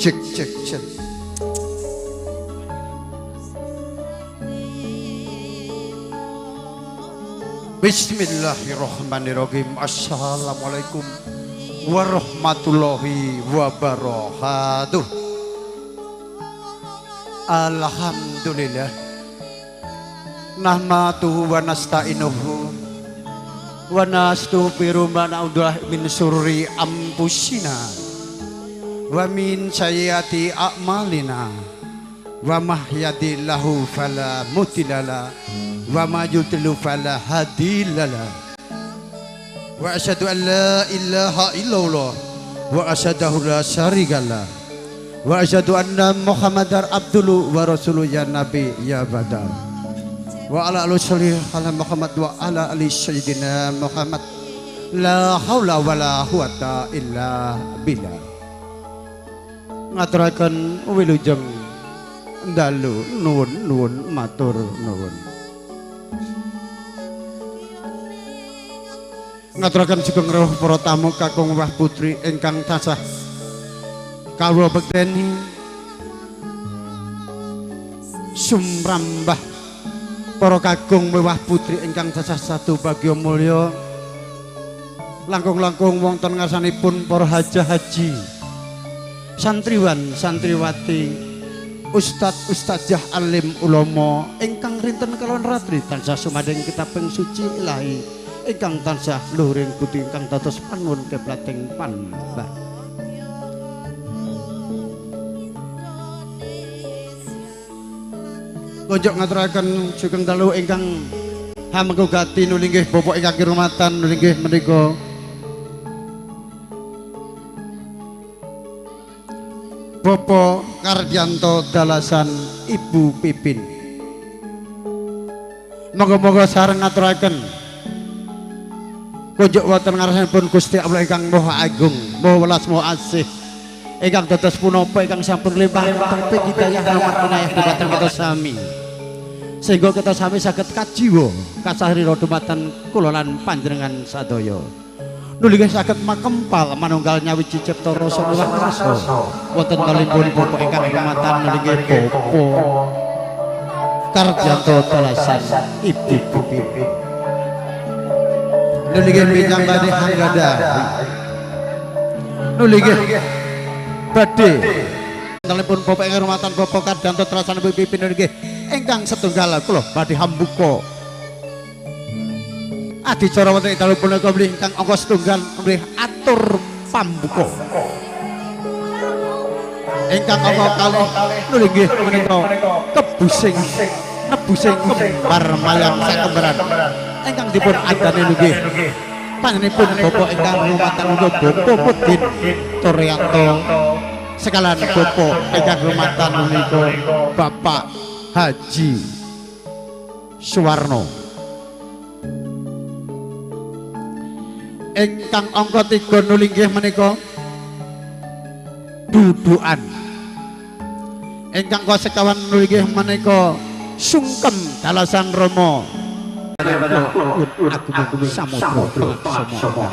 Cek cek cek. Bismillahirrahmanirrahim. Assalamualaikum warahmatullahi wabarakatuh. Alhamdulillah. Nahmaduhu wa nasta'inuhu wa nastaghfiruhu wa na'udzu min syururi anfusina wa min sayyiati a'malina wa mahyadillahu fala mudhillalah wa ma yudlil fala hadiyalah wa asyhadu an la ilaha illallah wa asyhadu la syarikalah wa asyhadu anna muhammadar abduhu wa rasuluhu ya nabi ya badal wa ala alihi ala Muhammad wa ala ali sayyidina Muhammad la haula wala quwata illa billah. Ngaturaken wilujeng dalu nuwun nuwun matur nuwun. Ngaturaken sugeng rawuh para tamu kakung wah putri ingkang tansah kawula bekteni sumrambah para kakung mewah putri ingkang tansah satu bagya mulya langkung-langkung wonten ngarsanipun para hajah haji santriwan santriwati ustad ustadzah alim ulama ingkang rinten kalawan ratri tansah sumadeng kitabing suci ilahi ingkang tansah luhuring budi ingkang dados panuwun keblating panembah. Konjok ngaturaken sugeng dalu ingkang hamengku gati nulinggih bapak ingkang kirumatan nulinggih menika Bapak Kardianto Dalasan Ibu Pipin. Moga-moga sareng ngaturaken kunjuk wonten ngarsanipun Gusti Allah ingkang Maha Agung, Maha Welas, Maha Asih ingkang dados punapa ingkang sampun limpah taufik hidayah rahmat inayah dumateng kita sami. Sehingga kita sami saged kajiwa kasarira dumateng kula lan panjenengan sadaya. Nuli saged makempal manunggal nyawiji cipta rasa luwih kersa wonten kalipun bapak ingkang rumatan nuli Bapak Kardianto Dalasan Ibu Pipin. Nuli minjang badhe hanggada. Nuli badhe kalipun bapak ingkang rumatan Bapak Kardianto Dalasan Ibu Pipin nuli ingkang setunggal kula badhe hambuka adicara wonten ing dalu punika mlih ingkang angka setunggal mlih atur pambuka ingkang angka kalih nuli nggih menika kebusing nebusing kembar mayang sakembaran ingkang dipun adani nggih panjenenganipun bapak ingkang rumatan uga Bapak Mudin Toryanto sekalian bapak ingkang rumatan menika Bapak Haji Suwarno. Ingkang angka 3 nuli nggih menika dudukan. Ingkang sekawan nuli nggih menika sungkem dalasan Rama Agung Samudra Pangaksama.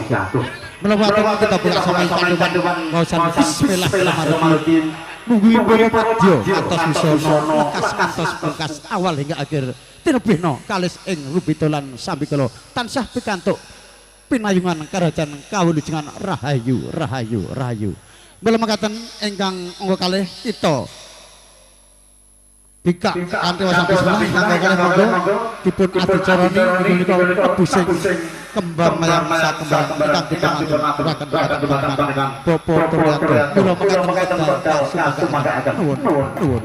Mula kita buka sama kandungan waosan bismillahirrahmanirrahim. Mungguing para padya atos wisana lekas kantos pungkas awal hingga akhir tinebihna kalis ing rubita lan sambikala tansah pikantuk pinayungan karajan kawulujengan rahayu rahayu rahayu. Mula mekaten ingkang angka kalih kita bikak kanthi wasan bismillah ingkang kalih monggo dipun adicarani menika kebusing kembar mayang sakembaran ingkang dipun aturaken dhumateng Bapak Toryanto. Mula mekaten kasumanggaken nuwun nuwun.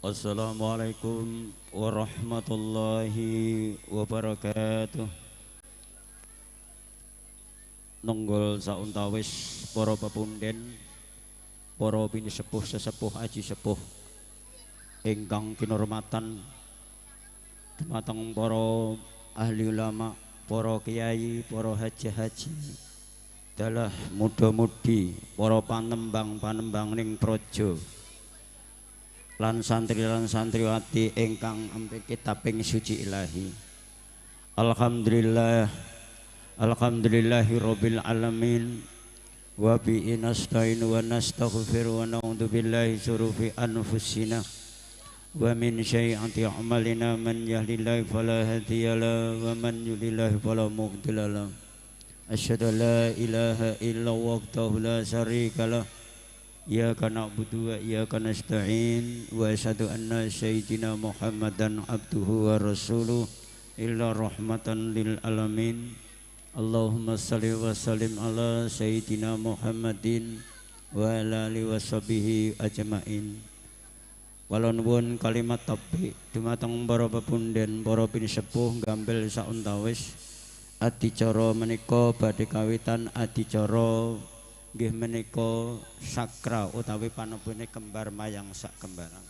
Assalamualaikum warahmatullahi wabarakatuh. Nenggol sauntawis para pepunden, para pinisepuh sesepuh aji sepuh ingkang kinurmatan dumateng para ahli ulama, para kiai, para haji-haji, dalah muda-mudi, para panembang-panembang ning praja lan santri lan santriwati ingkang ampik kitabing suci ilahi. Alhamdulillah, alhamdulillahi rabbil alamin, wa bihi nasta'in wa nastaghfir wa na'udzu billahi syururi anfusina wa min sayyiati a'malina, man yahdihillahu fala hadiyalah wa man yudlil fala mudhillalah. Asyhadu an la ilaha illallah wahdahu la syarikalah, iyyaka na'budu wa iyyaka nasta'in, wa asyhadu anna sayyidina Muhammadan abduhu wa rasuluh illa rahmatan lil alamin. Allahumma shalli wa sallim ala sayyidina Muhammadin wa ala alihi washabihi ajmain. Kula nuwun kalimat tabi dumateng para pepunden, para pinisepuh gambil sauntawis adicara menika badhe kawitan adicara nggih menika sakra utawi panebune kembar mayang sak kembaran.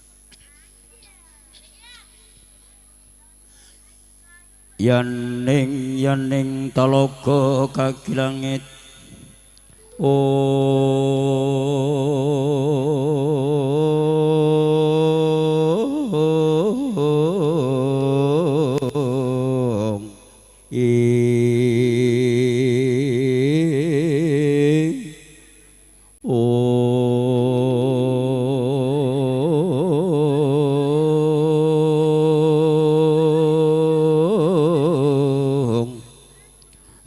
Yaning yaning talaga kaki langit,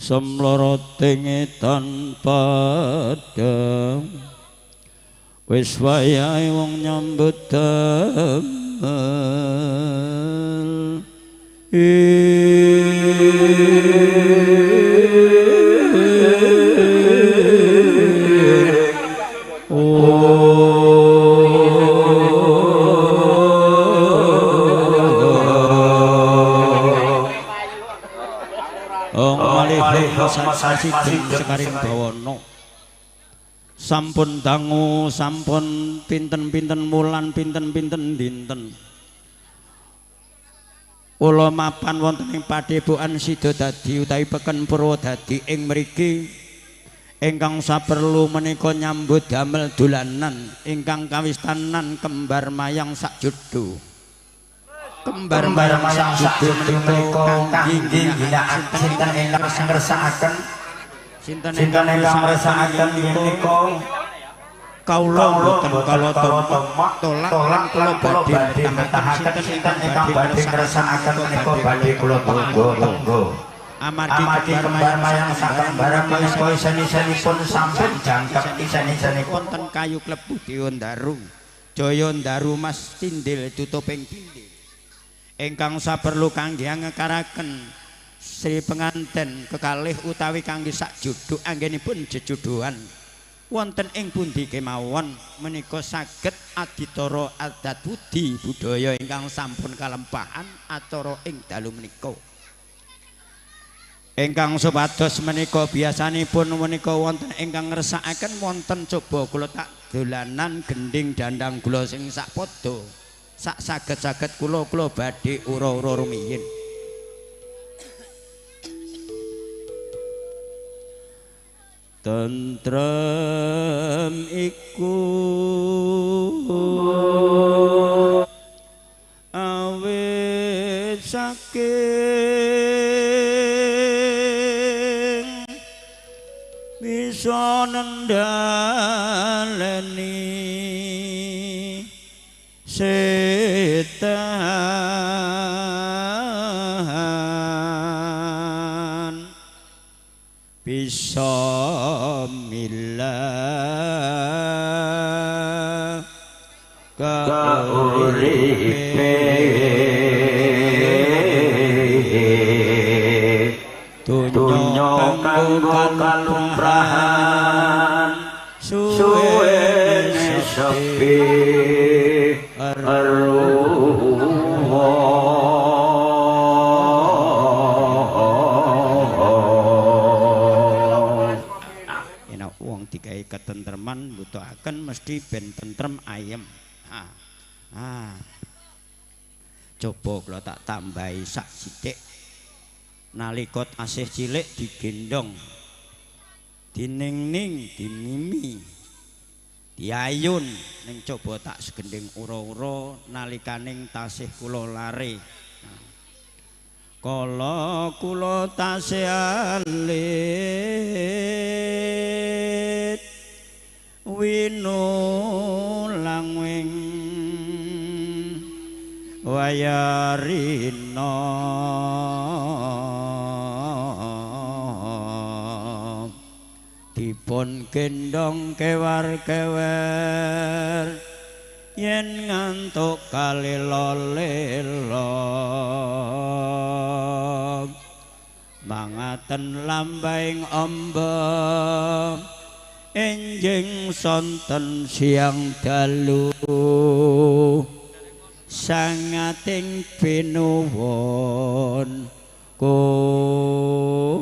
semloroting tanpa padang, wis wayahe wong nyambut damel. Sekaring bawana sampun dangu, sampun pinten-pinten wulan, pinten-pinten dinten kula mapan wonten ing padepokan Sidodadi utawi Peken Purwodadi ing mriki ingkang saperlu menika nyambut damel dolanan ingkang kawistanan kembar mayang sak jodho. Kembar mayang sak jodho menika kangge ngginakaken sinten ingkang ngersakaken, sinten ingkang ngersakaken menika kawula boten kala tolak lan kula badhe metahaken sinten ingkang badhe ngersakaken menika badhe kula tenggo. Amargi kembar mayang sak kembaran menika isen-isenipun sampun jangkep isen-isenipun wonten kayu klebu Dewandaru Jaya Ndaru Mas Tindil tutuping tindil ingkang saperlu kangge ngekaraken Sri penganten kekalih utawi kangge sak jodho anggenipun jejodohan wonten ing pundi kemawon menika saged adicara adat budi budaya ingkang sampun kalempahan acara ing dalu menika. Ingkang supados menika biasanipun menika wonten ingkang ngersakaken wonten coba kula tak dolanan gending dandang gula sing sak padha sak saged-saged kula kula badhe ura-ura rumiyin. Tentrem iku awit saking bisa nendhaleni setan, bisa milah kauripe donya kanggo kalumprahan suwene sepi. tanaman mbutuhaken mesti ben tentrem ayem. Ah. Ah. Coba kula tak tambahi sak sithik. Nalika tasih cilik digendong, diningning, dimimi, diayun ning coba tak segending ura-ura nalikaning tasih kula lare. Kala kula tasih alit winulang wing wayarina dipun gendong kewar-kewer yen ngantuk kalelo-lelo mangaten lambahing amba enjing sonten siang dalu sangating pinuwun kula.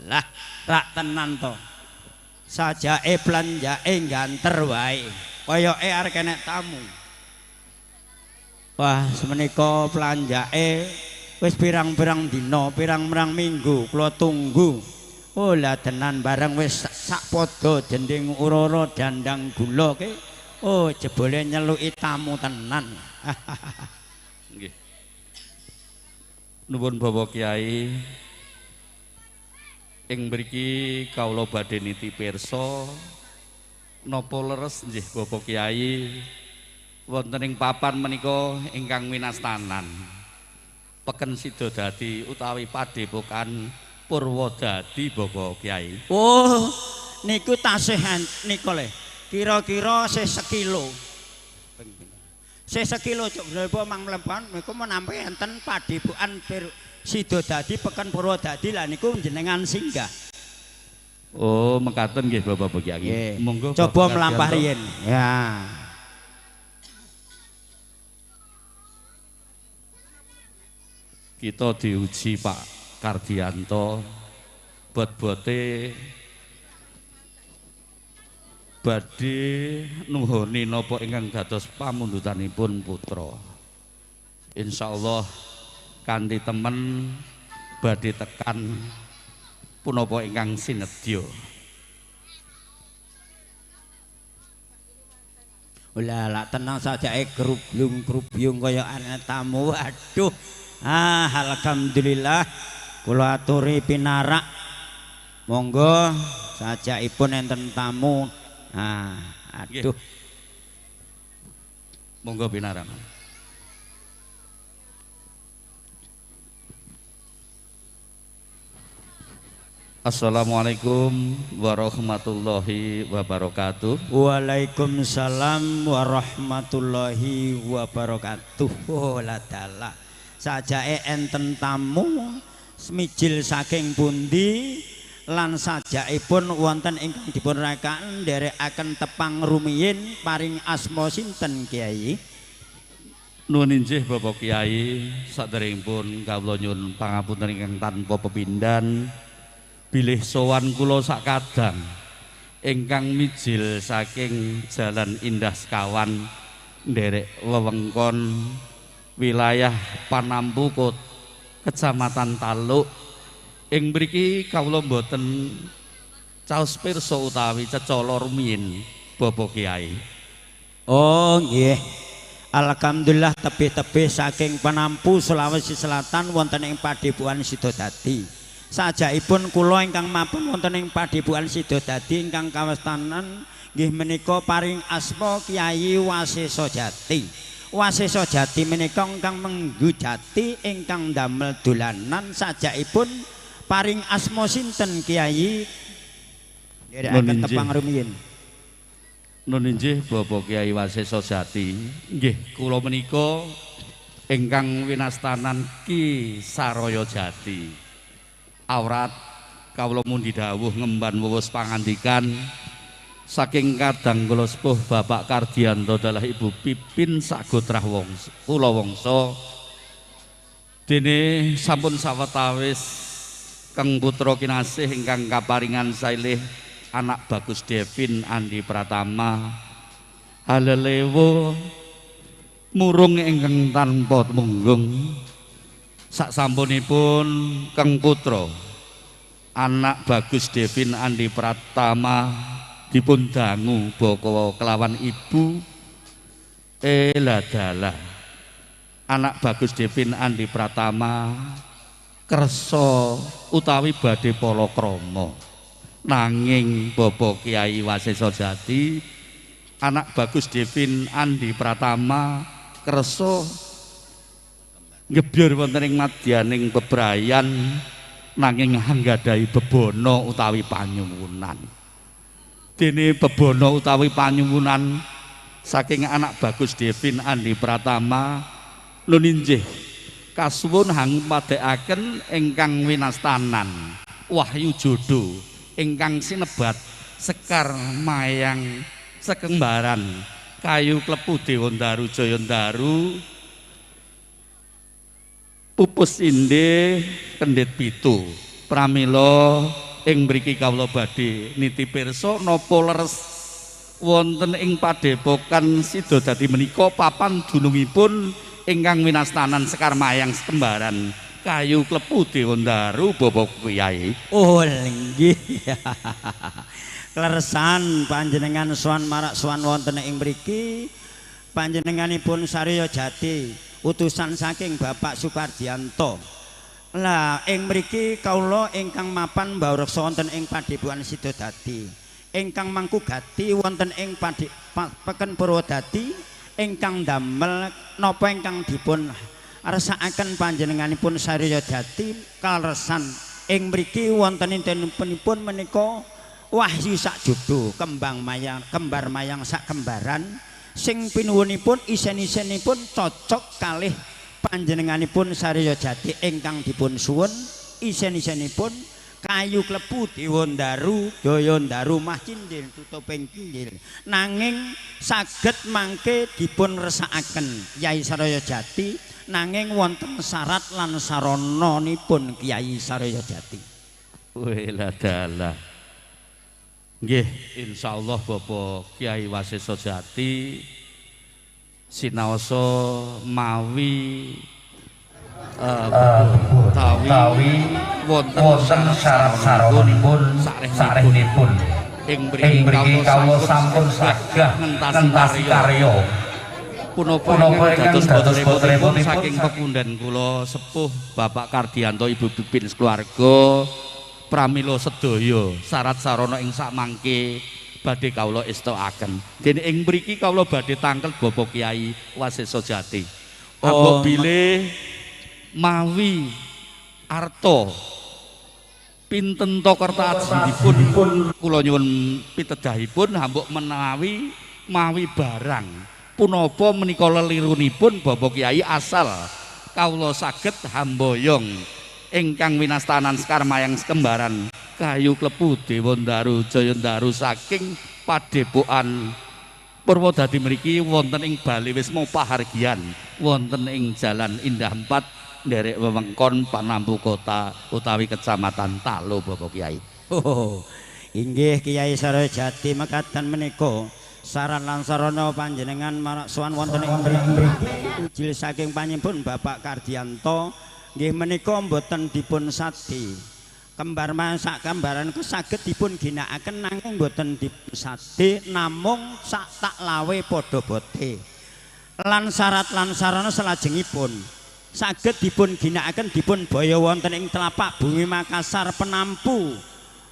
Lah rak tenan to, sajake blanjake ganter wae koyoke arep kenek tamu. Wah semenika blanjake wis pirang-pirang dina, pirang-pirang minggu kula tunggu. Oh lah tenan bareng wis sak padha jending urara dandang gula ke. Oh jebule nyeluki tamu tenan. Nggih. Nuwun Bapak Kiai. Ing mriki kawula badhe niti pirsa napa leres nggih Bapak Kiai wonten ing papan menika ingkang winastanan Peken Sidodadi utawi Padepokan Purwodadi Bapak Kiai. Oh niku tasih nika le. Kira-kira sih sekilo. Sih sekilo cuk menapa mang mlempon niku menampi enten Padepokan Sidodadi Peken Purwodadi lah niku jenengan singgah. Oh mekaten nggih Bapak Kiai. Monggo coba mlampah riyin. Ya. Kita diuji Pak Kardianto bot-bote badhe nuhoni napa ingkang dados pamundutanipun putra. Insyaallah kanthi temen badhe tekan punapa ingkang sinedya. Lah lak tenang sajake grublung-grubyung kaya ana tamu. Waduh. Ah alhamdulillah kula aturi pinarak. Monggo sajakipun enten tamu. Ah aduh. Monggo pinarak. Assalamualaikum warahmatullahi wabarakatuh. Waalaikumsalam warahmatullahi wabarakatuh. Oh la dalah. Sajake enten tamu smijil saking pundi lan sajakipun wonten ingkang dipun rakaken nderekaken tepang rumiyin paring asma sinten Kiai? Nuwun injih Bapak Kiai, saderengipun kawula nyuwun pangapunten ingkang tanpa pepindhan bilih sowan kula sakadang ingkang mijil saking Jalan Indah Sekawan nderek wewengkon wilayah Panampukut Kecamatan Taluk. Ing mriki kawula mboten caos pirsa utawi cecala rumiyin Bapak Kiai. Oh nggih. Alhamdulillah tebih-tebih saking Panampu Sulawesi Selatan wonten ing Padepokan Sidodadi. Sajakipun kula ingkang mapan wonten ing Padepokan Sidodadi ingkang kawastanan nggih menika paring asma Kiai Wasesa Jati. Wasesa Jati menika ingkang menggu jati ingkang ndamel dolanan sajakipun paring asma sinten Kiai? Nderekaken tepang rumiyin. Nun injih Bapak Kiai Wasesa Jati. Nggih kula menika ingkang winastanan Ki Saraya Jati. Awrat kawula mundi dawuh ngemban wuwus pangandikan saking kadang kula sepuh Bapak Kardianto dalah Ibu Pipin Sagotrah Wongso kula wangsa Dene sampun sawetawis Kang Putra kinasih ingkang kaparingan sailih anak Bagus Devin Andi Pratama halelewo murung ingkang tanpa temunggung. Sak sampunipun Kang Putra anak Bagus Devin Andi Pratama dipun dangu baka kelawan ibu eladalah anak Bagus Devin Andi Pratama kersa utawi badhe palakrama. Nanging Bapak Kiai Wasesa Jati anak Bagus Devin Andi Pratama kersa ngebyur wonten ing madyaning bebrayan nanging anggadhahi bebana utawi panyuwunan. Dene bebana utawi panyuwunan saking anak Bagus Devin Andi Pratama nuninjih kasuwun hangpadhekaken ingkang winastanan wahyu jodo ingkang sinebat sekar mayang sekembaran kayu klepu Dewandaru Jayandaru pupus inde kendhit pitu. Pramila ing mriki kawula badhe niti pirsa napa leres wonten ing padepokan Sidodadi menika papan dunungipun ingkang winastanan sekar mayang sekembaran kayu klepu Dewandaru Bapak Kiai. Oh nggih. Kleresan panjenengan sowan marak sowan wonten ing mriki panjenenganipun Sarya Jati utusan saking Bapak Supardianto. Lah ing mriki kawula ingkang mapan mbaureksa wonten ing Padepokan Sidodadi, ingkang mangku gati wonten ing Peken Purwodadi, ingkang damel napa ingkang dipun resakaken panjenenganipun Sarya Jati kaleresan ing mriki wonten intenipun menika wahyu sak jodo kembang mayang kembar mayang sak kembaran sing pinuwunipun isen-isenipun cocok kalih panjenenganipun Sarya Jati ingkang dipun suwun isen-isenipun kayu klepu Dewandaru Jayandaru mah cindil tutuping kinggil nanging saged mangke dipun resakaken Kyai Sarya Jati nanging wonten syarat lan sarananipun Kyai Sarya Jati. Weladalah. Nggih, insyaallah Bapak Kyai Wasesa Jati sinaosa mawi utawi wonten syarat saranipun sarehnipun ing mriki kawula sampun sagah ngentasi karya punapa ingkang dados putripun saking pepundhen kula sepuh Bapak Kardianto Ibu Pipin sekeluarga pramila sedaya syarat sarana ing sakmangke badhe kawula estokaken. Dene ing mriki kawula badhe tangkel Bapak Kiai Wasesa Jati. Ambok bilih mawi arta pinten ta kertajipun kula nyuwun pitedahipun hambok menawi mawi barang punapa menika lelirunipun Bapak Kiai asal kawula saged hamboyong ingkang winastanan sekar mayang sekembaran kayu klepu Dewandaru Jayandaru saking padepokan Purwodadi mriki wonten ing Bale Wisma Pahargyan wonten ing Jalan Indah 4 nderek wewengkon Panampu Kota utawi Kecamatan Talo Bapak Kiai. Oh, inggih Kiai Sarya Jati mekaten menika saran lan sarana panjenengan marak sowan wonten ing mriki ujil saking panjenengan Bapak Kardianto nggih menika mboten dipun sadi. Kembar masak kembaran ku saged dipun ginakaken nanging mboten dipun sade namung sak tak lawe padha bote. Lan syarat lan sarana salajengipun saged dipun ginakaken dipun baya wonten ing telapak bumi Makassar Penampu.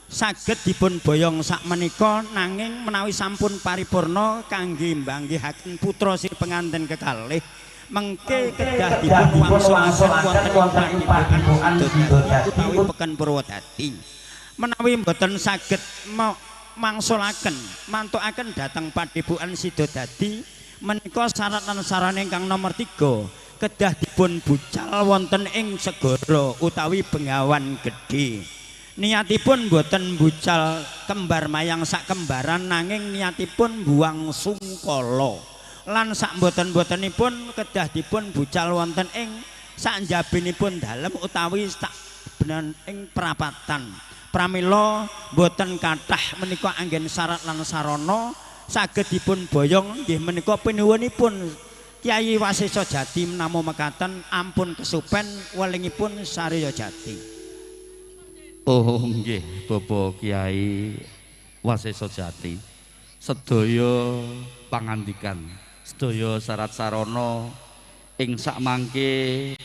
Saged dipun boyong sak menika nanging menawi sampun paripurna kangge mbanggihaken putra sri penganten kekalih mengke kedah dipun wangsulaken wonten ing padepokan Sidodadi utawi Peken Purwodadi. Menawi mboten saged mangsulaken mantukaken dhateng padepokan Sidodadi menika syarat lan sarana ingkang nomor 3 kedah dipun bucal wonten ing segara utawi Bengawan Gedhe. Niatipun mboten bucal kembar mayang sak kembaran nanging niatipun buang sungkala. Lan sak mboten-mbotenipun kedah dipun bucal wonten ing Sakjabinipun dalem utawi sak benan ing prapatan. Pramila boten kathah menika anggen syarat lan sarana saged dipun boyong nggih menika pinuwunipun Kyai Wasesa Jati menamo mekaten ampun kesupen welingipun Sarya Jati. Oh nggih Bapak Kyai Wasesa Jati, sedaya pangandikan, sedaya syarat sarana ing sakmangke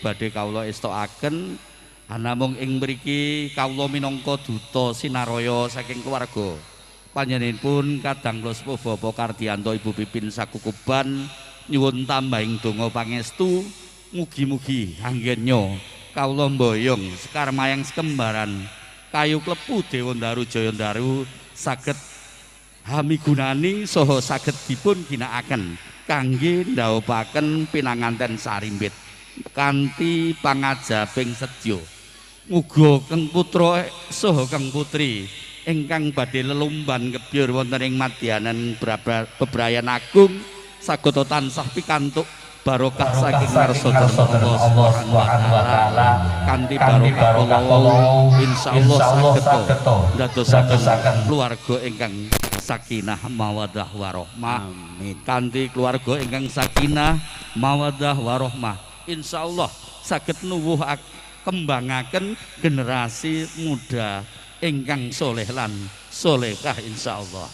badhe kawula estokaken. Anamung ing mriki kawula minangka duta sinaraya saking keluarga. Panjenenganipun kadang kula sepuh Bapak Kardianto Ibu Pipin sakukuban nyuwun tambahing donga pangestu mugi-mugi anggennya kawula mboyong sekar mayang sekembaran kayu klepu Dewa Ndaru Jaya Ndaru saged hamigunani saha saged dipun ginakaken kangge ndhawuhaken pinanganten sarimbit kanthi pangajaping sedya. Muga keng putra saha keng putri ingkang badhe lelumban kebyur wonten ing madyanan bebrayan agung sageta tansah pikantuk barokah saking ngarsa Allah Subhanahu wa taala kanthi barokah kala insyaallah sageta ndadosaken keluarga ingkang sakinah mawaddah warahmah. Amin. Kanthi keluarga ingkang sakinah mawaddah warahmah insyaallah saged nuwuh kembangaken generasi muda ingkang soleh lan solehah insyaallah.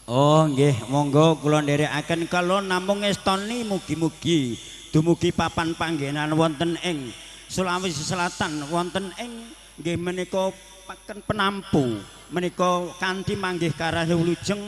Oh nggih, monggo kula nderekaken kala namung ngestoni mugi-mugi dumugi papan panggenan wonten ing Sulawesi Selatan wonten ing nggih menika paken penampu menika kanthi manggih karah wilujeng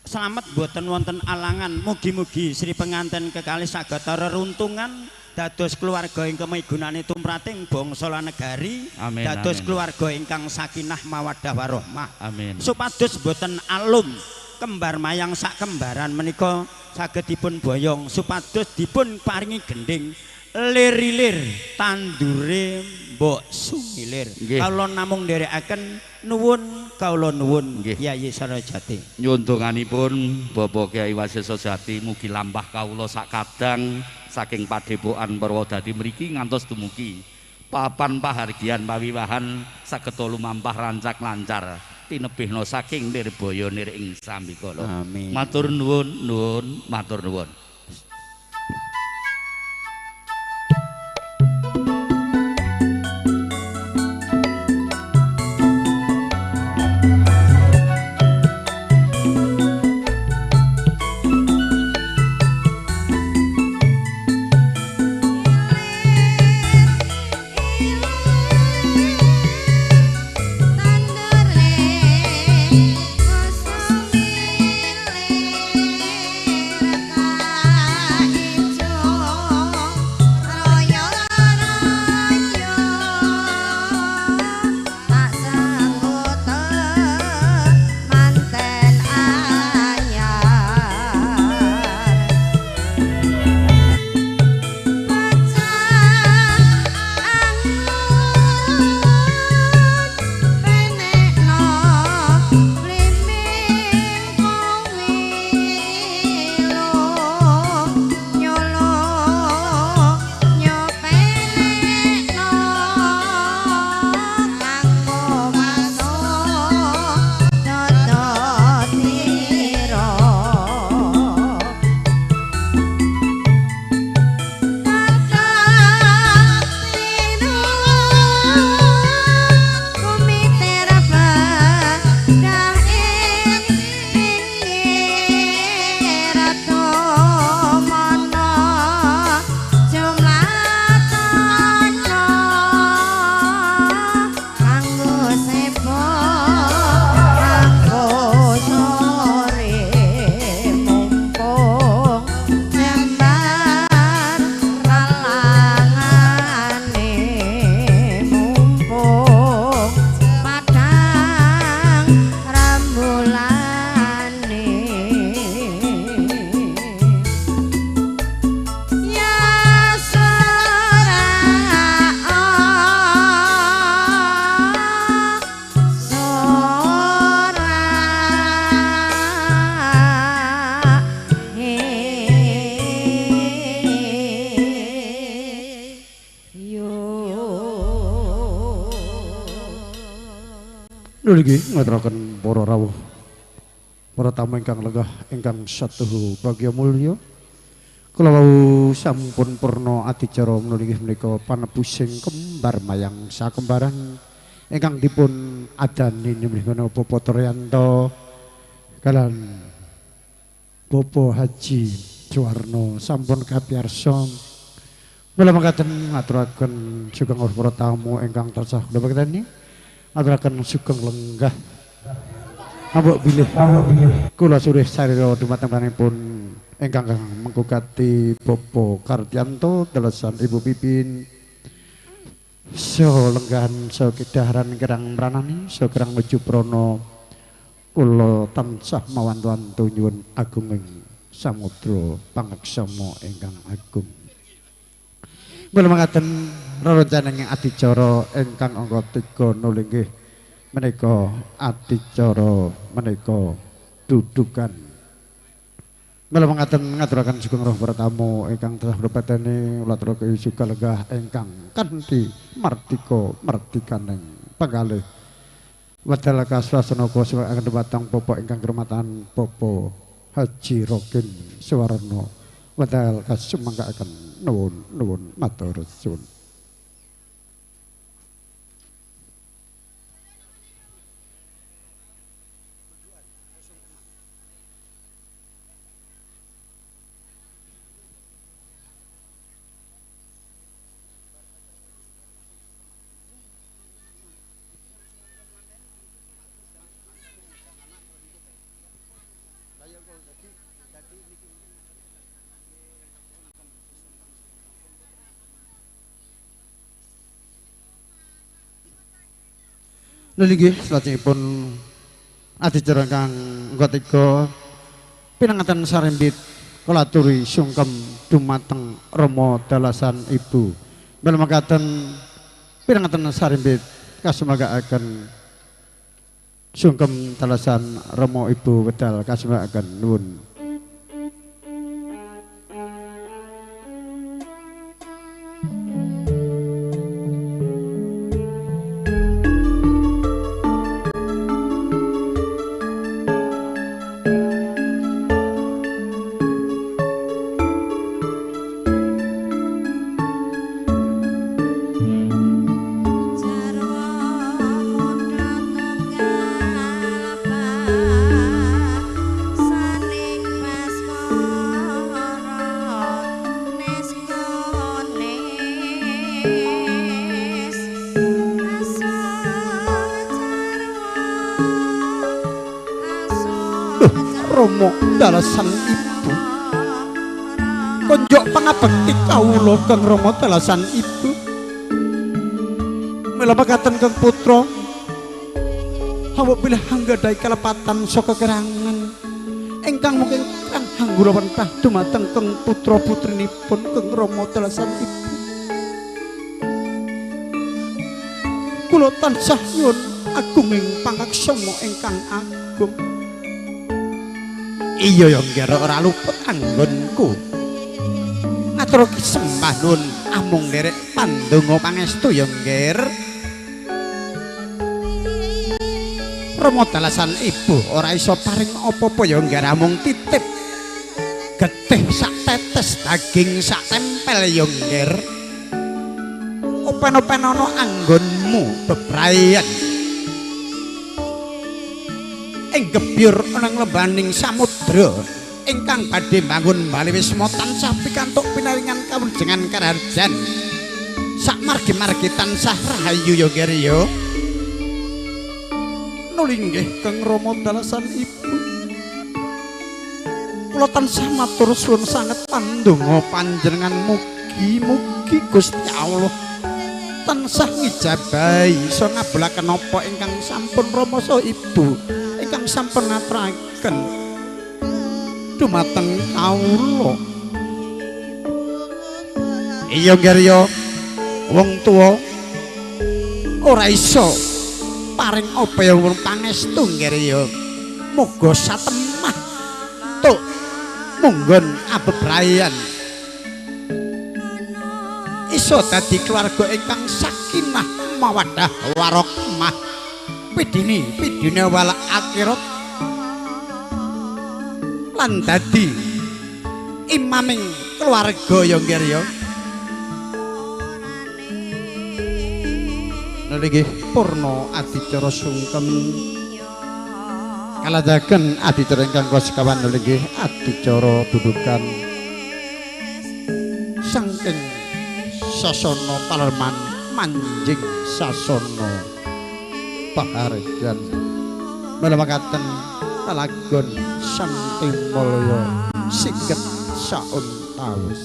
slamet boten wonten alangan. Mugi-mugi Sri Penganten kekalih saged reruntungan dados keluarga ingkang migunani tumrating bangsa lan negari, dados keluarga ingkang sakinah mawaddah warahmah. Amin. Supados boten alum kembar mayang sak kembaran menika saged dipun boyong supados dipun paringi gendhing lir-lir tandure mbok sumilir. Kawula namung nderekaken nuwun kawula nuwun Kyai Sarya Jati. Nyuwun donganipun Bapak Kyai Wasesa Jati mugi lampah kawula sak kadang saking padepokan Purwodadi mriki ngantos dumugi papan pahargyan pawiwahan saged lumampah rancak lancar tinebihna saking nirbaya nir ing sambikala. Amin. Matur nuwun nuwun matur nuwun. Tandure Nuli ngaturaken para rawuh para tamu ingkang lenggah ingkang satuhu bagya mulya. Kula wau sampun purna adicara menuli menika panebusing kembar mayang sakembaran ingkang dipun adani menika Bapak Toryanto kalian Bapak Haji Juwarno sampun kapiyarsa. Mula mekaten ngaturaken sugeng para tamu ingkang tansah kula bekteni. Aturaken sugeng lenggah ambok bilih kula surih sarira dumateng panjenenganipun ingkang mengkukati Bapak Kartianto dalesan Ibu Pipin saha lenggahan saha kedaharan kirang mranani saha kirang meju prana kula tansah mawantu-wantu nyuwun agunging samudra pangaksama ingkang agung. Mula mekaten rerencangan adicara ingkang angka 3 nuli nggih menika adicara menika dudukan. Mula mekaten ngaturaken sugeng rawuh para tamu ingkang telah mrepeteni kula aturaken suka lenggah ingkang kanthi mardika mardikaning panggalih. Wedal kaswasana kula dumateng Bapak ingkang kermatan Bapak Haji Rokin Suwarno. Wedal kasumanggaken nuwun nuwun matur suwun. Lha nggih salajengipun adicara ingkang angka 3 pinanganten sarimbit kula aturi sungkem dumateng Rama dalasan Ibu. Mila mekaten pinanganten sarimbit kasumanggaaken sungkem dalasan Rama Ibu wedal kasumanggaaken nuwun. Romo dalasan Ibu konjok pangabekti kawula Kang Rama dalasan Ibu. Mila mekaten Kang Putra hawuk bilih anggadhahi kalepatan saka kerangan ingkang mungkin kang hanggura wentah dumateng Kang putra putrinipun Kang Rama dalasan Ibu. Kula tansah nyuwun agunging pangaksama ingkang agung. Iya ya nggih ora luput anggonku. Ngaturake sembah nuwun amung nderek pandonga pangestu ya nggih. Rama dalasan Ibu ora iso paring apa-apa ya nggih amung titip getih sak tetes daging sak tempel ya nggih. Open-open ana anggonmu bebrayan. Ing gebyur ana lembaning samudra ingkang badhe mbangun bali wisma tansah pikantuk pinaringan kawujengan karaharjan sak margi-margi tansah rahayu ya nggih ya. Nuli nggih Kang Rama dalasan Ibu kula tansah matur suwun sanget pandonga panjenengan mugi-mugi Gusti Allah tansah ngijabahi iso ngabulaken apa ingkang sampun Rama saha Ibu ingkang sampun ngaturaken dumateng kawula. Iya nggih ya wong tuwa ora iso paring apa ya wong pangestu nggih ya. Muga satemah tuk munggon abebrayan iso dadi keluarga ingkang sakinah mawaddah warahmah. Pidini pidunya wal akhirat lan dadi imaming keluarga ya nggih ya. Nggih purna adicara sungkem kaladaken adicara ingkang sekawan nggih adicara dudukan saking sasana palerman manjing sasana paharjan mekaten kalagon Santi Mulya singket saun tawis.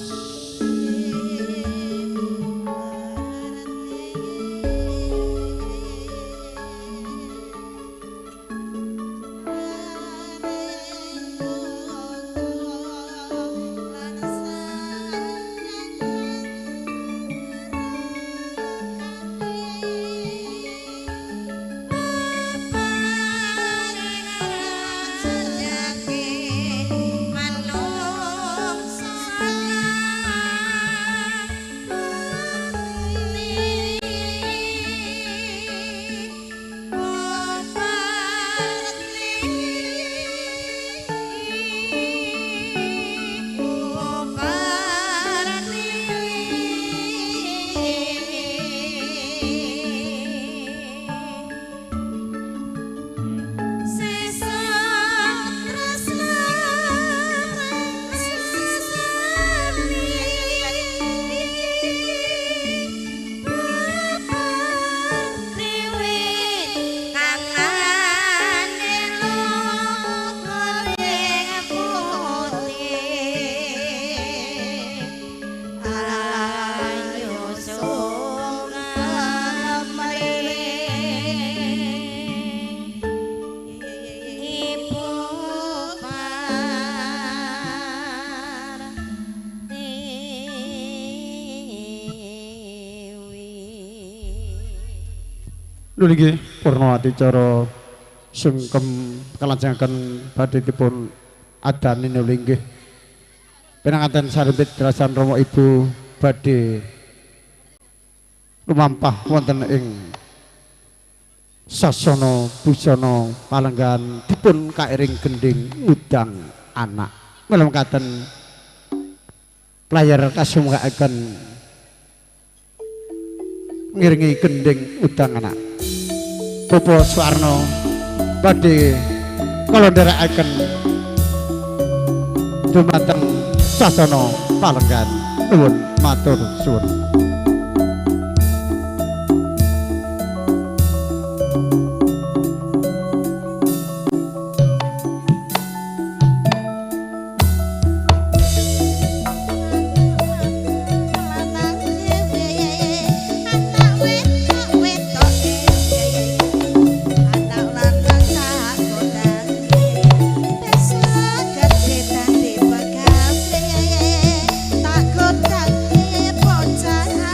Nggih purna adicara sungkem kalajengaken badhe dipun adani nggih. Pinanganten sarimbit derasan Rama Ibu badhe lumampah wonten ing sasana busana palenggan dipun kairing gending ngudang anak. Mila mekaten playar kasumanggaken ngiringi gending udang anak. Bapak Suwarno badhe kala nderekaken dumateng sasana palenggan. Nuwun matur suwun. Takut tak bocah.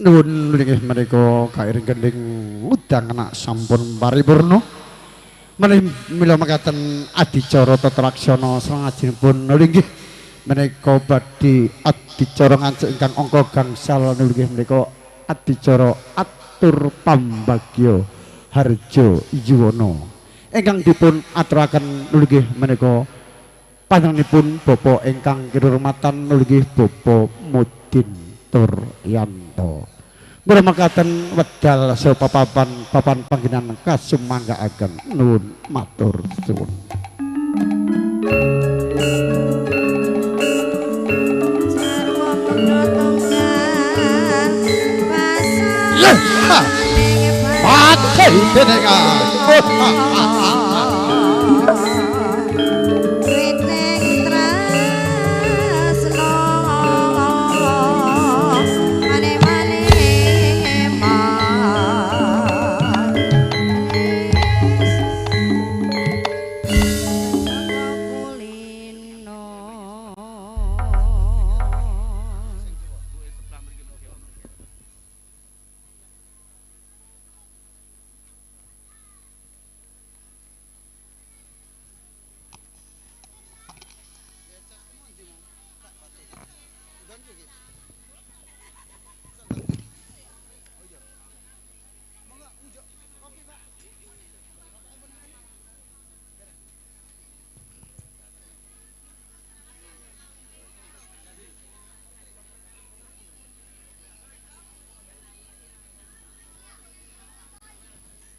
Nuwun inggih menika kairing gending udang anak sampun paripurna. Menawi mila mekaten adicara tata laksana salajengipun inggih menika badhe adicara ngancik ingkang angka gangsal inggih menika adicara atur pambagya harja yuwana ingkang dipun aturaken inggih menika panjenenganipun Bapak ingkang kinurmatan inggih Bapak Mudin Turyanto. Mula mekaten wedal sapa papan panggenan kasumanggaaken nuwun matur suwun. Pakai dedengan.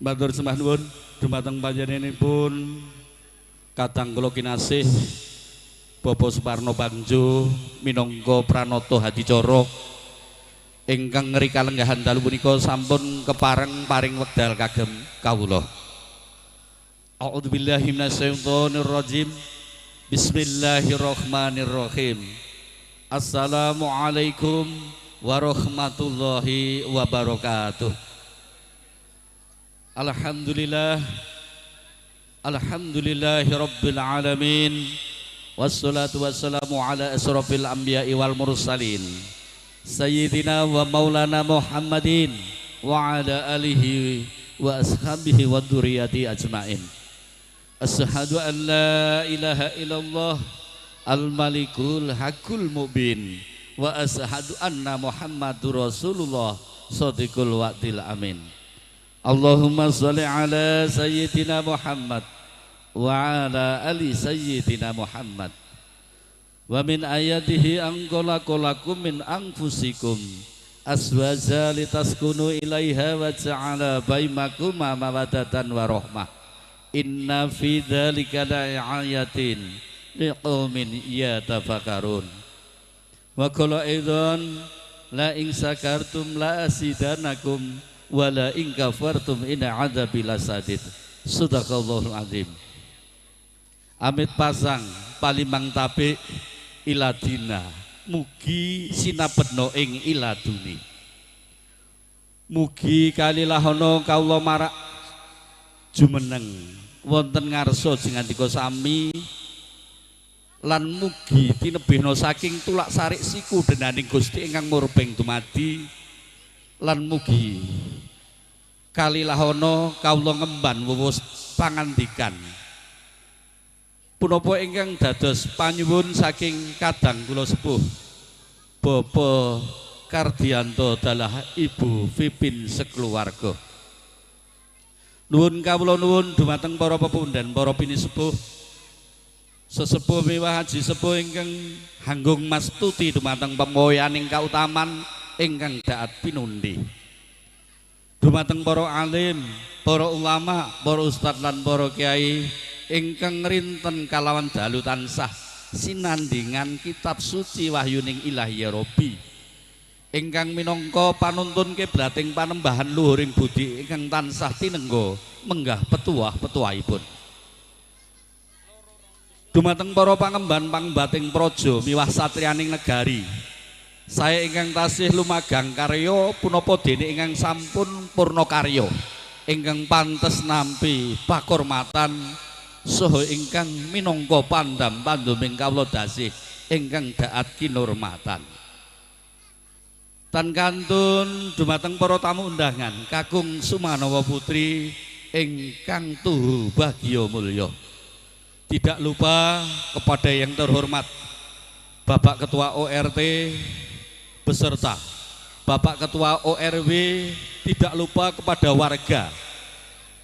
Matur sembah nuwun dumateng panjenenganipun kadang kula kinasih Bapak Suparno Bangjo minangka pranata hadicara ingkang ngri kalenggahan dalu punika sampun kepareng paring wekdal kagem kawula. A'udzubillahi minasyaitonir rajim. Bismillahirrahmanirrahim. Assalamualaikum warahmatullahi wabarakatuh. Alhamdulillah, alhamdulillahi rabbil alamin. Wassalatu wassalamu ala asrafil anbiya'i wal mursalin sayyidina wa maulana Muhammadin wa ala alihi wa ashabihi wa dzurriyyati ajmain. Asyhadu an la ilaha illallah al-malikul hakul mubin wa asyhadu anna Muhammadur Rasulullah shadiqul wa'dil amin. Allahumma sholli ala sayyidina Muhammad wa ala ali sayyidina Muhammad. Wa min ayatihi an khalaqalakum min anfusikum azwaja litaskunu ilaiha wa ja'ala bainakum mawaddatan wa rahmah. Inna fi dzalika laayatin liqaumin yatafakkarun. Wa qala aidan la in syakartum la asidanakum wa la in kafartum inna adzabi lasadid. Shadaqallahul azim. Amit pasang palimang tape iladina mugi sinapetno ing iladuni. Mugi kalilahana kawula marak jumeneng wonten ngarsa jingandika sami lan mugi tinebihna saking tulak sarik siku denaning Gusti ingkang murbeng dumadi lan mugi kalilahana kawula ngemban wuwus pangandikan punapa ingkang dados panyuwun saking kadang kula sepuh Bapak Kardianto dalah Ibu Vipin sekeluarga. Nuwun kawula nuwun dumateng para pepundhen, para pinisepuh, sesepuh miwah haji sepuh ingkang hanggung mastuti dumateng pemoyaning kautaman ingkang daat pinundi. Dumateng para alim, para ulama, para ustadz lan para kiai ingkang rinten kalawan dalu tansah sinandingan kitab suci wahyuning Ilahi ya Rabbi ingkang minangka panuntun kiblating panembahan luhuring budi ingkang tansah tinengga menggah petuah-petuahipun. Dumateng para pangemban pangbating praja miwah satriyaning negari saya ingkang tasih lumagang karya punapa dene ingkang sampun purna karya ingkang pantes nampi pakurmatan saha ingkang minangka pandam panduming kawula dasih ingkang daat kinurmatan. Tan kantun dumateng para tamu undangan kakung Sumanawa Putri ingkang tuhu bagya mulya. Tidak lupa kepada yang terhormat Bapak Ketua ORT beserta Bapak Ketua ORW, tidak lupa kepada warga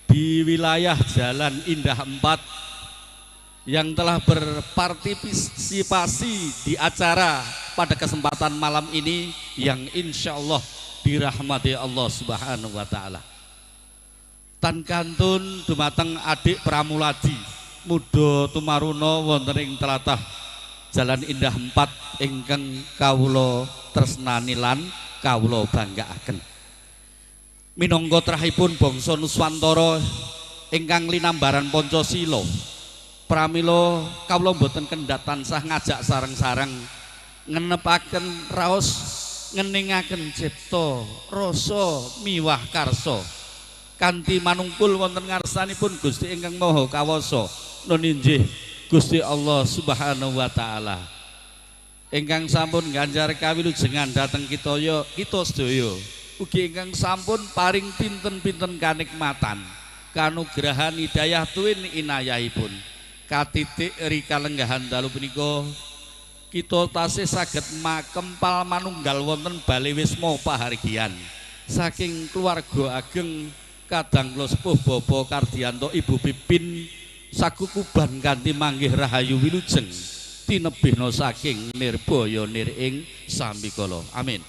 di wilayah Jalan Indah 4 yang telah berpartisipasi di acara pada kesempatan malam ini yang insya Allah dirahmati Allah Subhanahu wa Ta'ala. Tan kantun dumateng adik Pramuladi Muda Tumaruna wonten ing tlatah Jalan Indah 4 ingkang kawula tresnani lan kawula banggaaken. Minangka trahipun bangsa Nuswantara ingkang linambaran Pancasila, pramila kawula mboten kendhat tansah ngajak sareng-sareng ngenepaken raos ngeningaken cipta rasa miwah karsa kanthi manungkul wonten ngarsanipun Gusti ingkang Maha Kawasa nun injih Gusti Allah Subhanahu wa Ta'ala ingkang sampun ganjar kawilujengan dhateng kita kita sedaya, ugi ingkang sampun paring pinten-pinten kanikmatan kanugrahan hidayah tuwin inayahipun. Katitik rika lenggahan dalu punika kita tasih saged makempal manunggal wonten bale wisma pahargyan saking keluarga ageng kadang kula sepuh Bapak Kardianto Ibu Pipin sakukuban kanthi manggih rahayu wilujeng tinebihna saking nirbaya nir ing sambikala. Amin.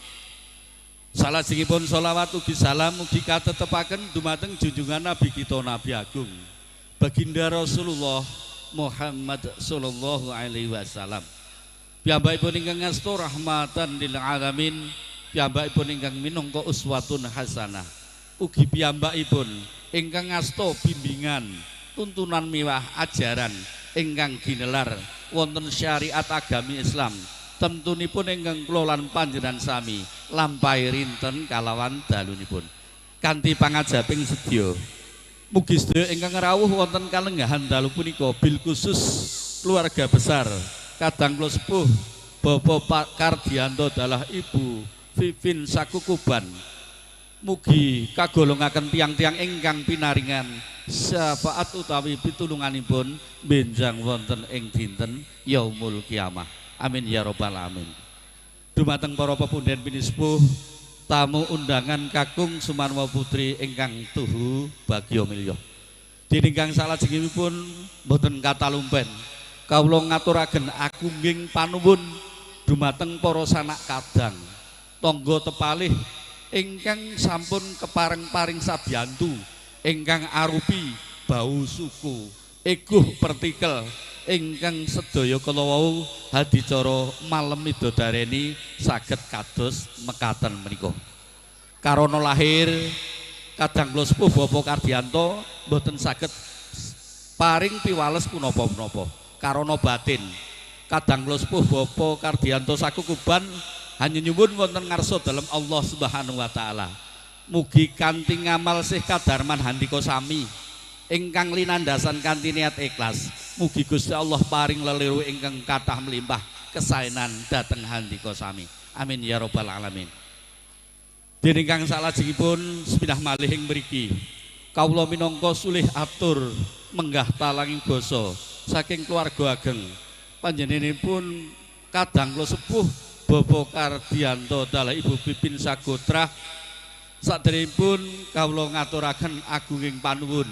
Salajengipun sholawat ugi salam ugi katetepaken dumateng junjungan Nabi kita Nabi Agung Baginda Rasulullah Muhammad sallallahu alaihi wasallam. Piyambakipun ingkang ngasta rahmatan lil alamin, piyambakipun ingkang minangka uswatun hasanah. Ugi piyambakipun ingkang ngasta bimbingan, tuntunan miwah ajaran ingkang ginelar wonten syariat agami Islam. Temtunipun ingkang kula lan panjenengan sami lampahi rinten kalawan dalunipun. Kanthi pangajaping sedya, mugi sedaya ingkang rawuh wonten kalenggahan dalu punika bil khusus keluarga besar kadang kula sepuh Bapak Kardianto dalah Ibu Vivin Sakukuban, mugi kagolongaken tiang-tiang ingkang pinaringan syafaat utawi pitulunganipun benjang wonten ing dinten yaumul kiamah. Amin ya robbal alamin. Dumateng para pepunden pinisepuh, tamu undangan kakung Sumarwa Putri ingkang tuhu bagya milya. Dening kang salajengipun mboten katalumpen, kawula ngaturaken agunging panuwun dumateng para sanak kadang, tangga tepalih ingkang sampun kepareng-paring sabiyantu, ingkang arupi bau suku, eguh pertikel ingkang sedaya kala wau hadicara malem midodareni saged kados mekaten menika. Karana lahir kadang kula sepuh Bapak Kardianto mboten saged paring piwales punapa-punapa. Karana batin kadang kula sepuh Bapak Kardianto sakukuban hanya nyuwun wonten ngarsa dalem Allah Subhanahu wa Ta'ala. Mugi kanthi ngamal sih kadarman handika sami ingkang linandasan kanthi niat ikhlas, mugi Gusti Allah paring leliru ingkang kathah melimpah kesaenan dhateng handika sami. Amin ya robbal alamin. Dening kang salajengipun sepindah malih ing mriki kawula minangka sulih atur menggah talanging basa saking keluarga ageng panjenenganipun kadang kula sepuh Bapak Kardianto dalah Ibu Pipin Sagotrah. Saderengipun kawula ngaturaken agunging panuwun,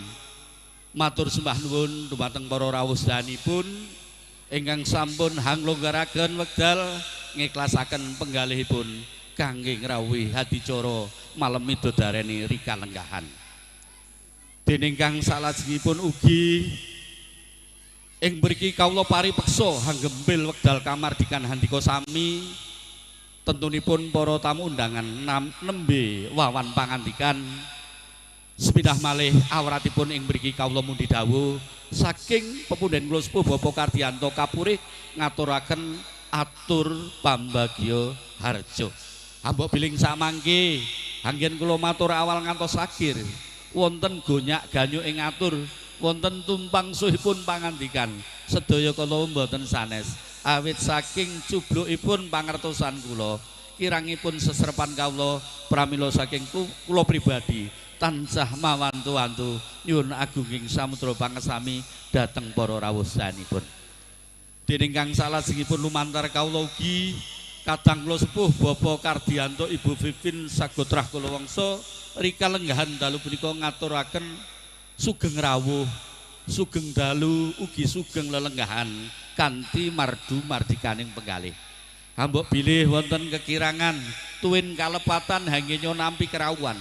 matur sembah nuwun dumateng para rawuh sedanipun ingkang sampun hanglonggaraken wekdal ngiklasaken penggalihipun kangge ngrawuhi adicara malem midodareni rika lenggahan. Dening kang salajengipun ugi ing mriki kawula paripeksa hanggempil wekdal kamardikan handika sami, tentunipun para tamu undangan nembe wawan pangandikan. Sepindah malih awratipun ing mriki kawula mundi dawuh saking pepunden kula sepuh Bapak Kardianto kapurih ngaturaken atur pambagya harja. Ambok biling samangke anggen kula matur awal ngantos akhir wonten gonyak ganyuk ing atur, wonten tumpang suhipun pangandikan sedaya kala mboten sanes awit saking cublukipun pangertosan kula Kirangipun seserpan kawula pramila saking kula pribadi tansah mawantu-wantu nyuwun agunging samudra pangesami dhateng para rawuh sayanipun. Dening kang salajengipun lumantar kawula ugi kadang kula sepuh Bapak Kardianto Ibu Vivin sagotrah kula wangsa rika lenggahan dalu punika ngaturaken sugeng rawuh, sugeng dalu ugi sugeng lelenggahan kanthi mardu mardikaning penggalih. Hambok bilih wonten kekirangan tuwin kalepatan hangenyo nampi kerawuhan.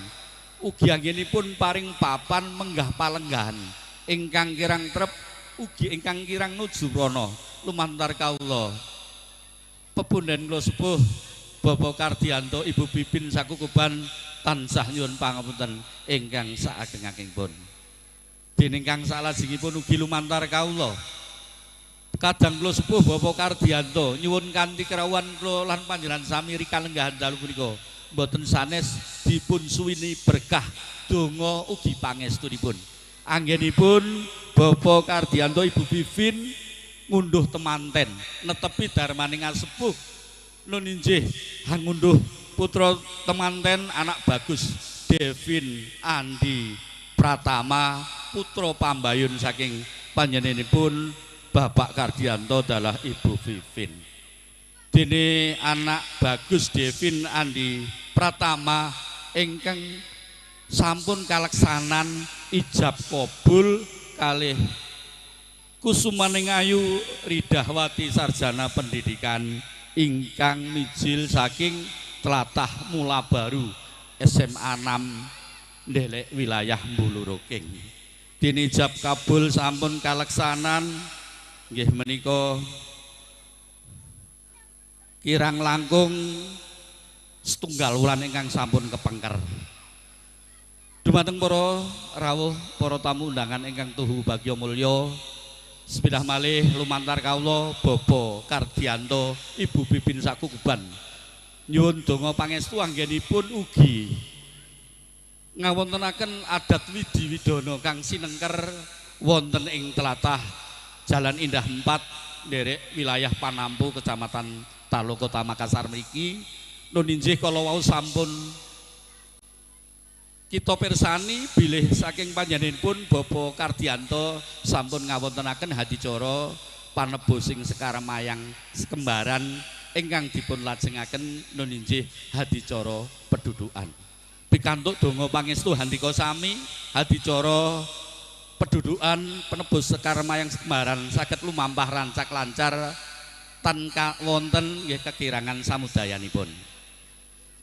Ugi anggenipun paring papan menggah palenggahan ingkang kirang trep ugi ingkang kirang nuju prana lumantar kawula. Pepunden kula sepuh Bapak Kardianto Ibu Bibin sakukuban tansah nyuwun pangapunten ingkang saageng-agengipun. Dening kang salajengipun ugi lumantar kawula kadang kula sepuh Bapak Kardianto nyuwun kanthi kerawuhan kula lan panjenengan sami rika lenggahan dalu punika mboten sanes dipun suwini berkah donga ugi pangestunipun. Anggenipun Bapak Kardianto Ibu Vivin ngunduh temanten netepi darmaning asepuh nun injih hangunduh putra temanten anak bagus Devin Andi Pratama putra pambayun saking panjenenganipun Bapak Kardianto dalah Ibu Vivin. Dene anak bagus Devin Andi Pratama ingkang sampun kaleksanan ijab kabul kalih Kusumaning Ayu Ridahwati sarjana pendidikan ingkang mijil saking tlatah Mula Baru SMA 6 ndelek wilayah Mbuluroking. Dene ijab kabul sampun kaleksanan nggih menika kirang langkung setunggal wulan ingkang sampun kepengker. Dumateng para rawuh, para tamu undangan ingkang tuhu bagya mulya, sepindah malih lumantar kawula Bapak Kardianto Ibu Bibin sakukuban nyuwun donga pangestu anggenipun ugi ngawontenaken adat widi widana kang sinengker wonten ing tlatah Jalan Indah 4 nderek wilayah Panampu Kecamatan Talo Kota Makassar mriki. Nun injih kala wau sampun kita pirsani bilih saking panjenenganipun Bapak Kardianto sampun ngawontenaken hadicara panebusing sekar mayang sekembaran ingkang dipun lajengaken nun injih hadicara pedudukan. Pikantuk donga pangestu handika sami hadicara pedudukan penebus sekar mayang sekembaran saged lumampah rancak lancar tanpa wonten nggih kekirangan samudayanipun.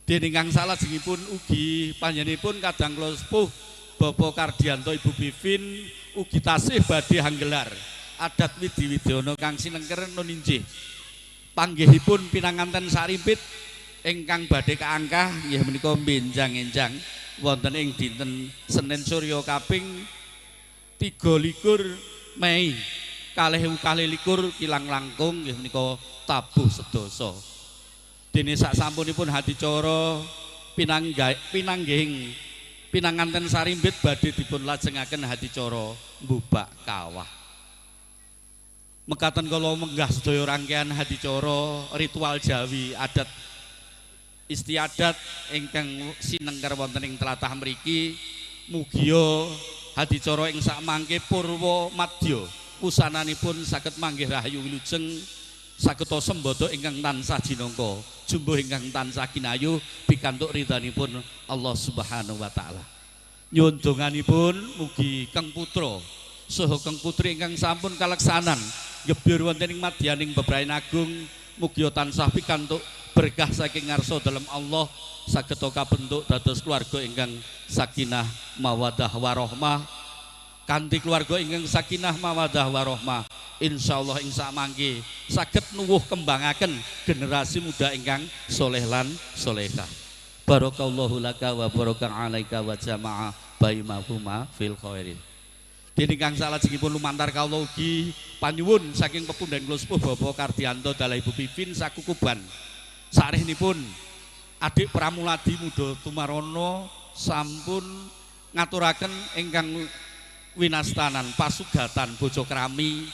Dening kang salajengipun ugi panjenenganipun kadang kula sepuh Bapak Kardianto Ibu Bivin ugi tasih badhe hanggelar adat widi widana kang sinengker nun injih panggihipun pinanganten sarimpit ingkang badhe kaangkah nggih menika benjang-enjang wonten ing dinten Senin Surya kaping 23 Mei 2022 kilang langkung nggih menika tabuh sedasa. Dene sak sampunipun hadicara pinanggihing pinanganten sarimbit badhe dipun lajengaken hadicara mbubak kawah. Mekaten kala menggah sedaya rangkaian hadicara ritual Jawi adat istiadat ingkang sinengker wonten ing tlatah mriki mugia hadicara ing sakmangke purwa madya wusananipun saged manggih rahayu wilujeng saged sembada ingkang tansah jinangka jumbuh ingkang tansah kinayuh pikantuk ridhanipun Allah Subhanahu wa taala. Nyuwun donganipun mugi kang putra saha kang putri ingkang sampun kaleksanan ngebyur wonten ing madyaning bebrayan agung mugi tansah pikantuk berkah saking ngarsa dalem Allah saged kabentuk dados keluarga ingkang sakinah mawaddah warahmah. Kanthi keluarga ingkang sakinah mawaddah warahmah insyaallah ing sakmangke saged nuwuh kembangaken generasi muda ingkang soleh lan solehah. Barakallahu laka wa baraka alaika wa jama'a bainakuma fil khairin. Dening kang salajengipun lumantar kawula ugi panyuwun saking pepundhen kula sepuh Bapak Kardianto dalah Ibu Pipin sakukuban. Sarehnipun adik Pramuladi Muda Tumarono sampun ngaturaken ingkang winastanan pasugatan bojo krami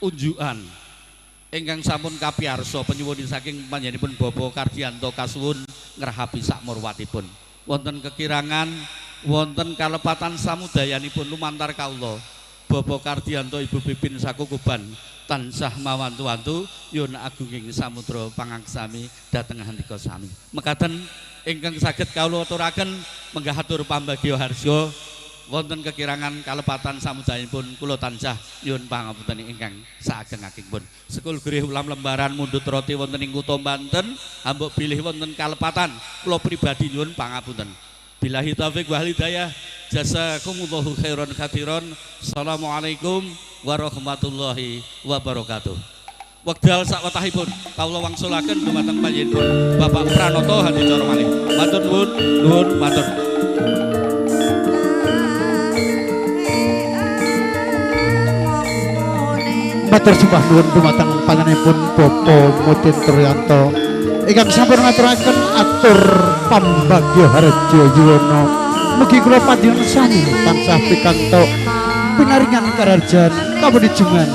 unjukan Ingkang sampun kapiyarsa penyuwun saking panjenenganipun Bapak Kardianto kasuwun ngrahapi sakmurwatipun. Wonten kekirangan, wonten kalepatan samudayanipun lumantar kawula. Bapak Kardianto Ibu Pipin sakukuban tansah mawantu-wantu yun agunging samudra pangaksami dhateng handika sami. Mekaten ingkang saged kawula aturaken menggah atur pambagya harja wonten kekirangan kalepatan samudayanipun kula tansah nyuwun pangapunten ingkang saageng-agengipun. Sekul grih ulam lembaran mundhut roti wonten ing kutha Banten ambok bilih wonten kalepatan kula pribadi nyuwun pangapunten. Billahi taufik wal hidayah. Jazakumullahu khairan katsiran. Assalamualaikum warahmatullahi wabarakatuh. Wekdal sakwetahipun kawula wangsulaken dumateng panjenenganipun Bapak Pranoto Hadicara malih. Matur nuwun, nuwun matur. Matur sembah nuwun dumateng panjenenganipun Bapak Mudin Triyanto ingkang sampun ngaturaken atur pambagya harja yuwana. Mugi kula panjenengan sami tansah pikantuk pinaringan karajan kawunijengan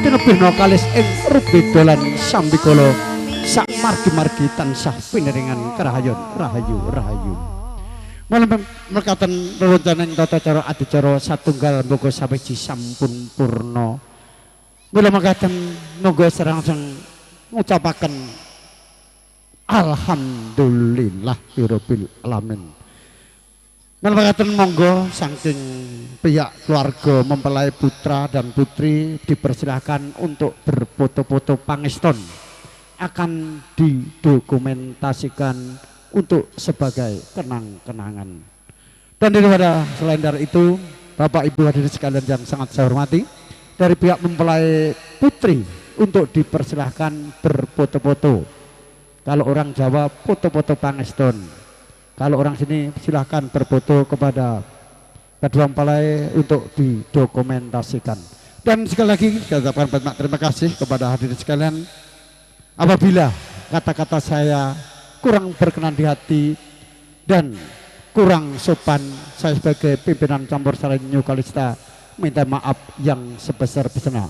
tinebihna kalis ing rubeda lan sambikala sak margi-margi tansah pinaringan karahayon rahayu rahayu. Malam mekaten rerencaneng tata cara adicara satunggal mboko sawiji sampun purna. Mula mekaten monggo serangseng ngucapaken alhamdulillahirabbil alamin. Mekaten monggo saking pihak keluarga mempelai putra dan putri dipersilahkan untuk berfoto-foto pangeston akan didokumentasikan untuk sebagai kenang-kenangan. Dan daripada selain dari itu, Bapak Ibu hadirin sekalian yang sangat saya hormati, dari pihak mempelai putri untuk dipersilahkan berfoto-foto. Kalau orang Jawa foto-foto pangeston. Kalau orang sini silahkan berfoto kepada kedua mempelai untuk didokumentasikan. Dan sekali lagi saya ucapkan banyak terima kasih kepada hadirin sekalian. Apabila kata-kata saya kurang berkenan di hati dan kurang sopan, saya sebagai pimpinan campur sari New Kalista minta maaf yang sebesar-besarnya.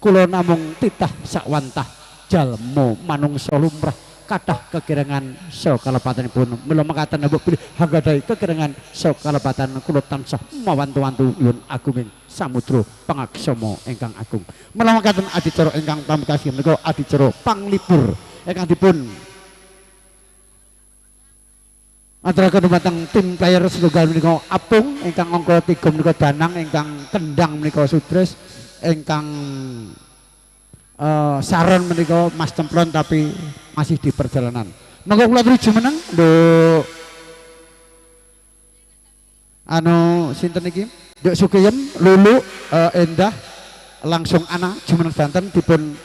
Kula namung titah sakwantah jalmo manungsa lumrah kathah kekirangan sakalepatanipun. Mila mekaten mbok bilih hanggadhahi kekirangan sakalepatan kula tansah mawantu-wantu yun agunging samudra pangaksama ingkang agung. Mila mekaten adicara ingkang pamungkas menika adicara panglipur ingkang dipun aturaken dumateng tim player setunggal menika Apung, ingkang angka 3 menika Danang, ingkang kendang menika Sudres, ingkang saron menika Mas Cemplon tapi masih di perjalanan. Monggo kula aturi jumeneng nduk anu sinten iki? Nduk Sukiyem, Lulu, Endah langsung ana jumeneng danten dipun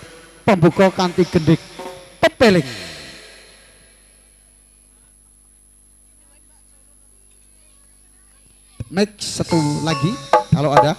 pembuka kanthi gendhik pepeling. Mic satu lagi kalau ada.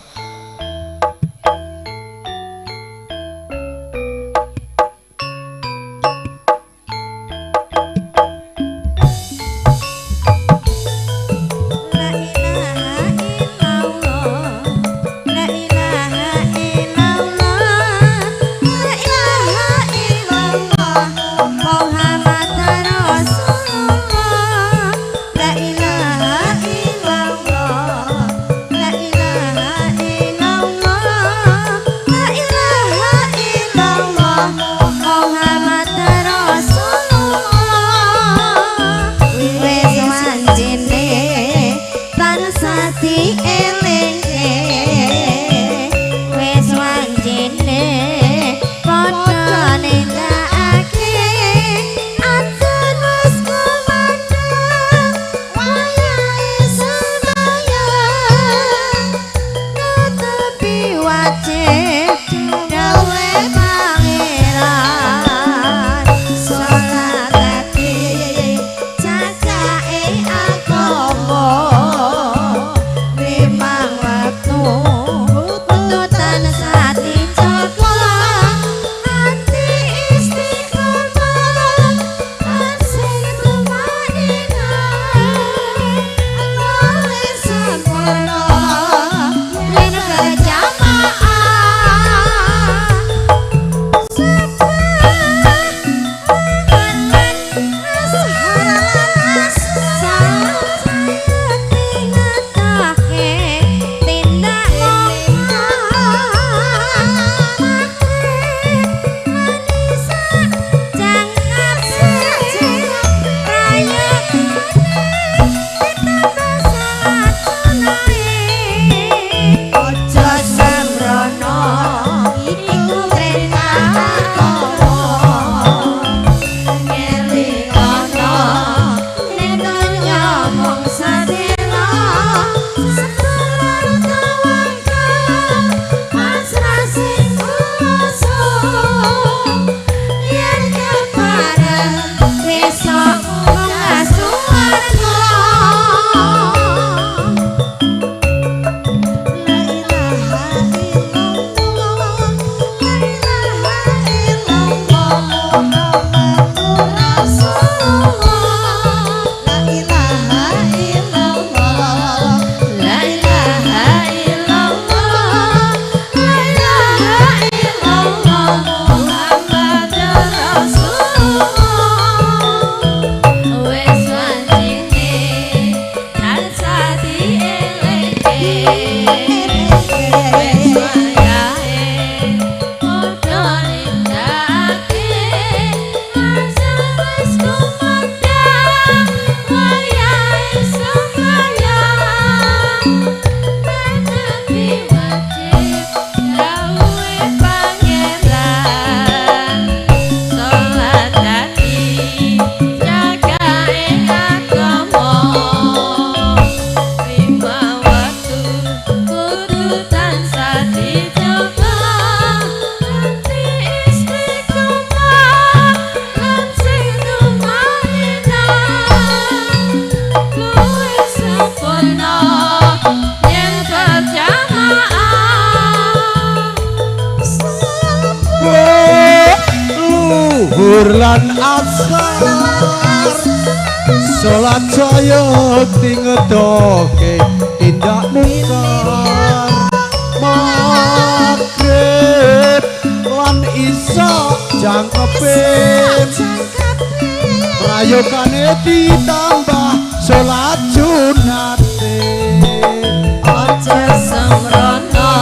Jamaah. Zuhur lan asar salat saya tingedoke tindak mungkar maghrib lan isya jangkepe prayogane ditambah salat sunate aja semrono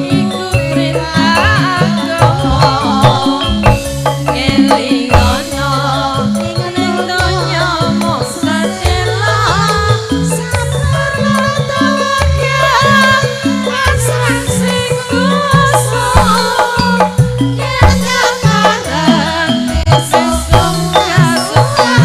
iku perintah agama elingono ning donya mung sedelo sabar lan tawakal pasrah sing kuwasa yen pareng sesuk swarga.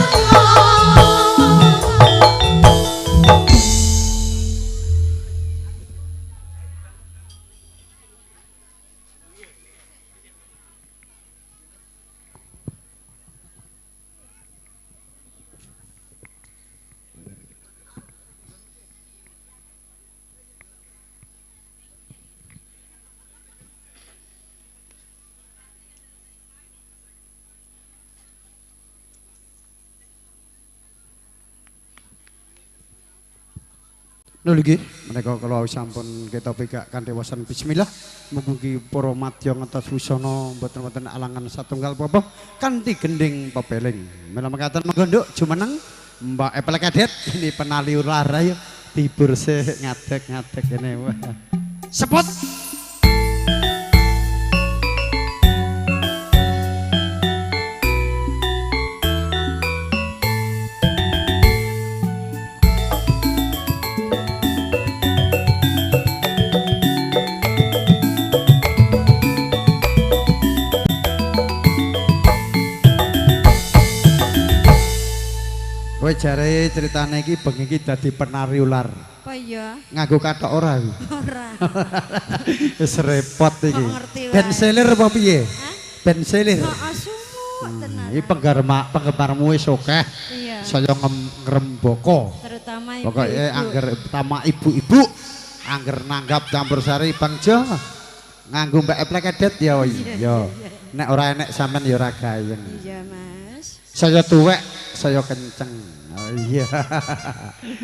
Lho nggih, menika kula sampun kita pigak kanthi wasan bismillah. Mugi-mugi para madya ngentos wusana mboten wonten alangan satunggal apa kanthi gending pepeling. Mila mekaten monggo nduk jumeneng Mbak Epel Kadet ini penali ular ayo tibur sik ngadeg-ngadeg kene. Wah. Sepot. Kowe jare ceritane iki bengi iki dadi penari ular. Apa iya? Nganggo kathok ora iki? Ora. Wis repot iki. Ben selir apa piye? Ben selir. Heeh, sumuk tenan. Iki penggemarmu wis akeh. Iya. Saya ngrembaka. Terutama ibu. Pokoke angger pertama ibu-ibu angger nanggap campur sari Bang Jo nganggo Mbak Eplek Edet ya iya. Nek ora enek sampean ya ora gayeng. Iya, Mas. Saya tuwek, saya kenceng. Oh iya.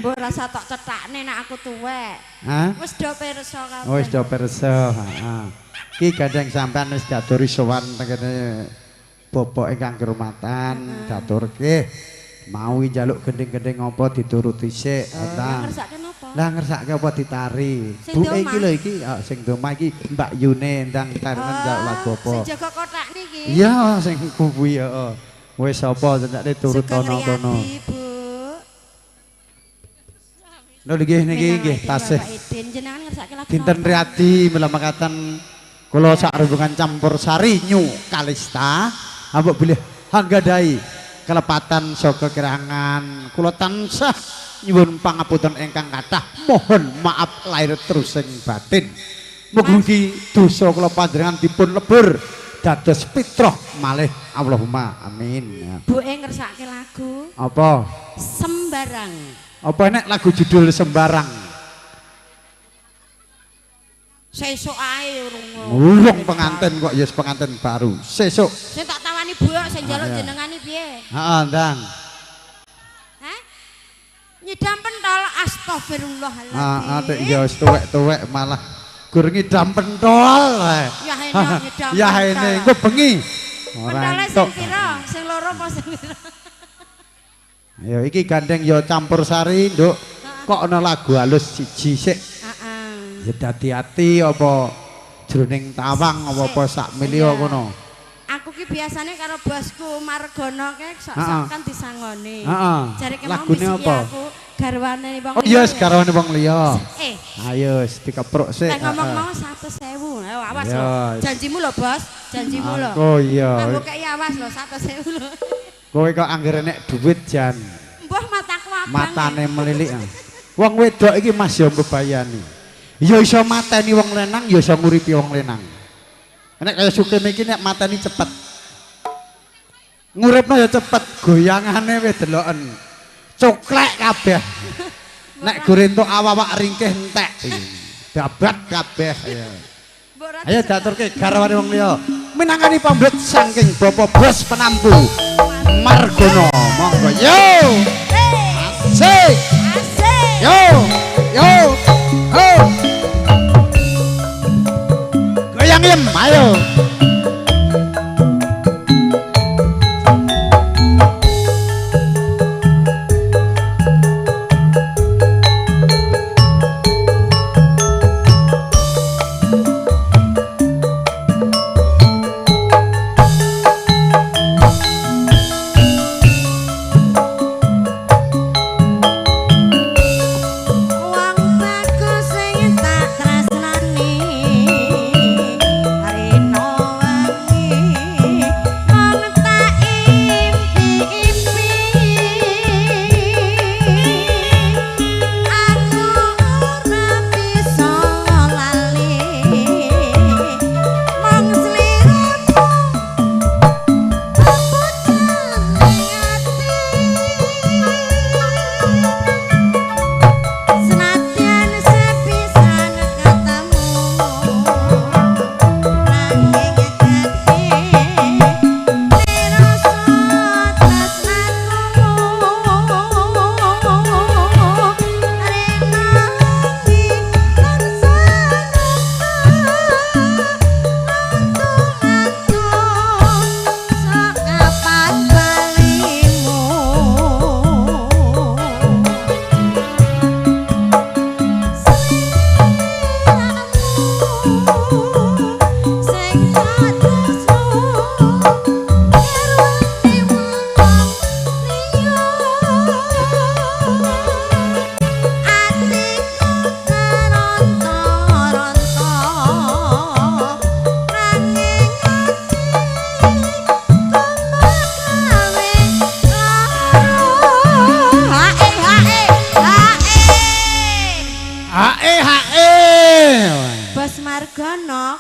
Mbok rasa tok cethakne nek aku tuwek. Hah? Wis do pirsa kabeh. Wis do pirsa, heeh. Ki gandeng sampean wis diaturi sowan tengene bapak ingkang kerumatan, diaturke. Mau njaluk gending-gending apa dituruti sik, ta. Ngersake napa? Lah ngersake apa ditari. Buke iki lho iki, sing domah iki Mbak Yune ndang tarenen njaluk lagu apa. Sing jaga kotak niki. Iya, sing kuwi heeh. Wis apa cendake turut ana kono. Lho nggih niki nggih tasih. Dinten Riyadi mila mekaten kula sak rombongan campur sari New Kalista ambok bilih hanggadhahi kelepatan saka kirangan kula tansah nyuwun pangapunten ingkang kathah mohon maaf lahir terus sing batin. Mugi-mugi dosa kula panjenengan dipun lebur dados fitrah malih Allahumma amin. Buke ngersake lagu apa? Sembarang. Apa enek lagu judul Sembarang? Sesuk ae urung. Urung pengantin kok ya pengantin baru. Sesuk. Sing tak tawani Bu sing njaluk jenengane piye? Heeh, Ndang. Hah? Nyidam pentol astagfirullahaladzim. Heeh, tek ya wis tuwek-tuwek malah gur ngidam pentol. Ya enak nyidam. Ya ene engko bengi. Pentole sing pira? Sing loro apa sing pira? Ya iki gandeng ya campur sari, Nduk. Kok ana lagu halus siji sik. Heeh. Ya dadi ati apa jroning tawang apa-apa sak milio kono. Aku ki biasane karo bosku Margono kae sok-sok kan disangoni. Heeh. Jare ke mau Lagune apa? Aku garwane wong liya. Oh iya, garwane wong liya. Ayo dikepruk sik. Nek ngomong mau 100.000. Ayo awas lho. Janjimu lho, Bos. Janjimu lho. Oh iya. Aku kei awas lho 100.000 lho. Kowe kok anggere nek duit jan. Mbah mataku abang. Matane melilik. Wong wedok iki Mas ya mbebayani. Ya iso mateni wong lanang, ya iso nguripi wong lanang. Nek kaya Sukim iki nek mateni cepet. Nguripno ya cepet, goyangane wis deloken. Coklek kabeh. Nek gur entuk awak ringkih entek. Babat kabeh. Ayo diaturke garwane wong liya. Minangkani pamblet saking Bapak Bos Penampu Margono. Monggo yo. Asik. Asik. Yo yo. Oh. Goyang lem ayo.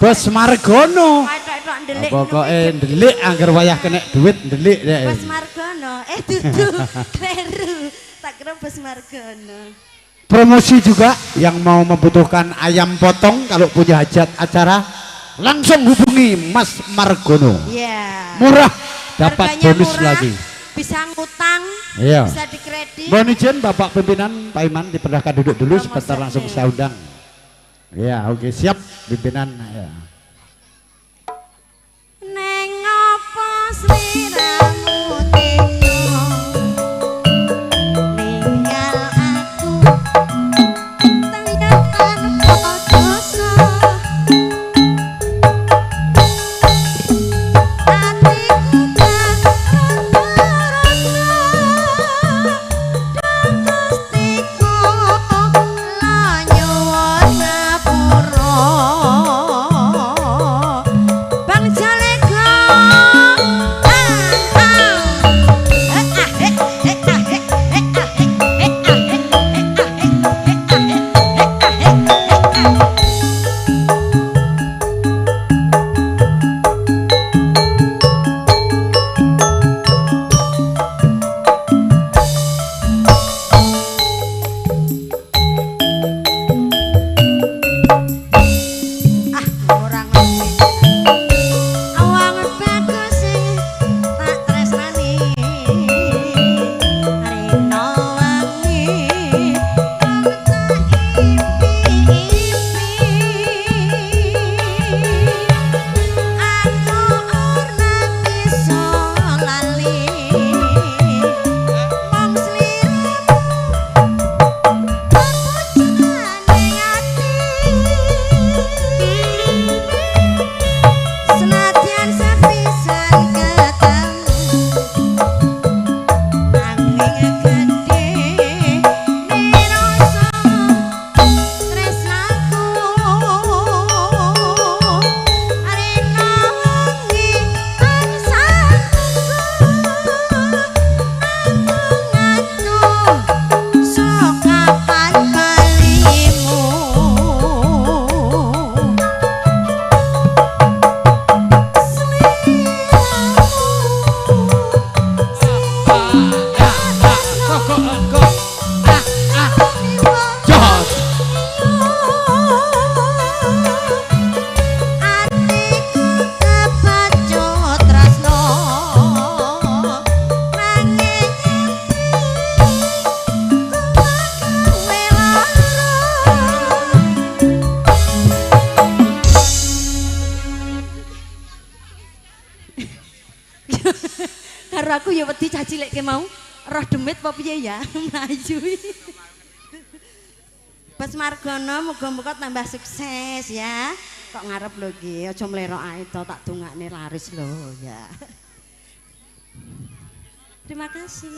Bos Margono. Pokoke ndelik angger wayah kena duit ndelik dek. Bos Margono. Dudu kleru. Tak kira Bos Margono. Promosi juga yang mau membutuhkan ayam potong kalau punya hajat acara langsung hubungi Mas Margono. Iya. Murah, dapat harganya bonus murah, lagi. Bisa ngutang, iya. Bisa dikredit. Mohon izin Bapak pimpinan Pak Iman dipersilahkan duduk dulu sebentar langsung saya undang. Ya, oke, siap pimpinan ya. Neng opo sliramu tega ninggal aku tanpa dosa atiku ronta-ronta Gustiku la nyuwun ngapura. Karo aku ya wedi cah cilik ke mau. Roh demit apa piye ya? Mlayu. Bos Margono muga-muga tambah sukses ya. Kok ngarep lho iki, aja mlerok ae to, tak dongakne laris lho ya. Terima kasih.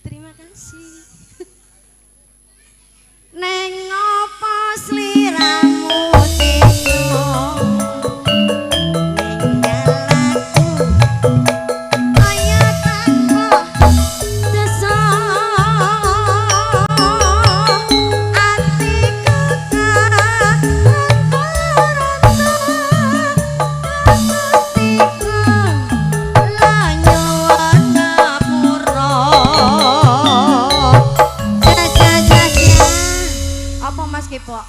Terima kasih. Neng opo sliramu tega ninggal aku kaya tanpa desa atiku atiku lanyo ngapura. Apa Mas Kepok?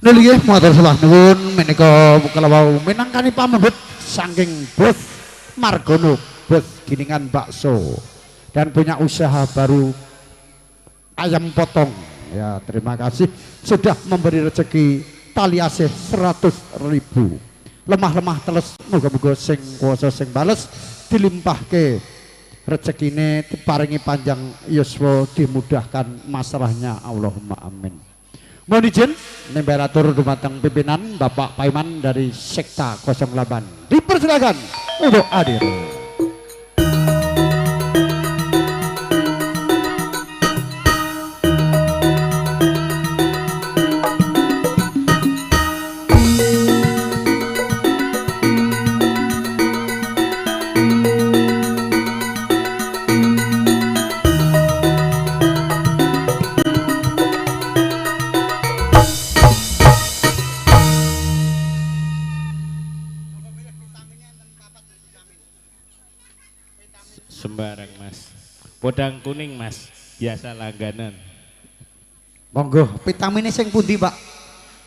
Nggih nggih matur sembah nuwun menika kalawau minangkani pamundhut saking Bos Margono, Bos Gilingan Bakso dan punya usaha baru ayam potong. Ya, terima kasih sudah memberi rezeki tali asih 100.000. Lemah-lemah teles muga-muga sing kuwasa sing bales dilimpahke rezekine, diparingi panjang yuswa, dimudahkan masalahnya. Allahumma amin. Mohon izin nembe atur dumateng pimpinan Bapak Paiman dari Sekta 08. Dipersilakan untuk hadir. Sembarang Mas, podang kuning Mas, biasa langganan. Monggo, vitaminnya sing pundi Pak?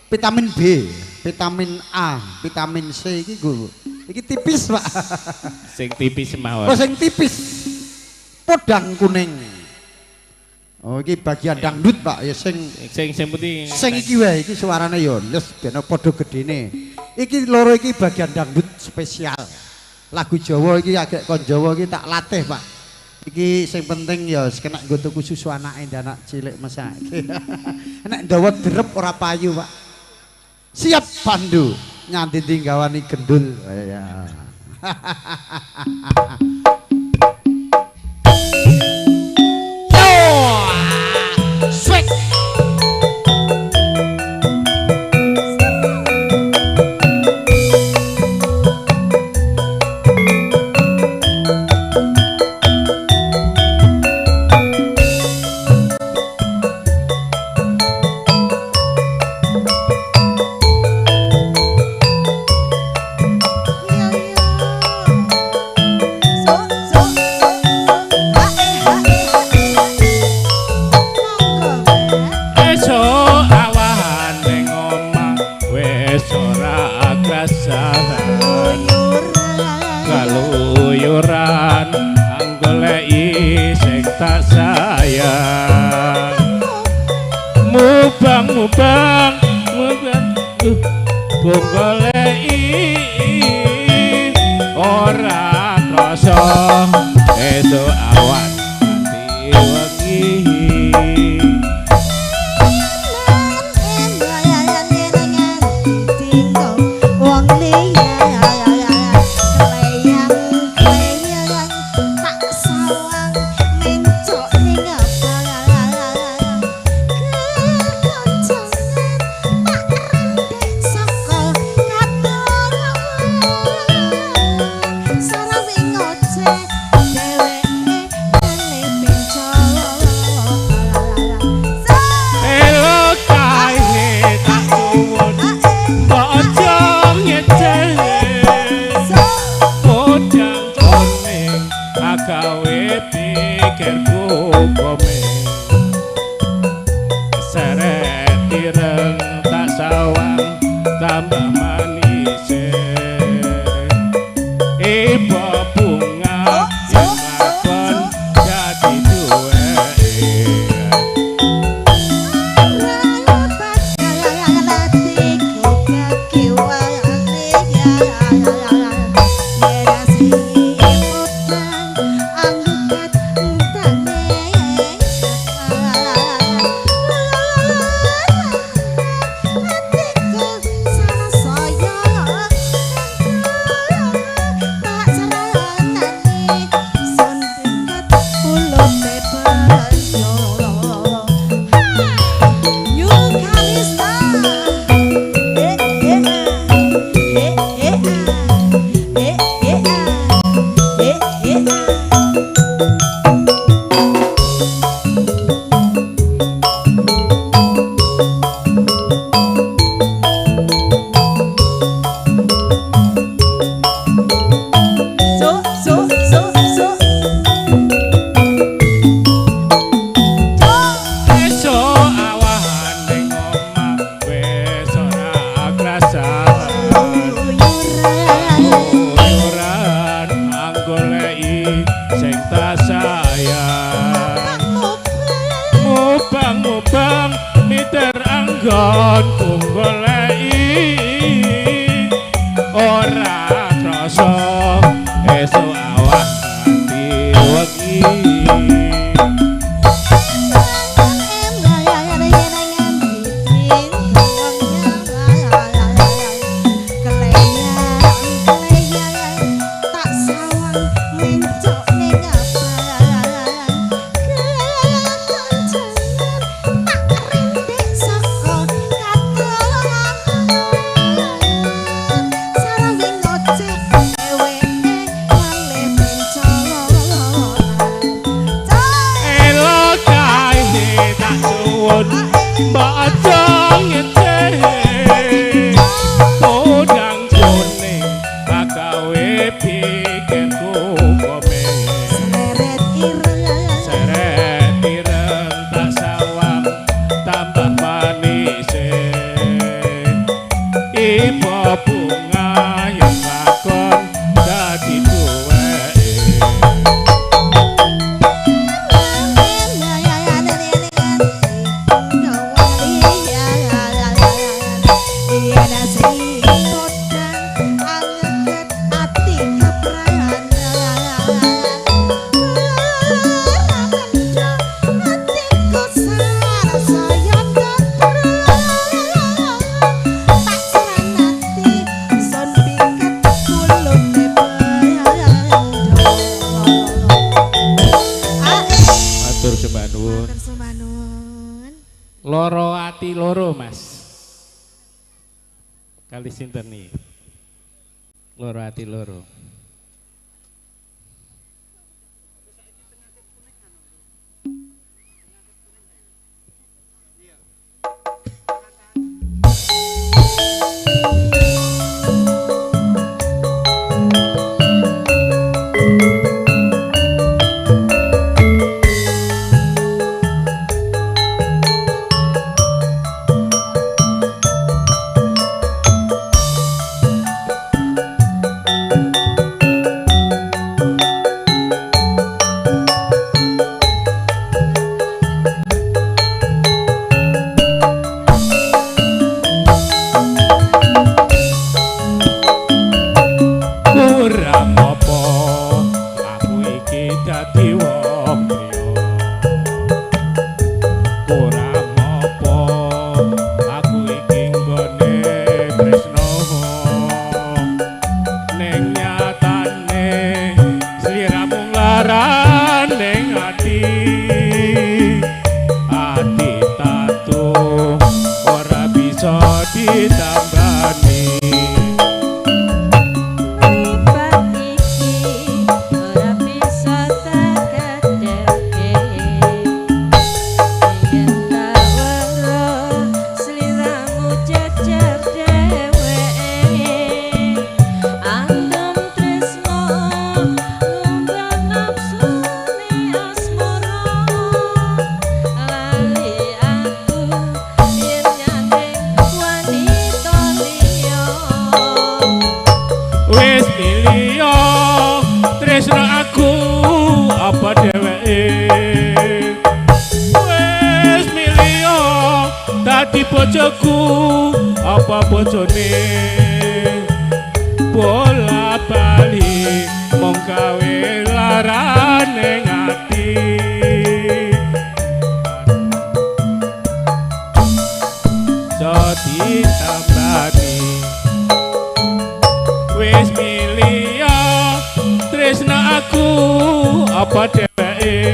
Vitamin B, vitamin A, vitamin C iki nggo. Iki tipis Pak. Sing tipis mawon. Oh sing tipis. Podang kuning. Oh iki bagian dangdut Pak, ya sing sing sing pundi? Sing iki wae iki suarane ya les ben padha gedene. Iki loro iki bagian dangdut spesial. Lagu Jawa iki agek kon Jawa iki tak latih Pak. Iki sing penting ya kena nggo tuku susu anake anak cilik mesake. Nek ndawa derep ora payu Pak. Siap pandu nyanti tinggawani gendul. Ya. Swek. Ora krasa esuk awan ati wengi. Yeah. Kebablasan keluyuran anggoleki sing tak sayang. Mubang-mubang miter anggonku goleki ora krasa esuk awan nganti wengi. Loro ati loro Mas. Kali sinten nih? Loro ati loro. Bojoku apa bojone bola bali mung gawe larane ati. Jadi tambani wis milih tresna aku apa dheweke.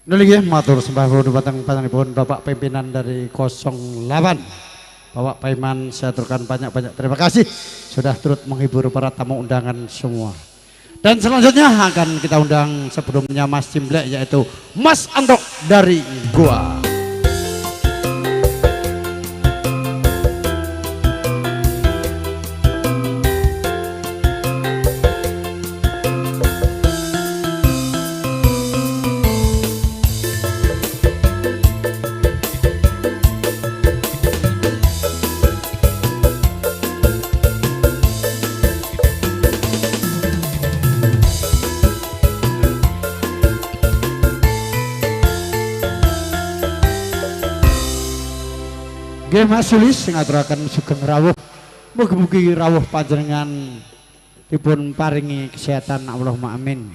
Nggih matur sembah nuwun dhumateng panjenenganipun Bapak pimpinan dari 08. Bapak Paiman, saya aturkan banyak-banyak terima kasih sudah turut menghibur para tamu undangan semua. Dan selanjutnya akan kita undang sebelumnya Mas Cimblek, yaitu Mas Antok dari Goa. Nggih Mas Sulis ngaturaken sugeng rawuh. Mugi-mugi rawuh panjenengan dipun paringi kesehatan, Allahumma amin.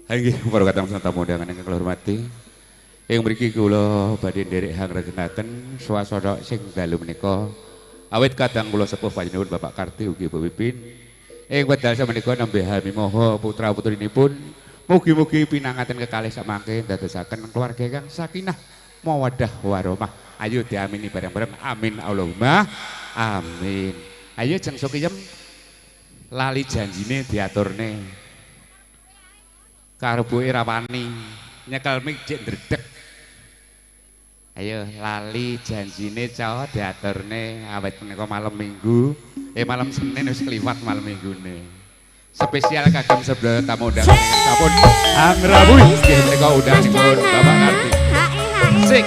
Nggih para kadang tamu undangan ingkang kula hormati. Ing mriki kula badhe nderek hangregenaken swasana sing dalu menika. Awit kadang kula sepuh panjenengan Bapak Karti ugi Ibu Pipin. Ing wedal menika nembe hamimaha putra-putrinipun mugi-mugi pinanganten kekalih samangke ndadosaken keluarga ingkang sakinah mawaddah warahmah. Ayo diamini bareng-bareng. Amin Allahumma amin. Ayo jeng Sukiyem lali janjine diaturne. Karo buke ra wani nyekel mik jek ndredeg. Ayo lali janjine co diaturne awet menika malam Minggu. Malam Senin wis kliwat malam Minggune. Spesial kagem sedaya tamu undangan sampun angrawuh nggih menika undanganipun Bapak Karti. Sik.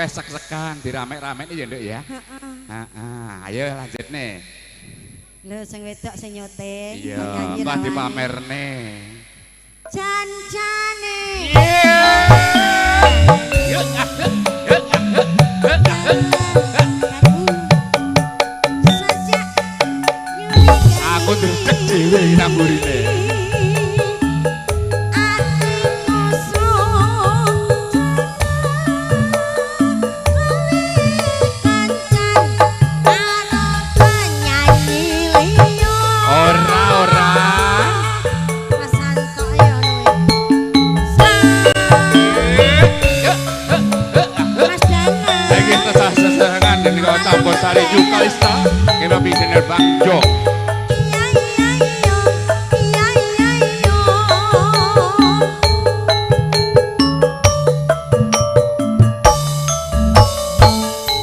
Sek-sekan dirame-ramene ya Nduk ya. Heeh. Ayo lanjut nih. Lho sing wedok sing nyote. Iya, mbah dipamerne. Jancane. Aku ndredeg dhewe nang mburine. Sari Yukalista, kira bisa Bang Jo.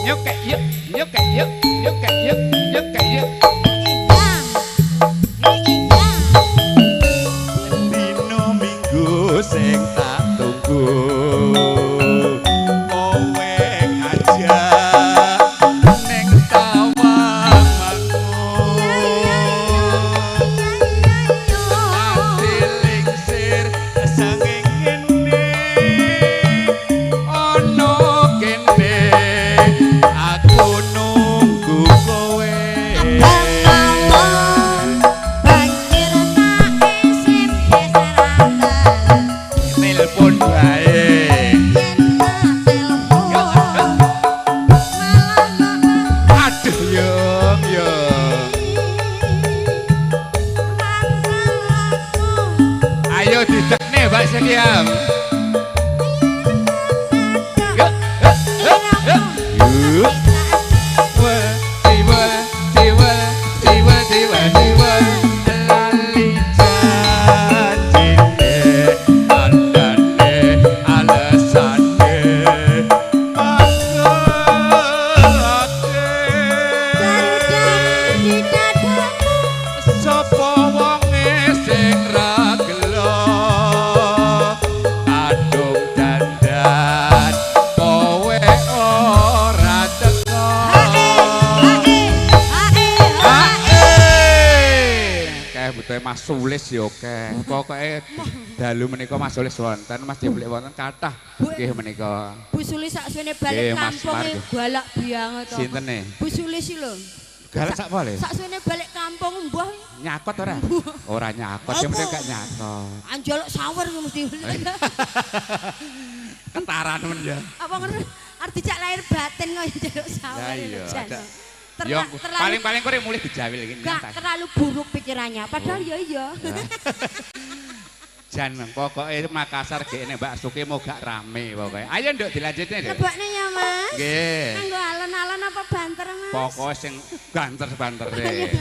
Yuk yuk yuk yuk yuk yuk yuk yuk. Ayo didekne Mbak Sekiam. Yuk, yuk, yuk, yuk. Tiwa, tiwa, tiwa, tiwa, tiwa. Lali janjine, andane alesane. Pangate. Sapa wonge sing ra gelo kadung dandan kowe ora teko. Kae butuhe Mas Sulis ya akeh. Pokoke dalu menika Mas Sulis wonten, Mas Jeblik wonten kathah nggih menika. Bu Sulis sak suwene balik kampung galak banget to. Sintene? Bu Sulis iki lho. Galak sak pole? Sak suwene balik kampung mbah nyakot ora? Ora nyakot, sing penting gak nyakot. Anjaluk sawer ku mesti. Ketaran men ya. Apa ngono? Arep dijak lahir batin kok njaluk sawer. Lah iya. Yo paling-paling kowe mulih dijawil iki. Gak terlalu buruk pikirannya, padahal ya iya. Jan pokoke Makassar gekne Mbak Suki mau gak rame pokoke. Ayo nduk dilanjutne nduk. Lebokne ya Mas. Nggih. Nganggo alon-alon apa banter Mas? Pokoke sing banter-bantere.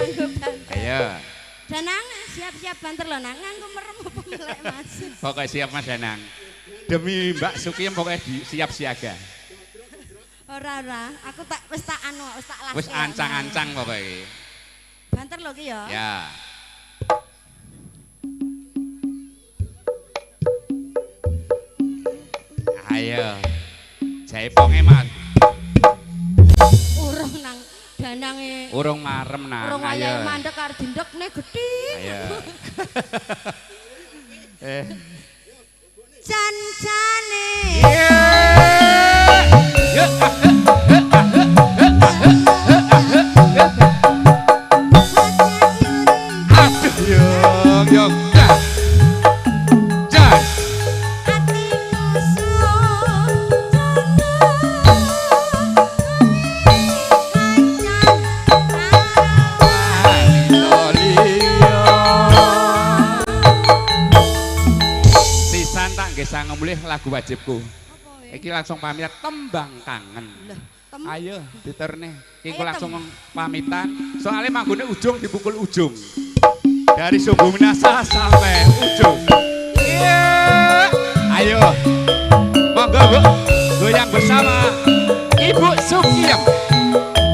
Ayo. Danang siap-siap banter lho nang nganggo merem apa melek Mas. Pokoke siap Mas Danang. Demi Mbak Suki pokoke siap siaga. Ora ora, aku tak wis tak anu, wis tak las. Wis ancang-ancang pokoke iki. Banter lho ki ya. Ya. Ayo. Jaiponge Mas. Urung nang danange. Urung marem nang. Urung wayahe mandek arep dindekne gedhi. Ayo. Cancane. Aduh yo yo. Mulih lagu wajibku. Iki langsung pamitan tembang kangen. Ayo diterne. Iki langsung pamitan. Soalnya manggone ujung dipukul ujung. Dari Sumbu Minasa sampai ujung. Yeah. Ayo. Monggo Bu. Goyang bersama Ibu Sukiyem.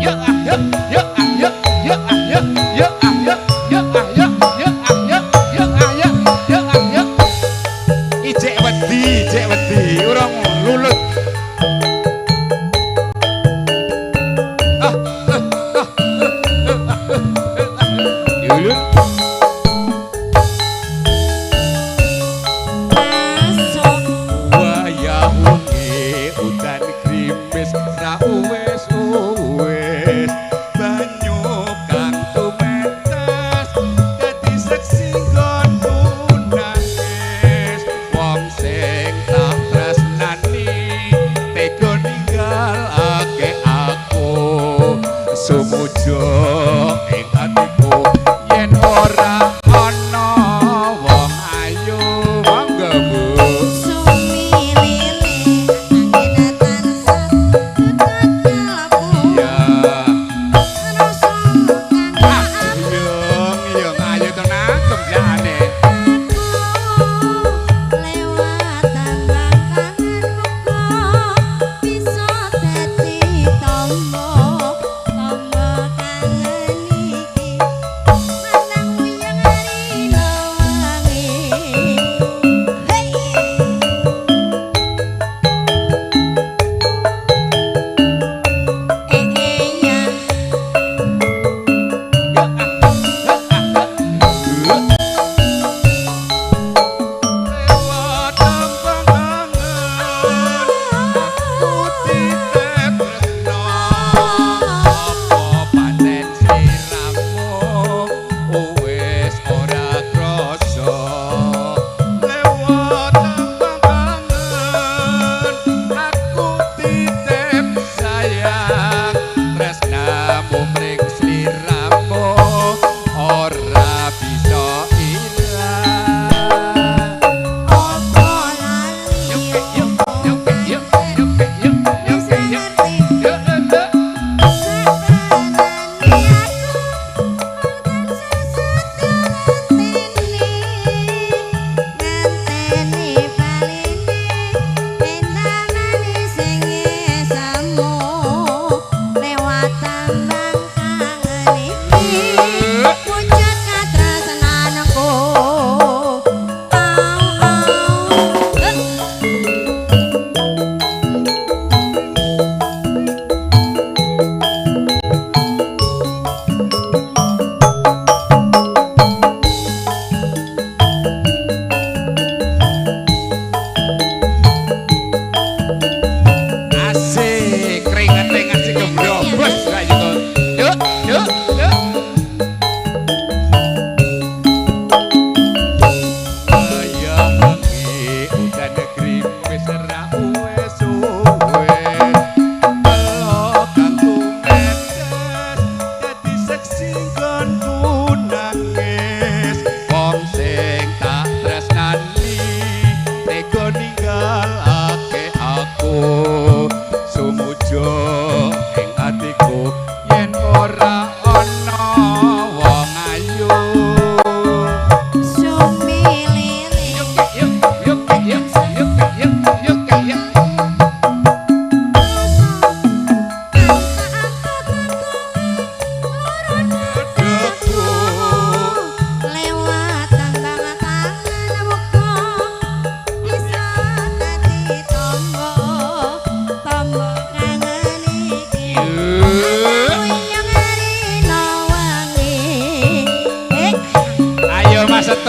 Yuk ah yuk yuk ah yuk yuk ah yuk yuk ah yuk yuk ah yuk yuk ah yuk yuk ah yuk yuk ah yuk. Ijek wedi, ijek wedi, urung lulut. Yulut. Masuk. Wayah wengi udan grimis ra uwes uwes banyu kang tumetes dadi seksi nggonku nangis wong sing tak tresnani tega ninggalake aku sumujo ing atiku yen ora ana wong ayu monggo Bu. Sumilile angin tansah tutut kalebu. Ya. Rasa kang Yung yung ayo tenan gemblane. Lewat tambang kangen muga bisa dadi tombo tombo kangen iki manang wiyang rina wangi. Hei. Eh eh ya. Lewat tambang kangen aku titip tresno apa pancen sliramu wis ora krasa lewat tambang kangen aku titip sayang tresnamu mring sliramu ora bisa ilang.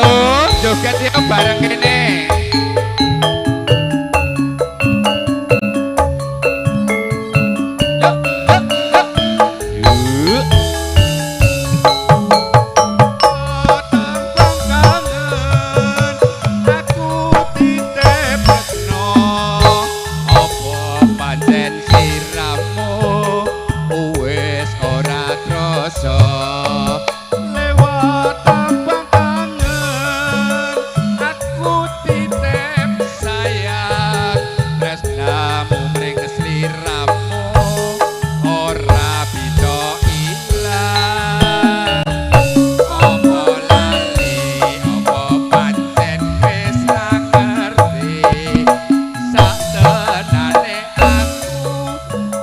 Satu, joget ya bareng kene. Yuk. Tembang kangen aku titip tresno, apa pancen siramu wis ora krasa. Lewat tembang kangen aku titip sayang, tresnamu mring sliramu ora bisa ilang. Apa lali, apa pancen wis ra ngerti, sak tenane aku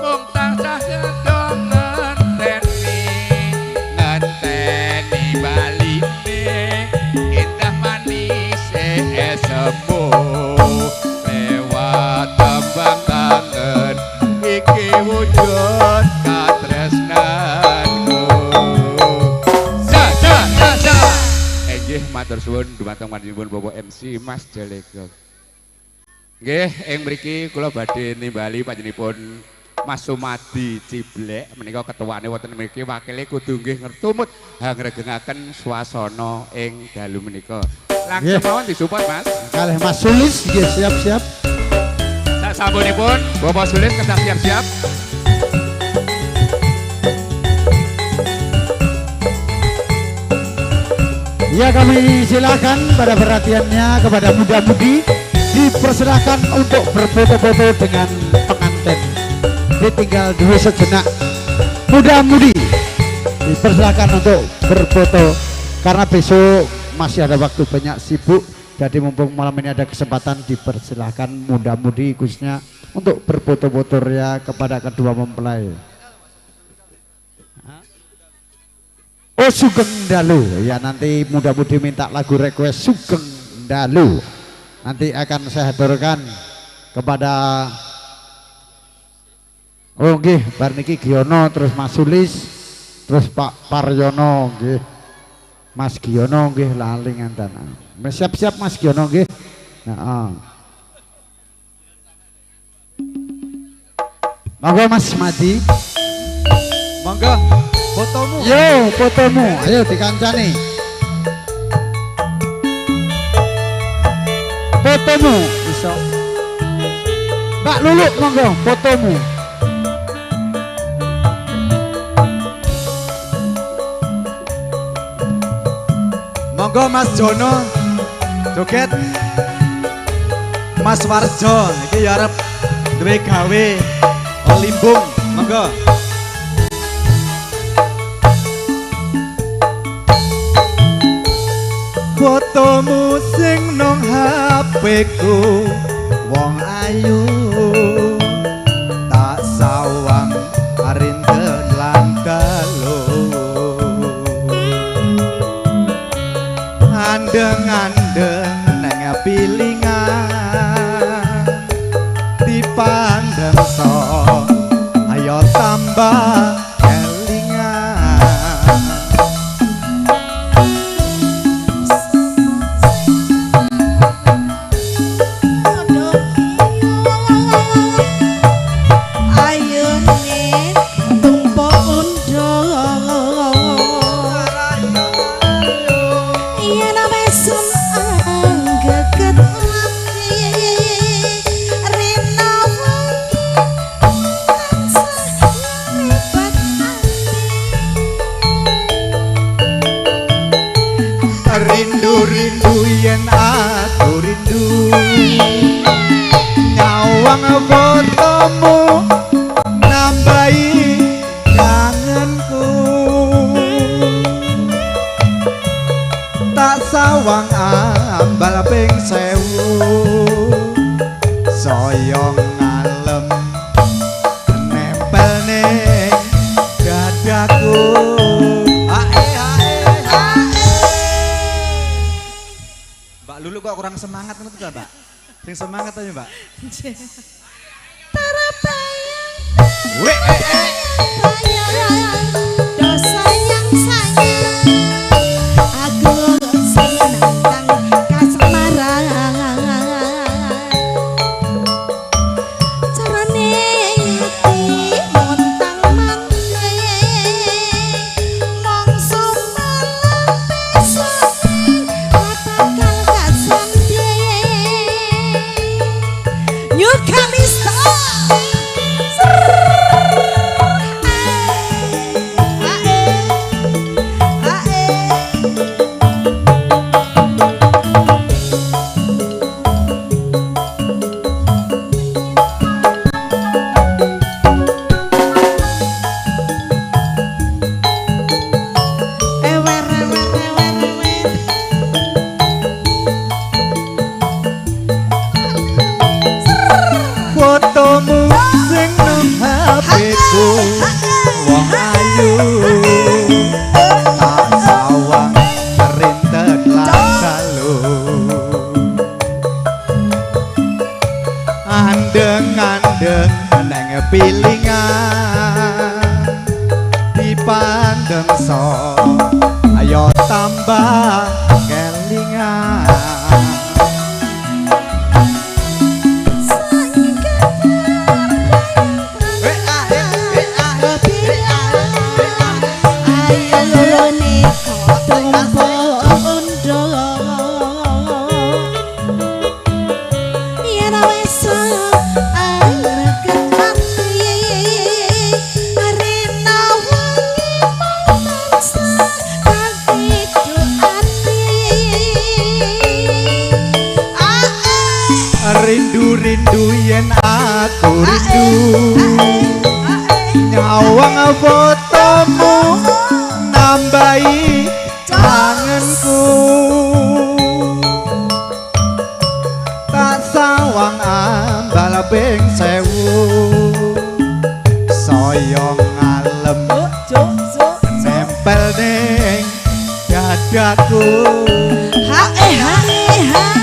mung tansah ngenteni, ngenteni baline indah manise esemu. Lewat tembang kangen iki wujud katresnanku. Sa sa sa sa. Nggih matur suwun dumateng panjenengan Bapak MC Mas Jelegong. Nggih, ing mriki kula badhe nimbali panjenenganipun Mas Sumadi Ciblek menika ketuane wonten mriki, wakile kudu nggih ngertumut hangregengaken swasana ing dalu menika. Langsung mawon disupport Mas. Kalih Mas Sulis nggih siap-siap. Sak sampunipun Bapak Sulis kedah siap-siap. Ya, kami silakan pada perhatiannya kepada muda-mudi dipersilakan untuk berfoto-foto dengan pengantin. Ditinggal dulu sejenak. Muda-mudi dipersilakan untuk berfoto karena besok masih ada waktu banyak sibuk. Jadi mumpung malam ini ada kesempatan, dipersilahkan muda-mudi khususnya untuk berfoto-foto ya kepada kedua mempelai. Oh, Sugeng Dalu ya, nanti muda-mudi minta lagu request Sugeng Dalu. Nanti akan saya haturkan kepada oh nggih, bar niki Giono, terus Mas Sulis, terus Pak Paryono nggih. Mas Giono nggih lali nganten. Siap-siap Mas Giono nggih. Heeh. Monggo Mas Madi. Monggo fotomu. Yo, fotomu. Ayo dikancani. Fotomu iso. Mbak Luluk monggo fotomu. Monggo Mas Jono joget. Mas Warjo iki ya arep duwe gawe limbung, monggo. Fotomu sing nang HP ku wong ayu tak sawang arinten lan dalu, andeng-andeng neng pilingan dipandang so ayo tambah kelingan. Ayune tumpuk undang yen mesum anggeget ati rina wengi tansah ngrebat ati. Rindu-rindu yen aku rindu nyawang fotomu nambahi kangenku, tak sawang ambal ping 1000 saya ngalem nempel ning dadaku. Ae ae ae. Mbak Lulu kok kurang semangat ngono to, Mbak? Sing semangat aja, Mbak. Terbayang Weh, eh, eh. bayang do sayang sayang aku seneng. Pilingan dipandeng so ayo tambah kelingan. Rindu-rindu yen aku rindu nyawang fotomu nambahi kangenku tak sawang ambal ping 1000 saya ngalem nempel ning dadaku. Hae hae hae.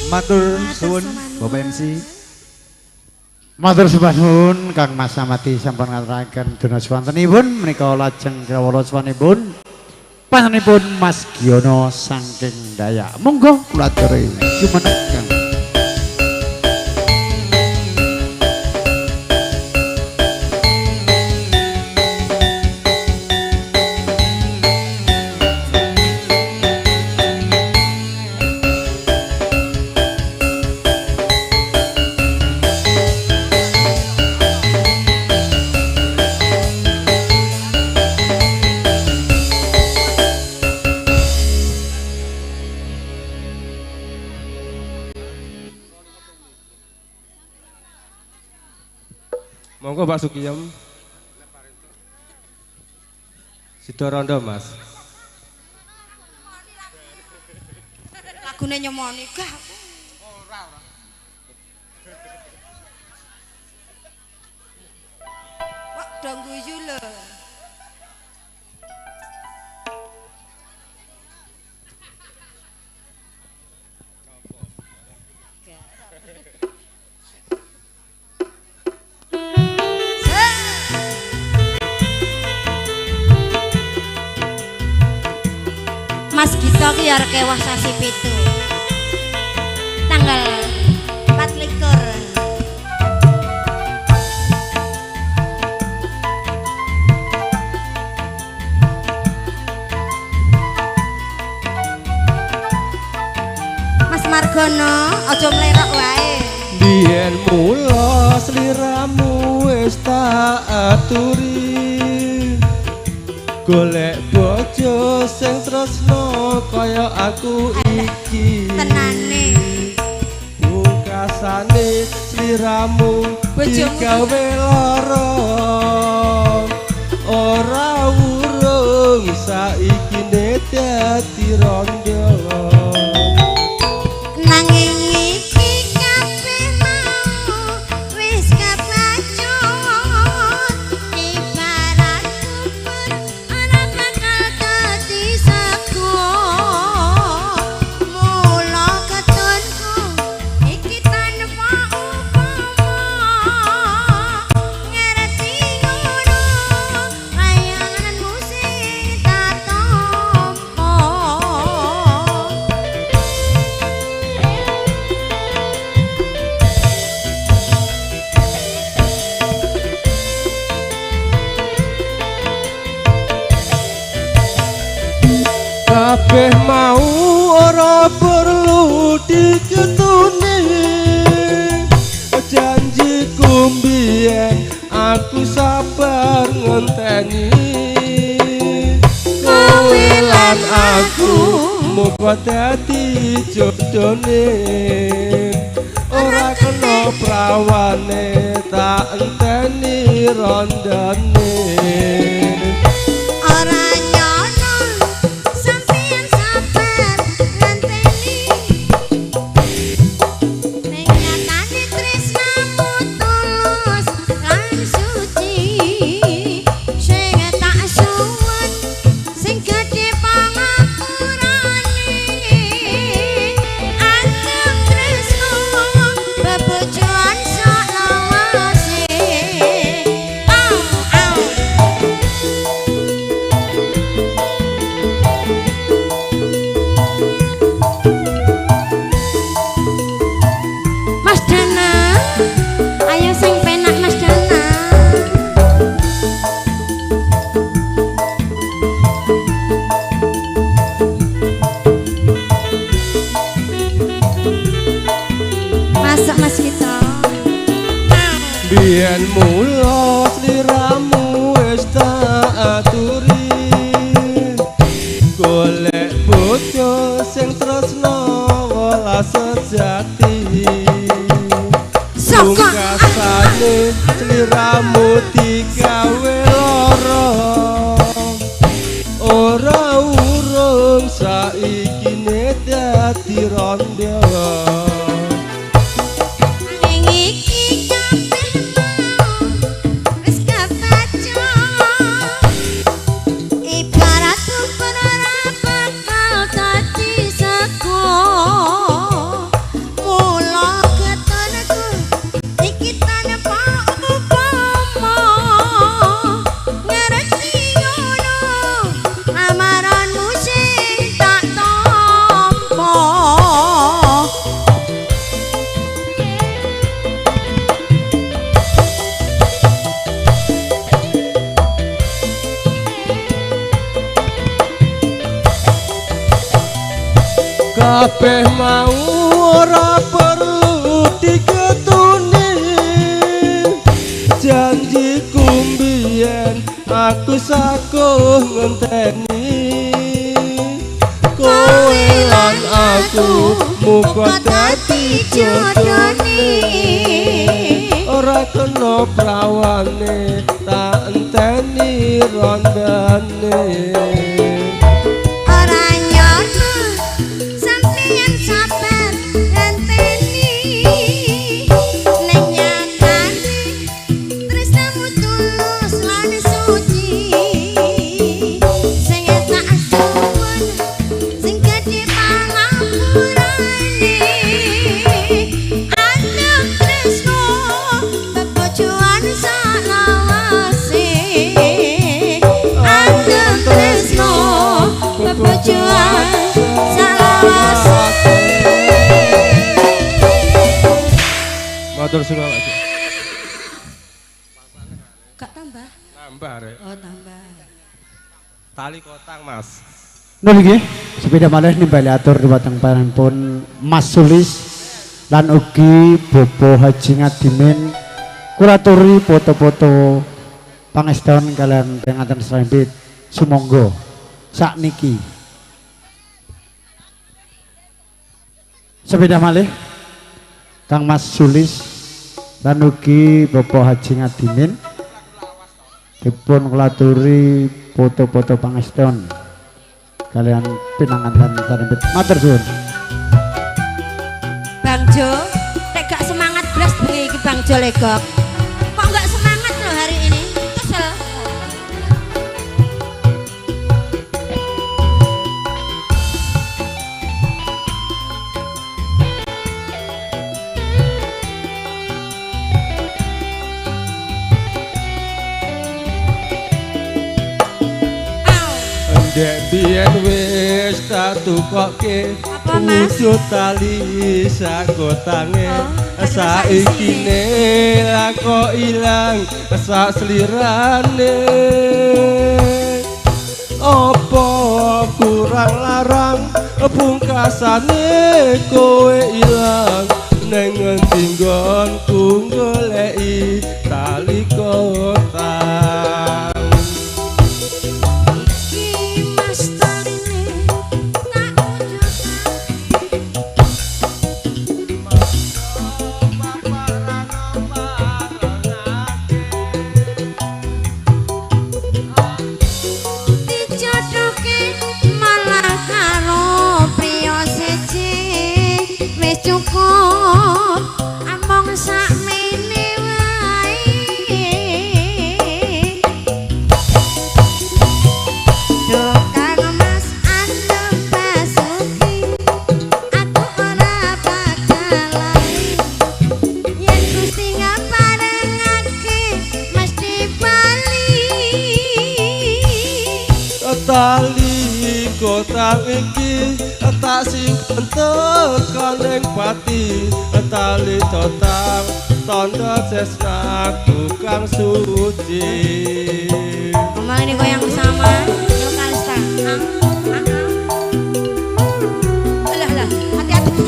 Matur suwun Bapak MC. Matur sembah nuwun Kang Mas Samadi sampun ngaturaken duna swantenipun menika lajeng kawula swanipun panjenenganipun Mas Giono saking Dayak. Monggo kula aturi jumeneng Kang. Monggo Pak Sukiyem. Sidorondo Mas. Lagune nyemoni gah. Ora ora. Kok do guyu lho. Mas Gito ki arep kewah sasi 7. Tanggal 24. Mas Margono, aja mlerok wae. Biyen mula sliramu wis tak aturi. Golek bojo sing tresno kaya aku iki. Tenane. Pungkasane sliramu digawe lara. Ora wurung saiki dadi rondo. Nanging iki kabeh mau wis kebacut. Ibarat kubur ora bakal dadi sego. Mula ketunku iki tanpa upama. Ngerti ngono layananmu sing tak tampa. Kabeh mau ora perlu diketuni. Janjiku mbiyen aku sabar ngenteni. Kowe lan aku Muga dadi jodone. Ora kena prawane tak enteni rondone. Ora nyono sampeyan sabar ngenteni. Ning nyatane tresnamu tulus lan suci. Sing tak suwun sing gedhe pangapurane. Antep tresno bebojoan sak lawase. Au au. Mas Dana, ayo sing penak Mas Dana. Masuk Mas Gito. Biyen mula sliramu wis tak aturi. Golek bojo sing tresna welas sejati. Saka Pungkasane sliramu digawe lara. Ora urung saiki ne dadi rondo. Ning iki kabeh mau wis kebaca. Ibarat bubur ora bakal dadi sego. Mula ketonku iki tanpa upama. Ngerti ngono lamaranmu sing tak tampa. Kabeh mau ora perlu diketuni. Janjiku mbiyen aku sakuh ngenteni. Kowe lan aku muga dadi jodone. Ora kena prawane tak enteni rondone. Ora nyono sampeyan sabar ngenteni. Ning nyatane tresnamu tulus lan suci. Sing tak suwun sing gedhe pangapurane. Antep tresno bebojoan salawase. Antep tresno bebojoan salawase. Matur suwun lagi. Gak tambah? Tambah rek. Oh tambah. Tali kotang Mas. Nun nggih, sepeda malih nimbali atur dhumateng panjenenganipun Mas Sulis lan ugi Bapak Haji Ngadimin kuraturi foto-foto pangeston kalian penganten srembit sumangga sakniki. Sepeda malih Kang Mas Sulis lan ugi Bapak Haji Ngadimin dipun kulaturi foto-foto pangeston kalian pinanganten sarembit. Matur suwun. Bang Jo, nek gak semangat blas bengi iki Bang Jo legok. Kok gak semangat loh hari ini? Kesel. Ndek biyen wis tak tukokke wujud tali sakotange. Saiki ne lah kok ilang sak slirane. Apa kurang larang pungkasane kowe ilang. Neng ngendi nggonku goleki tali kotang. Iki Mas taline tak Tali kotang iki tak simpen tekan ning pati. Tali kotang tandha tresnaku kang suci. Kembali nih goyang bersama Nil Kalista. Alah alah, hati-hati.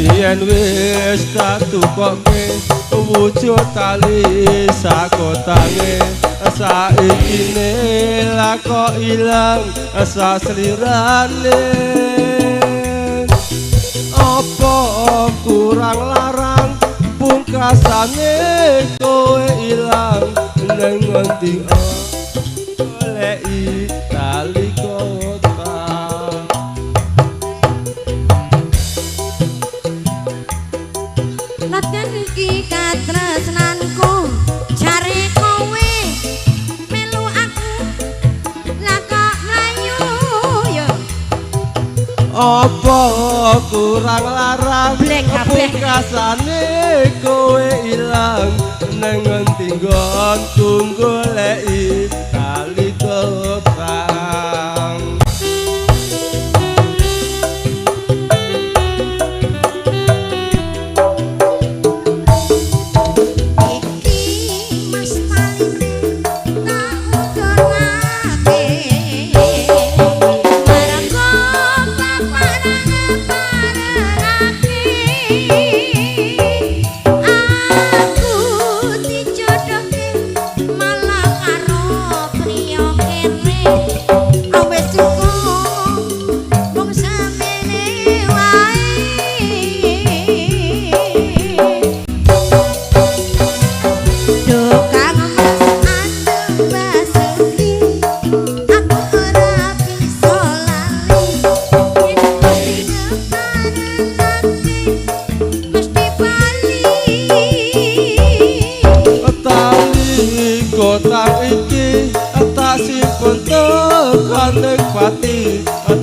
Yen wis tak tukoke wujud tali sakotange, saiki lah kok ilang saslirane. Apa kurang larang pungkasane kowe ilang nang ngendi goleki tali kotang. Iki katresnanku jare kowe melu aku lah kok mlayu yo. Apa kurang larang pungkasane kowe ilang nang ngendi nggonku goleki tali kotang.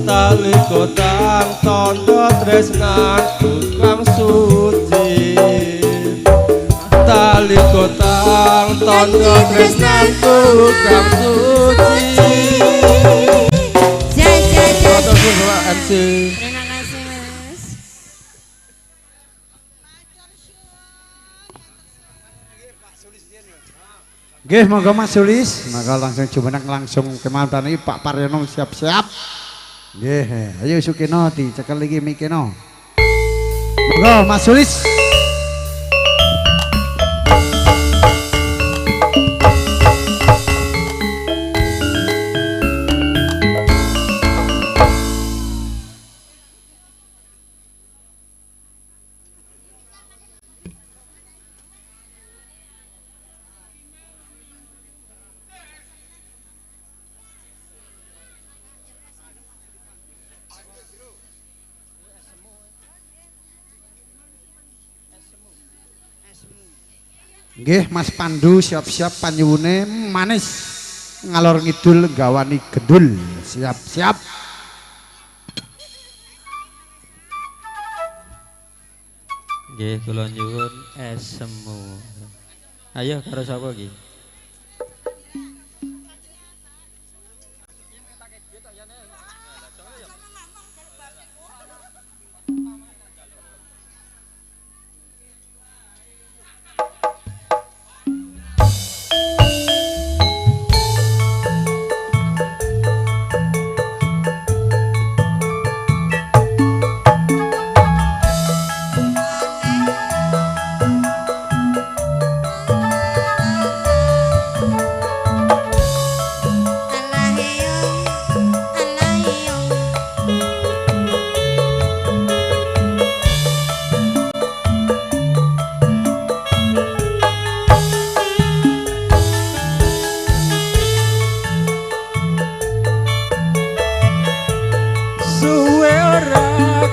Tali kotang tandha tresnaku kang suci. Tali kotang tandha tresnaku kang suci. Terima kasih Mas. Nggih, monggo Mas Sulis, monggo langsung jumeneng langsung kemampuan iki Pak Paryono siap-siap. Nggih, ayo Sukino dicekel iki mikino. Monggo Mas Sulis. Nggih Mas Pandu siap-siap panyuwune manis ngalor ngidul gawani gendul siap-siap. Nggih kula nyuwun esemu. Ayo karo sapa iki?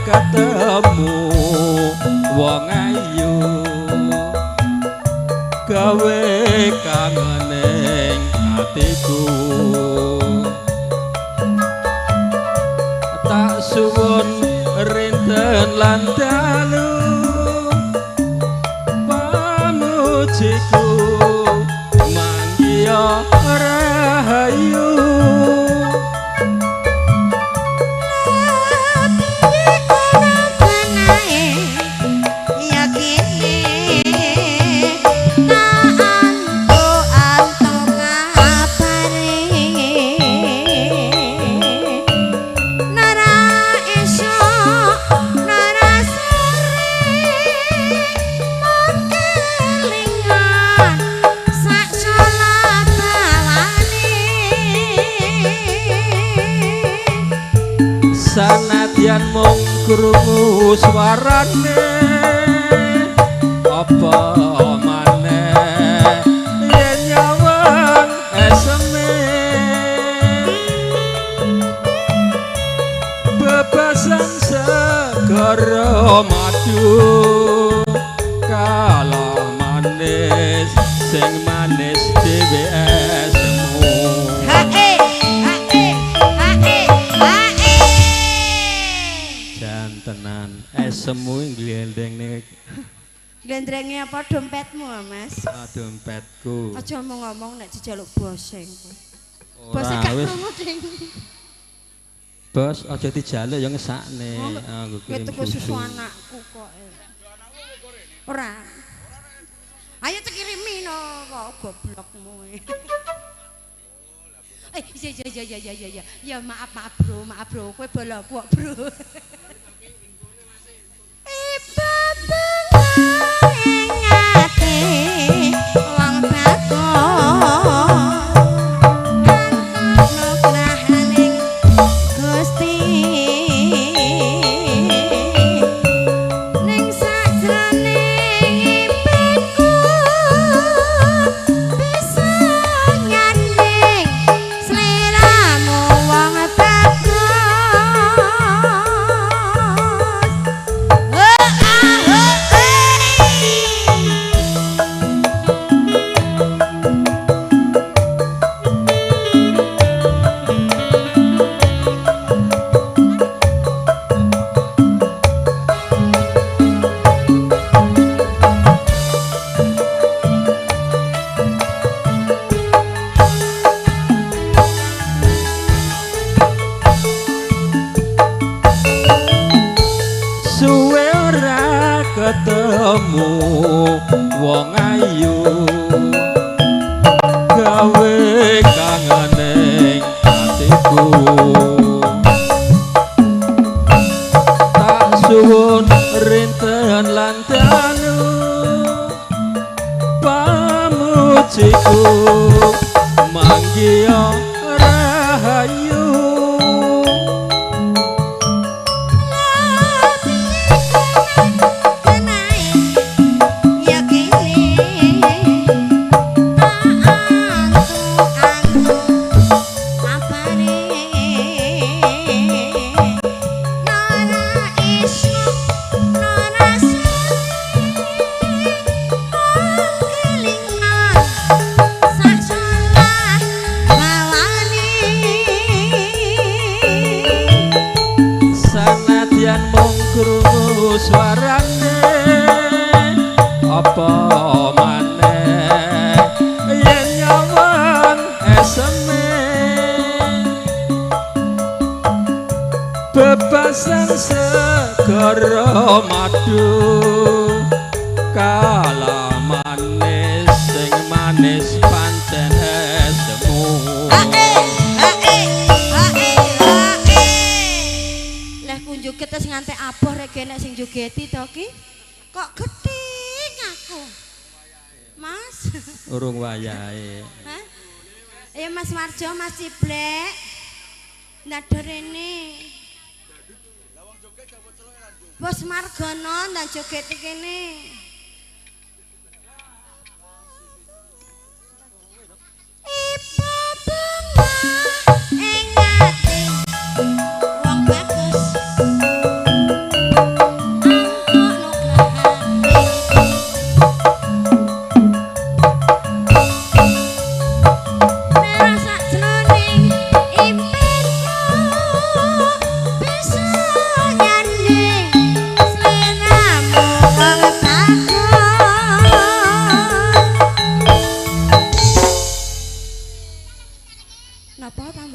Ketemu wong ayu Sanadyan mung krungu suarane apa maneh yen nyawang eseme bebasan segara madu kalah manis sing manis dhewe esemu. Hae hae hae hae. Jan tenan esemu glendeng. Glendrenge apa dompetmu, Mas? Ah, dompetku. Aja ngomong nek dijaluk bose engko. Bose gak krungu ding. Bos, aja dijaluk ya ngesakne. Aku kirim susu anakku kok. Ora. Ayo tekirimi no kok goblokmu. Eh, iya iya iya iya iya. Ya maaf maaf bro, maaf bro. Kowe boloku kok, Bro. Wong bagus nugrahaning Gusti ning sajroning impiku bisa nyanding sliramu wong bagus. Suwe ora ketemu wong ayu gawe kangening atiku tak suwun rinten lan dalu pamujiku manggiya rahayu. Sanadyan mung krungu suarane apa maneh yen nyawang eseme bebasan segara madu kalah manis sing manis pancen esemu. Joget wis ngantek aboh rek enek sing jogeti to ki. Kok gething aku. Mas. Urung wayahe. Hah? Ayo Mas Warjo, Mas Ciblek. Ndado rene. Bos Margono ndak joget kene. Ibu bunga ing ati wong bagus.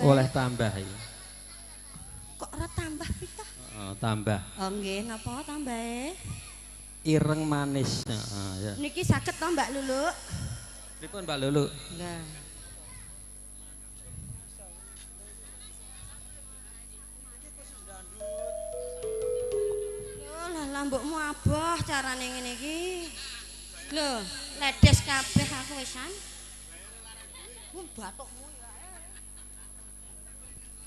Oleh tambah ya. Kok ora tambah pita? Oh, tambah. Oh nggih, napa tambahe? Ireng manis. Heeh, ya. Niki saged to Mbak Lulu? Pripun Mbak Lulu? Nggih. Lho, lah lambukmu aboh carane ngene iki. Lho, ledes kabeh aku wisan. Bathukmu ya.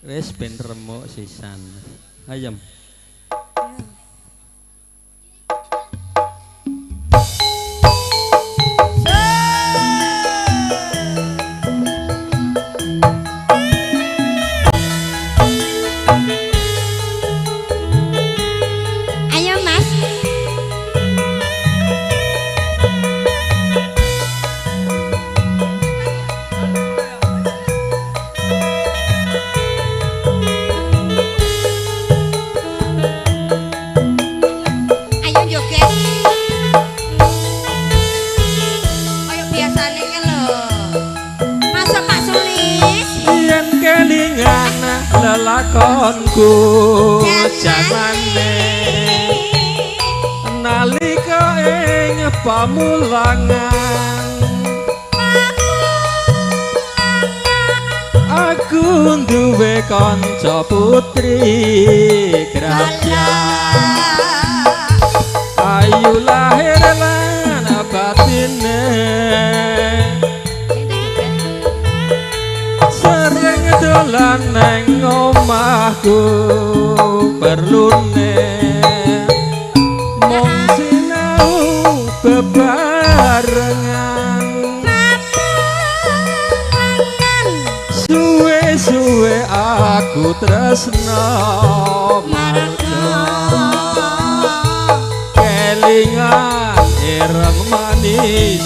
Wis ben remuk sisan. Ayem. lelakonku jamane nalika ing pamulangan aku duwe kanca putri grabyan ayu lahir lan batine sering dolan nang omahku perlune mung sinau bebarengan suwe-suwe aku tresna marga kelingan ireng manis.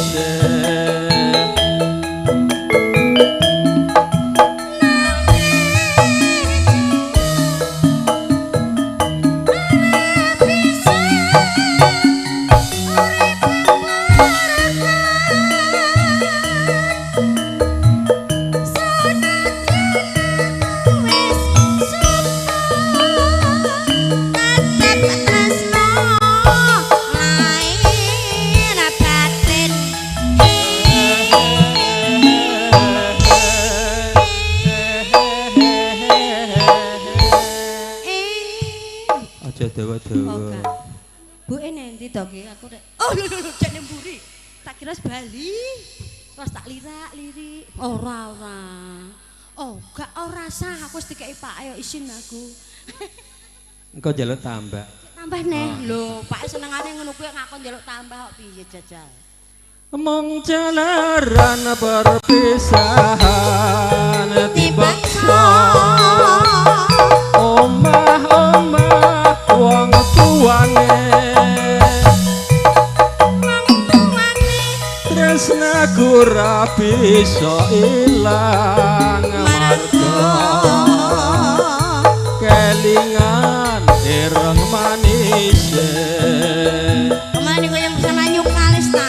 Isin aku. Engko njaluk tambah. Tambah neh. Lho, Pak senengane ngono kuwi ngakon njaluk tambah kok piye jajal. Mung jalaran perpisahan dipaksa omah-omah wong tuane. Wong tuane tresnaku ra bisa ilang marga kelingan ireng manis. Kemana kau yang bisa nanyuk kalis ta?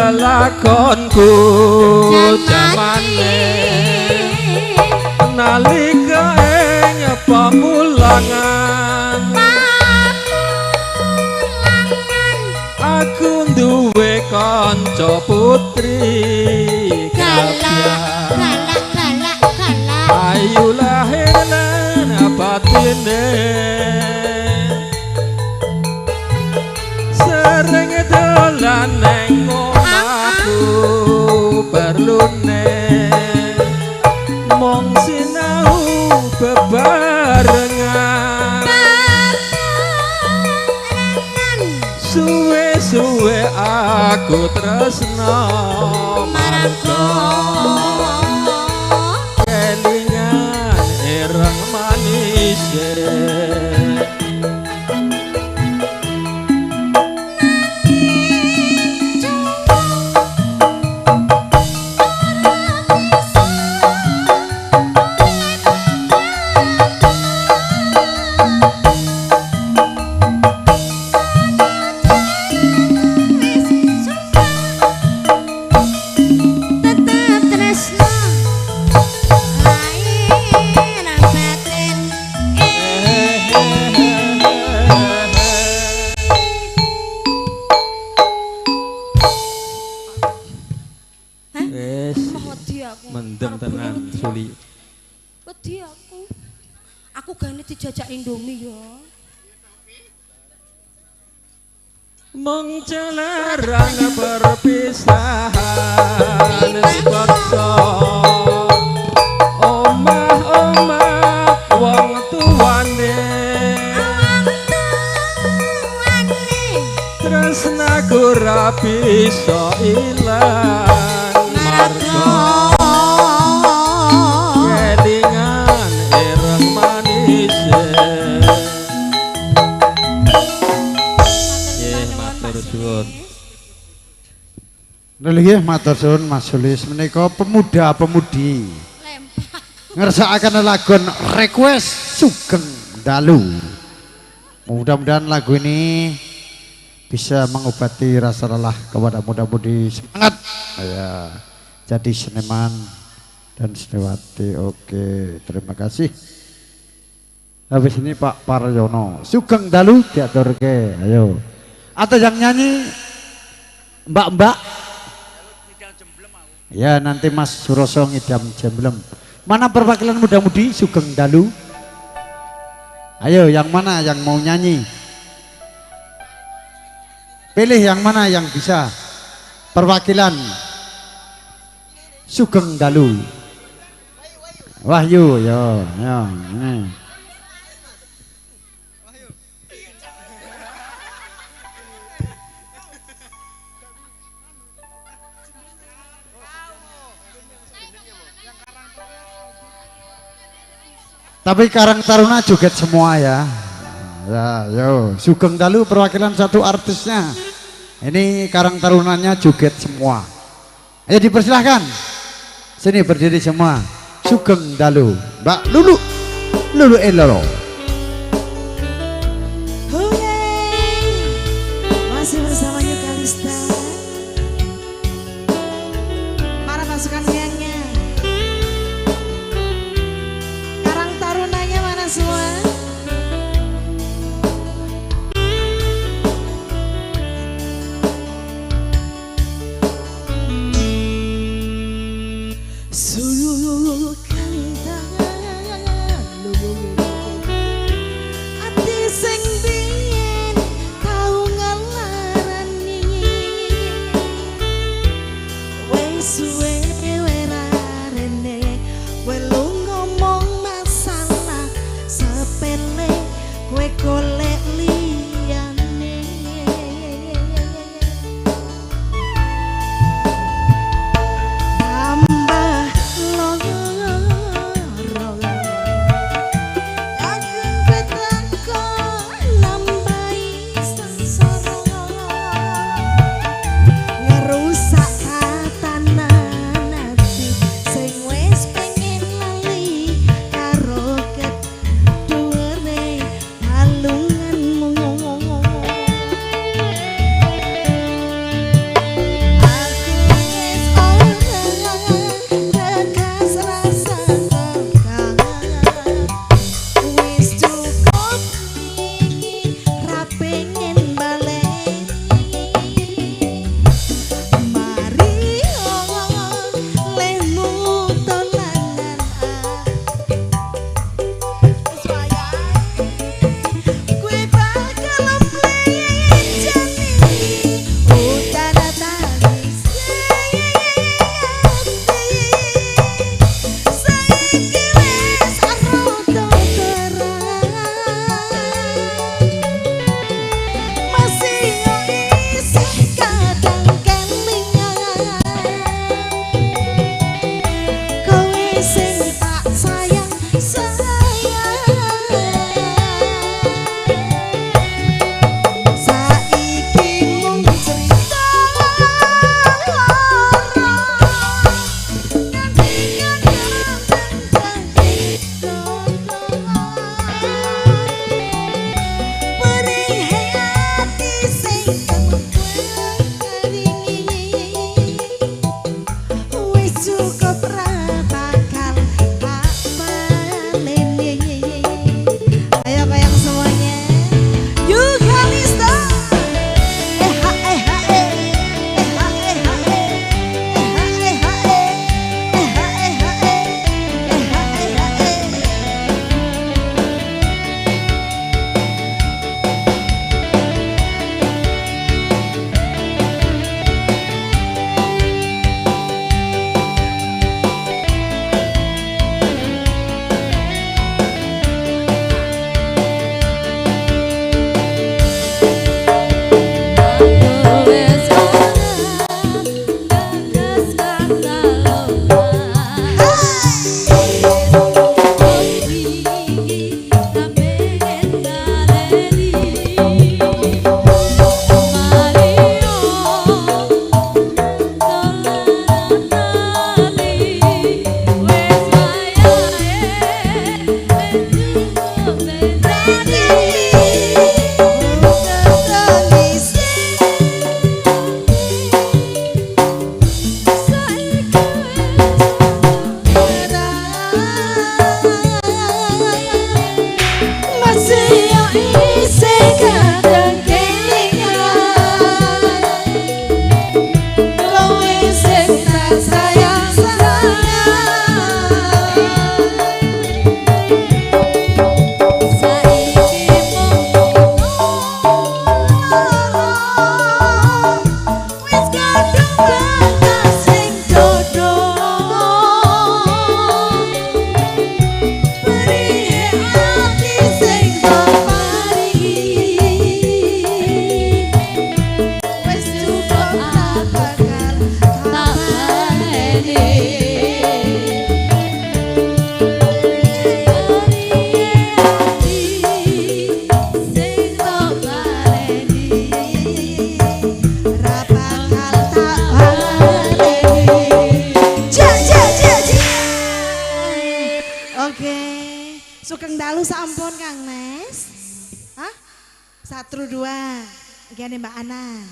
Lakonku jamane nalika ing pamulangan aku duwe kanca putri galak galak galak galak ayu lahir lan batine sering dolan nang omahku perlune mung sinau bebarengan suwe-suwe aku tresna marga kelingan ireng manis. Mung jalaran perpisahan dipaksa omah-omah wong tuane tresnaku ra bisa ilang marga kelingan Matur suwun. Nggih, matur suwun Mas Sulis. Menika pemuda-pemudi ngersakaken lagon request Sugeng Dalu. Mudah-mudahan lagu ini bisa mengobati rasa lelah kepada muda-mudi. Semangat ya, jadi seniman dan seniwati. Oke, terima kasih. Habis ini Pak Paryono Sugeng Dalu diaturke. Ayo, atau yang nyanyi mbak-mbak ya, nanti Mas Suroso ngidam jemblem. Mana perwakilan muda-mudi Sugeng Dalu? Ayo, yang mana yang mau nyanyi? Pilih yang mana yang bisa. Perwakilan Sugeng Dalu. Wahyu, yo, yo, ini. Tapi Karang Taruna joget semua ya. Ya, yo, Sugeng Dalu perwakilan satu artisnya. Ini Karang Tarunanya joget semua. Ayo dipersilahkan. Sini berdiri semua. Sugeng Dalu, Mbak Lulu, Lulu Elolo. Masih bersama New Kalista. Para pasukan gengnya. Karang Tarunanya mana semua? Sugeng Dalu, ati sing biyen tau ngelarani, wis suwe werarene, welu ngomong masalah sepele, kowe golek liyane. Tambah loro yakin kowe teko nambahi sengsara, ngerusak tatanan ati sing wis pengen lali karo keduwere balunganmu. Aku wis ora bekas rasa tekang, wis cukup iki ra pengen balen. telu sampun Kang Mas. Hah? 1 2. Gini Mbak Ana.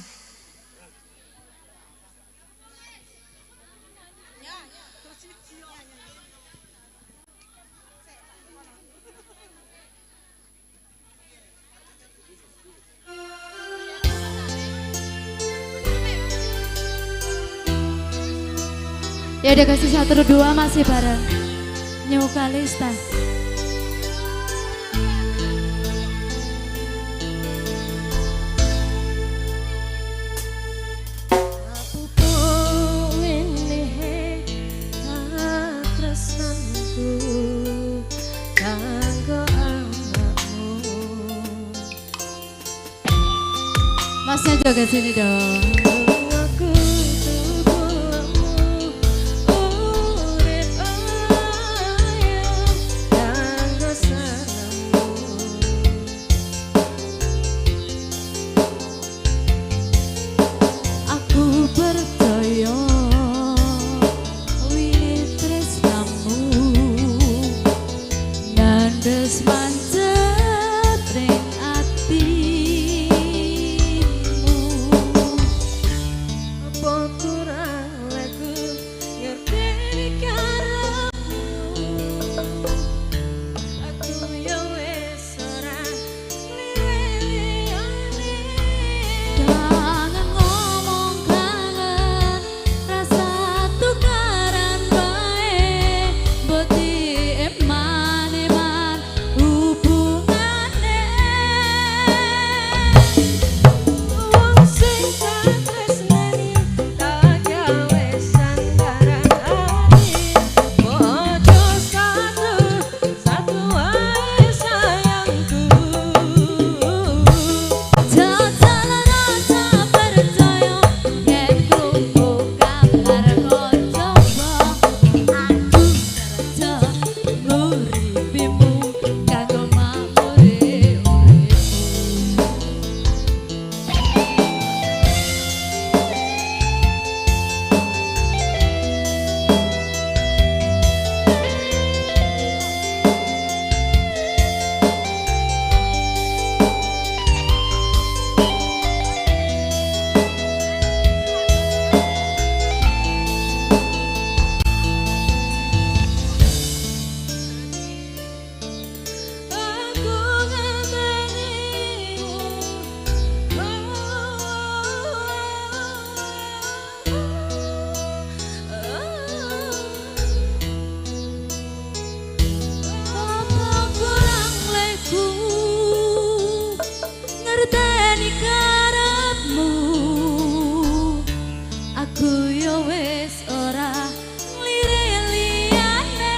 Ya udah kasih 1 2 masih bareng New Kalista. Masnya juga sini dong. Aku percaya wiwit tresnamu nandes mancet ring atimu. Apa kurang lagu ngerti karepmu? Aku yo wis ora liwe-liyane. Kangen ngomong kangen, rasa tukaran bae, mbok eman-eman hubungane. Wong sing tak tresnani tak gawe sandaran ati. Ojo satu satu wae sayangku. Jajalan rasa percaya yen krungu kabar coba. Aku kerja nguripimu kanggo makmure uripmu. Aku ngenteni. Apa kurang leku ngerteni karepmu? Aku yo wis ora nglirik liyane.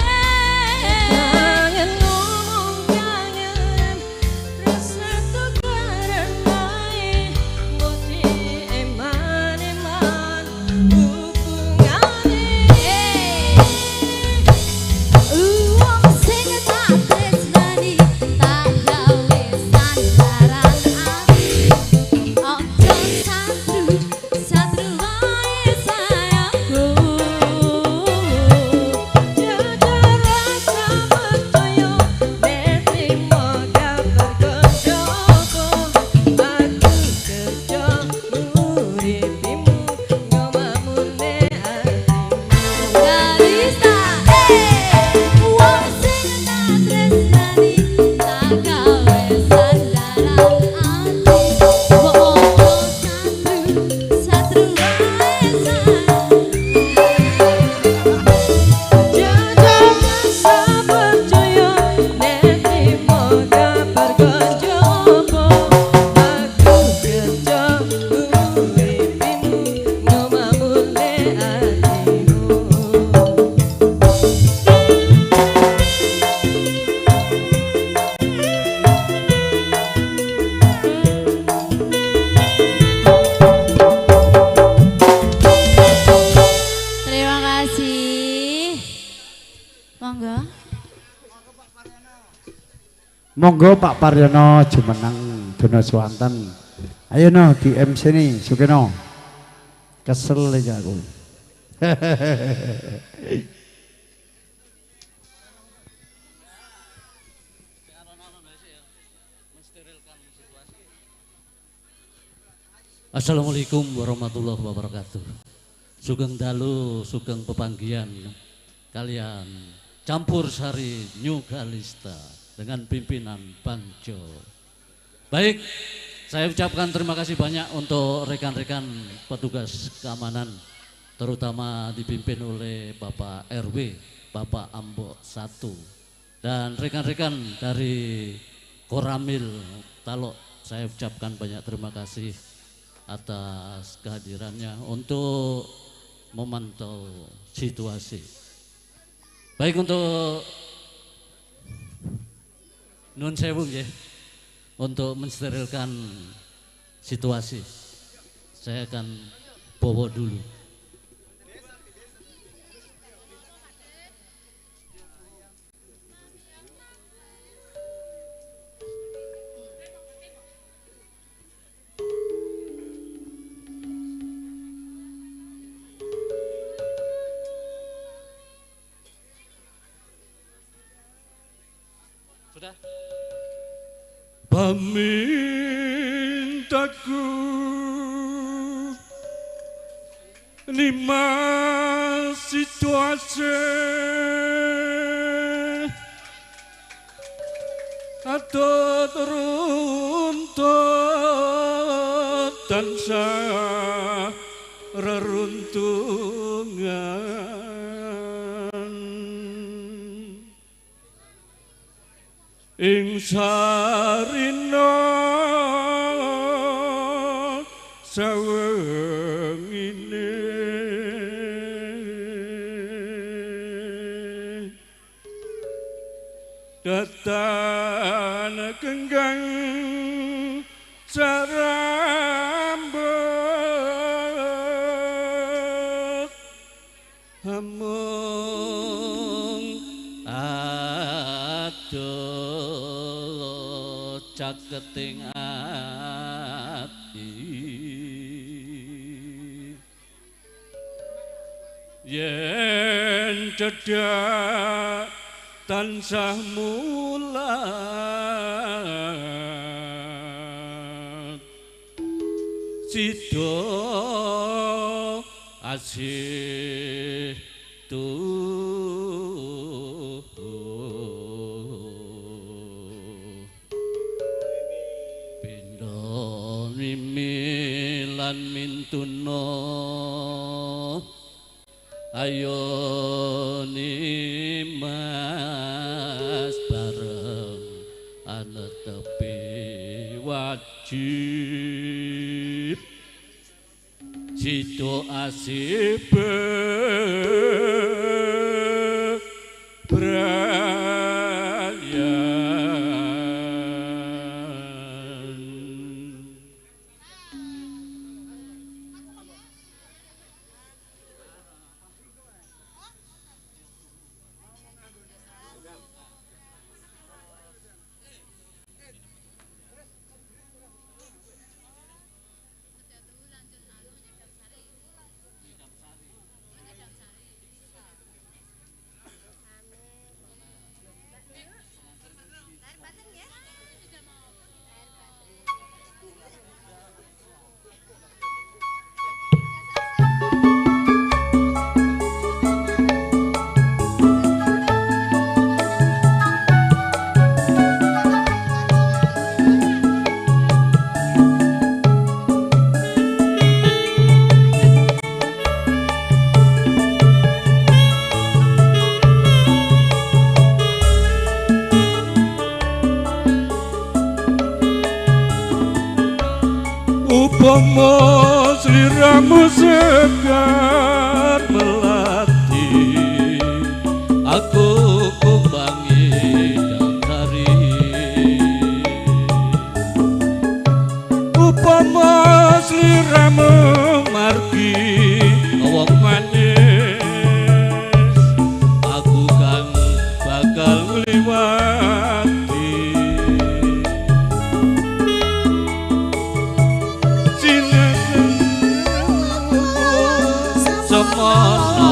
Kangen ngomong kangen, rasa tukaran bae, mbok eman-eman hubungane. Wong sing tak tresnani tak gawe sandaran ati. Ojo santru santru wae sayangku. Jujur rasa percaya nek trimo kabar koncoku. Aku kerja nguripimu ngomamune atimu. Kalista, wong sing tak tresnani tak gawe sandaran ati. Ojo santru santru wae sayangku. Jujur rasa percaya nek trimo kabar koncoku. Aku kerja nguripimu ngomamune atimu. Terima kasih. Monggo. Monggo Pak Paryono jumeneng Dono Swanten. Ayo no di MC nih Sukeno. Kesel iki aku. Assalamualaikum warahmatullahi wabarakatuh. Sugeng dalu, sugeng pepanggihan kalian Campur Sari New Kalista dengan pimpinan Bang Jo. Baik, saya ucapkan terima kasih banyak untuk rekan-rekan petugas keamanan, terutama dipimpin oleh Bapak RW, Bapak Ambok 1, dan rekan-rekan dari Koramil Talok. Saya ucapkan banyak terima kasih atas kehadirannya untuk memantau situasi. Baik, untuk nun sewu nggih, untuk mensterilkan situasi, saya akan bawa dulu. Sudah? Pamintaku lima situasi atau teruntut tansah reruntungan. Ing sarina sawengine datan genggang sarambut amung aduh caketing ati yen cedhak tansah mulat sida asih tuh mimilan mintuno ayo nimas bareng anetepi wajib situasi Upama sliramu sekar melati, aku kumbangi dafari. Upama sliramu margi wong manis, aku kang bakal ngliwati. Semono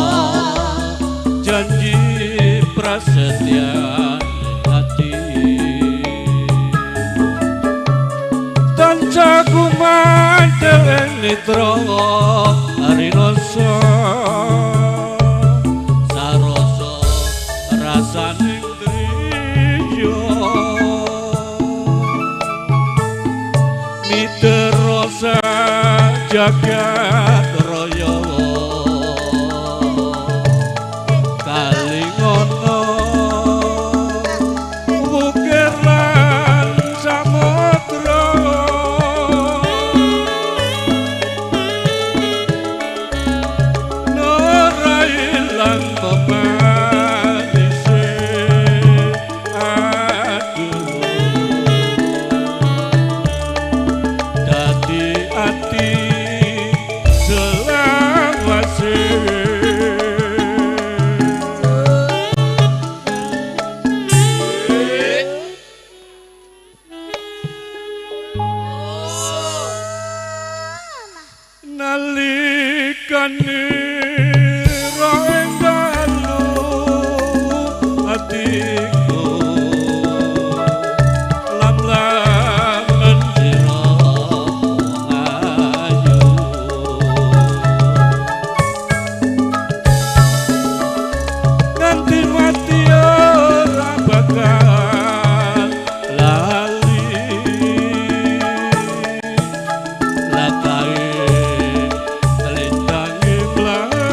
Netra rinasa sarasa rasaning driya miterasa jagat raya kalingono wukir lan samudra ora ilang pemanise aduh dadi ati selawase. Nalikane ra ing dalu atiku lam-lamen sira ayu nganti mati ora bakal lali lakae lintangi mlaku.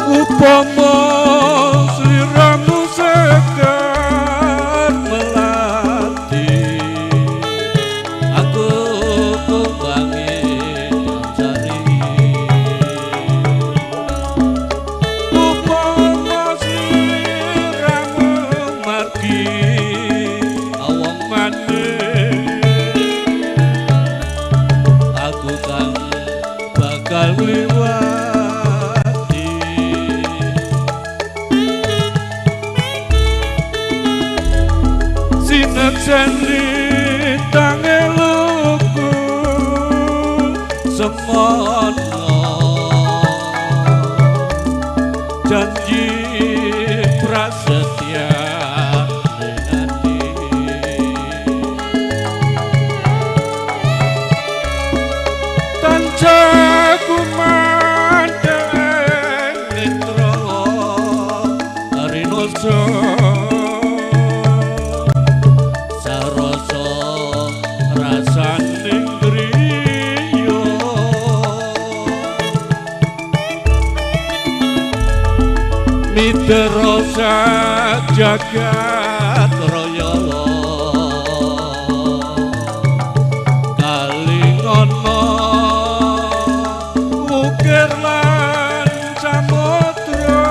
Upama sliramu sekar melati aku kumbangi sari. Upama sliramu margi wong manis aku kang bakal ngliwati. Sineksen tangeluku semono janji prasetya ati tancah kumandheng netra rinasa sarasa rasaning griya miterasa jagat raya kalingono wukir lan samudra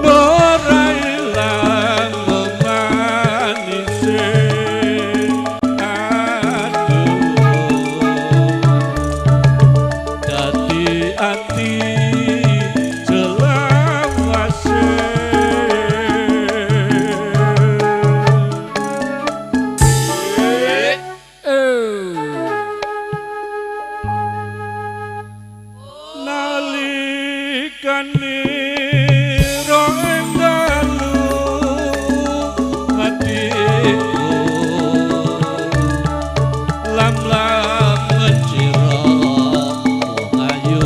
ora ilang memanise aduh dadi ati selawase. Nalikane ra ing dalu atiku lam-lamen sira wong ayu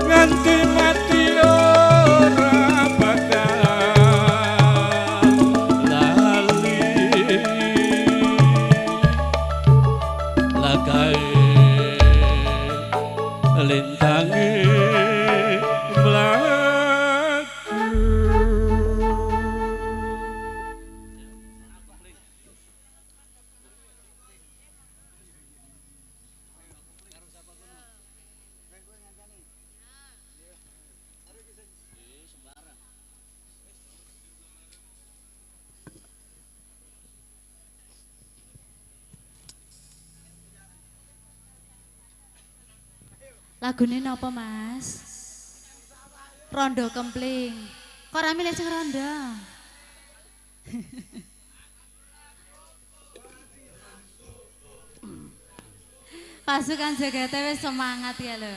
nganti mati ora bakal lali lakae lintangi mlaku. Lagune napa, Mas? Rondo Kempling. Kok rame lek sing rondo? Pasukan JGT wis semangat ya lho.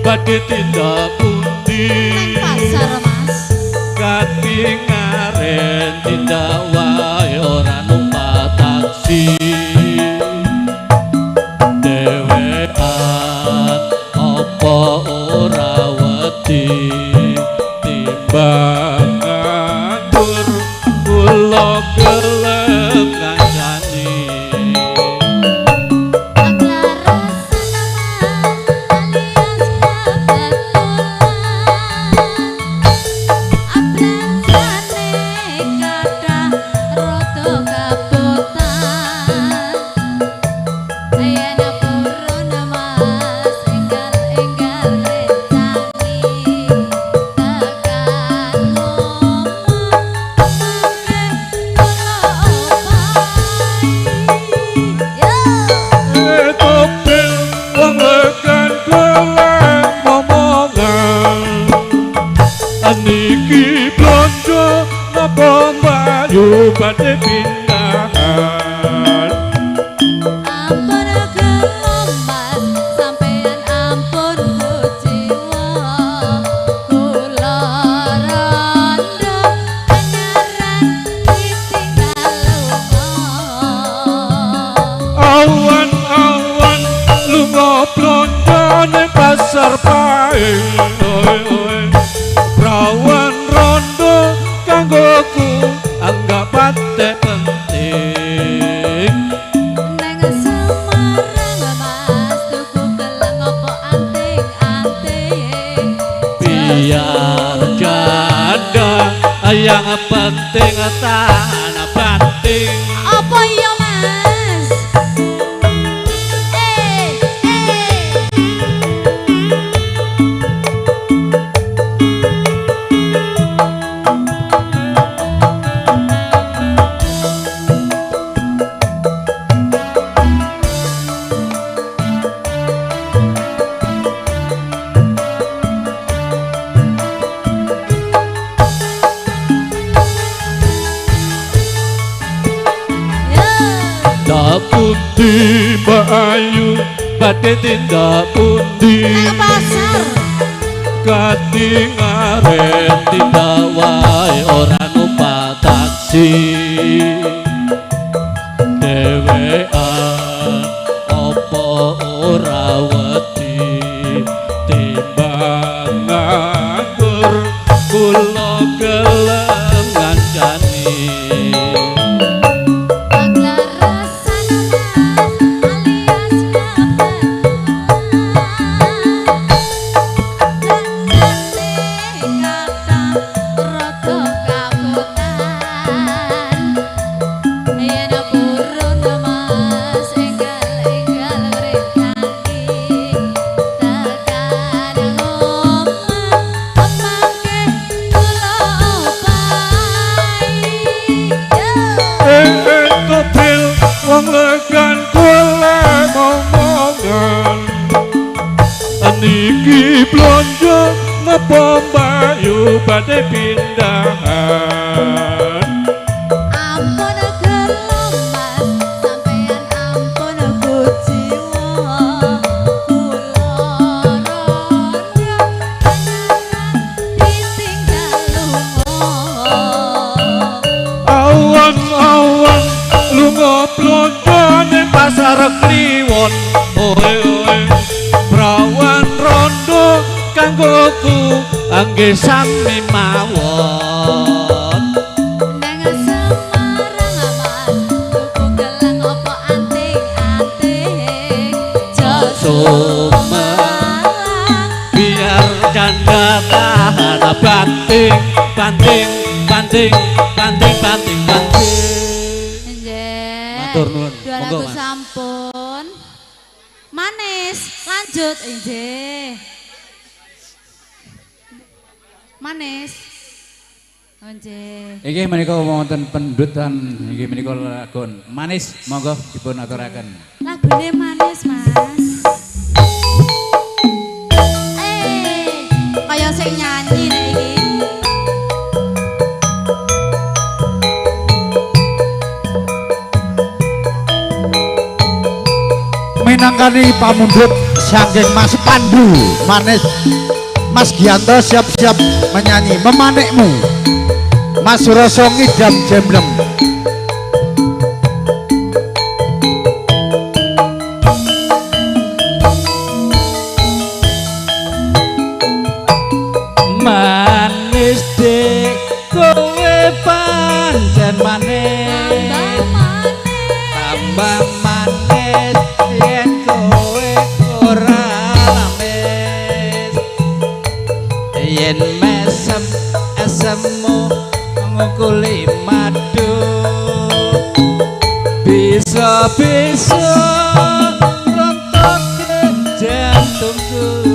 Badhe tindak pundi nang pasar, Mas? Katingaren tindak wae ora numpak taksi. Dhewean apa ora wedi timbang nganggur kula gelem kancani. Niki blonjo napa mbayu badhe pindahan. Ampun gelo Mas, sampean ampun kuciwa. Kula rondo anyaran ditinggal lunga. Awan-awan lunga blonjo ning pasar pae. Prawan rondo kanggoku anggap pate penting. Nang Semarang Mas tuku gelang opo anting-anting. Biar janda yang penting tanah banting. Apa iya Mas? Pundi Mbak Ayu badhe tindak pundi? Nang pasar. Katingaren tindak wae ora numpak taksi. Dhewean apa ora wedi timbang nganggur kula gelem ngancani. Wong legan kula ngomongan niki blonjo napa mbayu badhe pindahan. Ampun gelo Mas, sampean ampun kuciwa. Kula rondo anyaran ditinggal lunga. Awan-awan lunga blonjo ning pasar Kliwon. Oe oe prawan rondo kanggoku angge sami mawon. Gak tahan banting banting banting banting banting banting. Nggih. Matur nuwun. Dua Monggo, lagu Mas. Sampun. Manis, lanjut nggih. Manis. Nggih. Inggih menika wonten pendutan inggih menika lagon manis, monggo dipun aturaken. Lagune manis, Mas. Kaya sing nyanyi nek iki. Minangkani pamundhut saking Mas Pandu manis. Mas Gianto siap-siap menyanyi Memanikmu. Mas Suroso ngidam jemblem. Manis dek kowe pancen manis, tambah manis yen kowe ora lamis, yen mesem esemu ngukuli madu, bisa-bisa rontoke jantungku.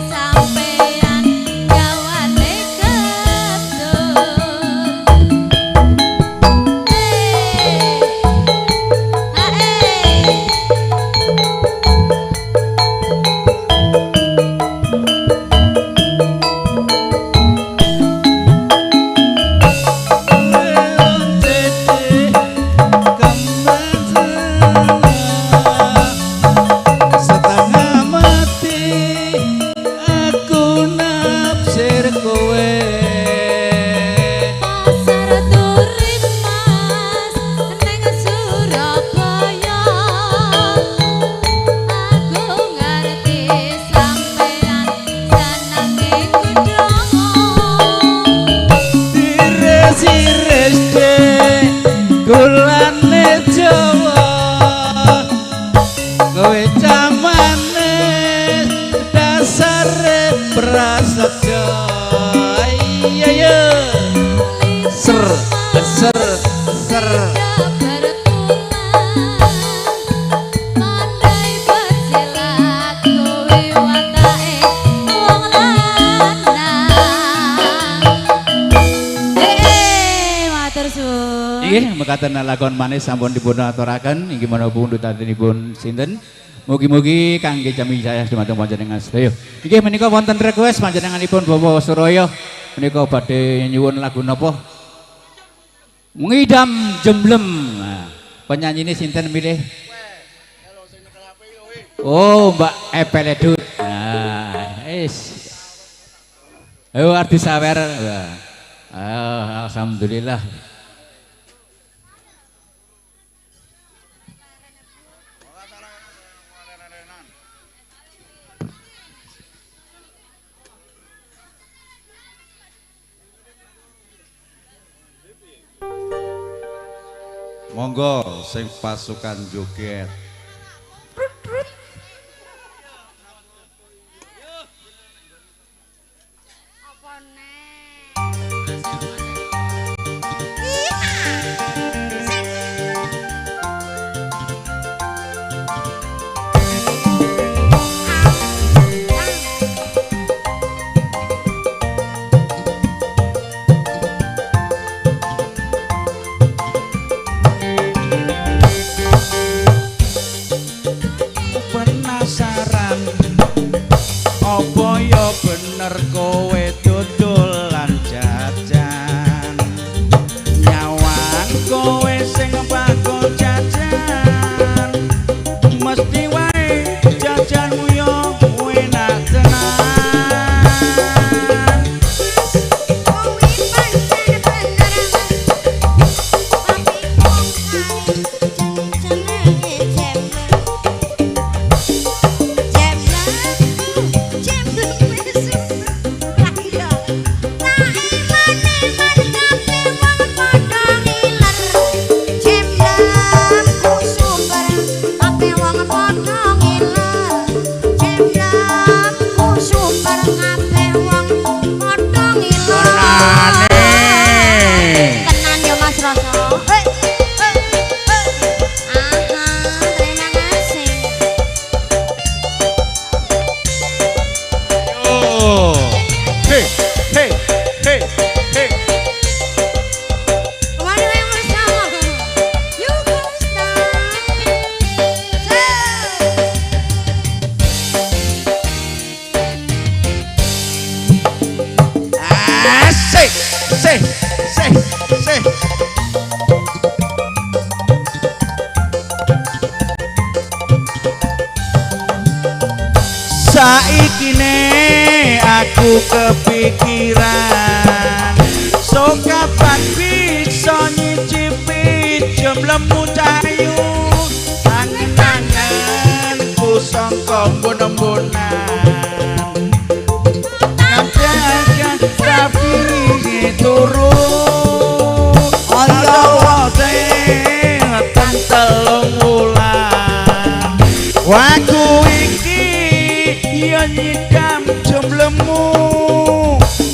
Sampean gawane ketul. Kowe camanes dasare prasaja. Iya ya. Ser ser ser. Nggih, mekaten lakon manis sampun dipun aturaken inggih menapa pundhutatenipun sinten. Mugi-mugi kangge jami jayah dumateng panjenengan sedaya. Inggih menika wonten request panjenenganipun Bapak Suraya menika badhe nyuwun lagu napa? Ngidam Jemblem. Nah, penyanyine sinten milih? Oh, Mbak Epeledut. Nah, is. Ayo arep disawer. Alhamdulillah. Monggo sing pasukan joget. Apa ya bener kowe dodolan jajan, nyawang kowe sing bakul jajan, mesti wae jajanmu yo enak tenan. Saiki ne aku kepikiran, so kapan bisa nyicipi jemblemu cahayu, angen-angen ku sangka mbon-mbonan, ngajak tapi turu Allah sing telung wulan. Waku iki ya nyidam jemblemu,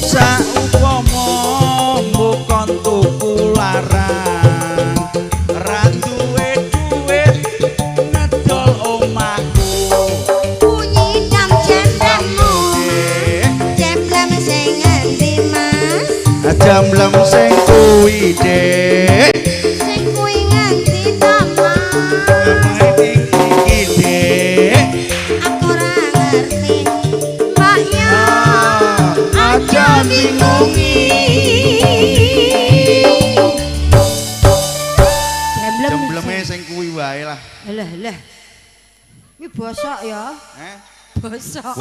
saupama mbok tuku larang, ra duwe duit ngedol omahku. Ku nyidam jemblemu, jemblem sing endi Mas? Jemblem sing kuwi Dik, sing kuwi ngendi ta Mas? Iki Dik, aku ora ngerti Mbak ya, aja bingungi. Jembleme sing kuwi wae lah. Lah lah. Iki bosok ya. Eh? Bosok.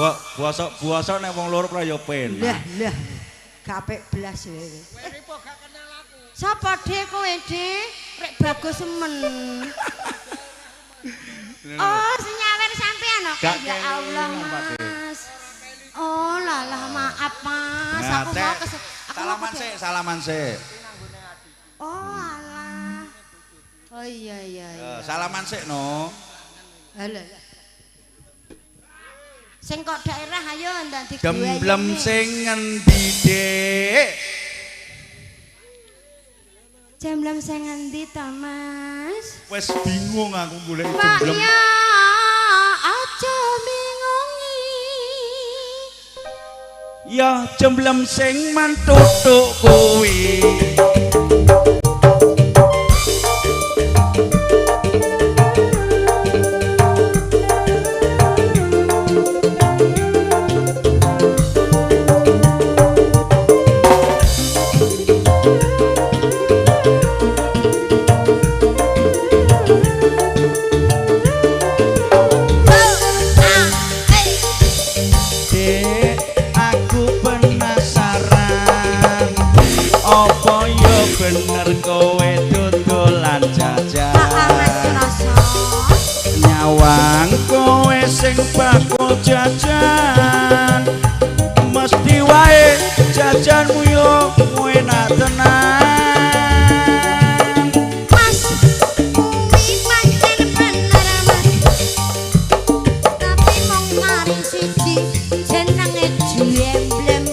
Bosok nek wong loro pra ya penak. Lah lah. Gak apik blas kowe. Kowe gak kenal aku. Sapa Dik kowe Dik? Rek bagus semen. Oh, sing nyawer sampean kok. Ya Allah, Mas. Oh, lalah maaf, Mas. Aku mau kes salaman sik, salaman sik. Oh, alah. Oh iya iya iya. Salaman sik no. Halah. Sing kok daerah ayo ndak diguwe. Jemblem sing ngendi, Dik? Jemblem sing ngendi to, Mas? Wis bingung aku golek jemblem. Pak ya, aja bingungi. Ya jemblem sing mantutuk kuwi. Bener kowe dodolan jajan. Nyawang kowe sing bakul jajan, mesti wae jajanmu yo enak tenan. Mas, kuwi pancen bener Mas, tapi mung mari siji jenenge jemblem.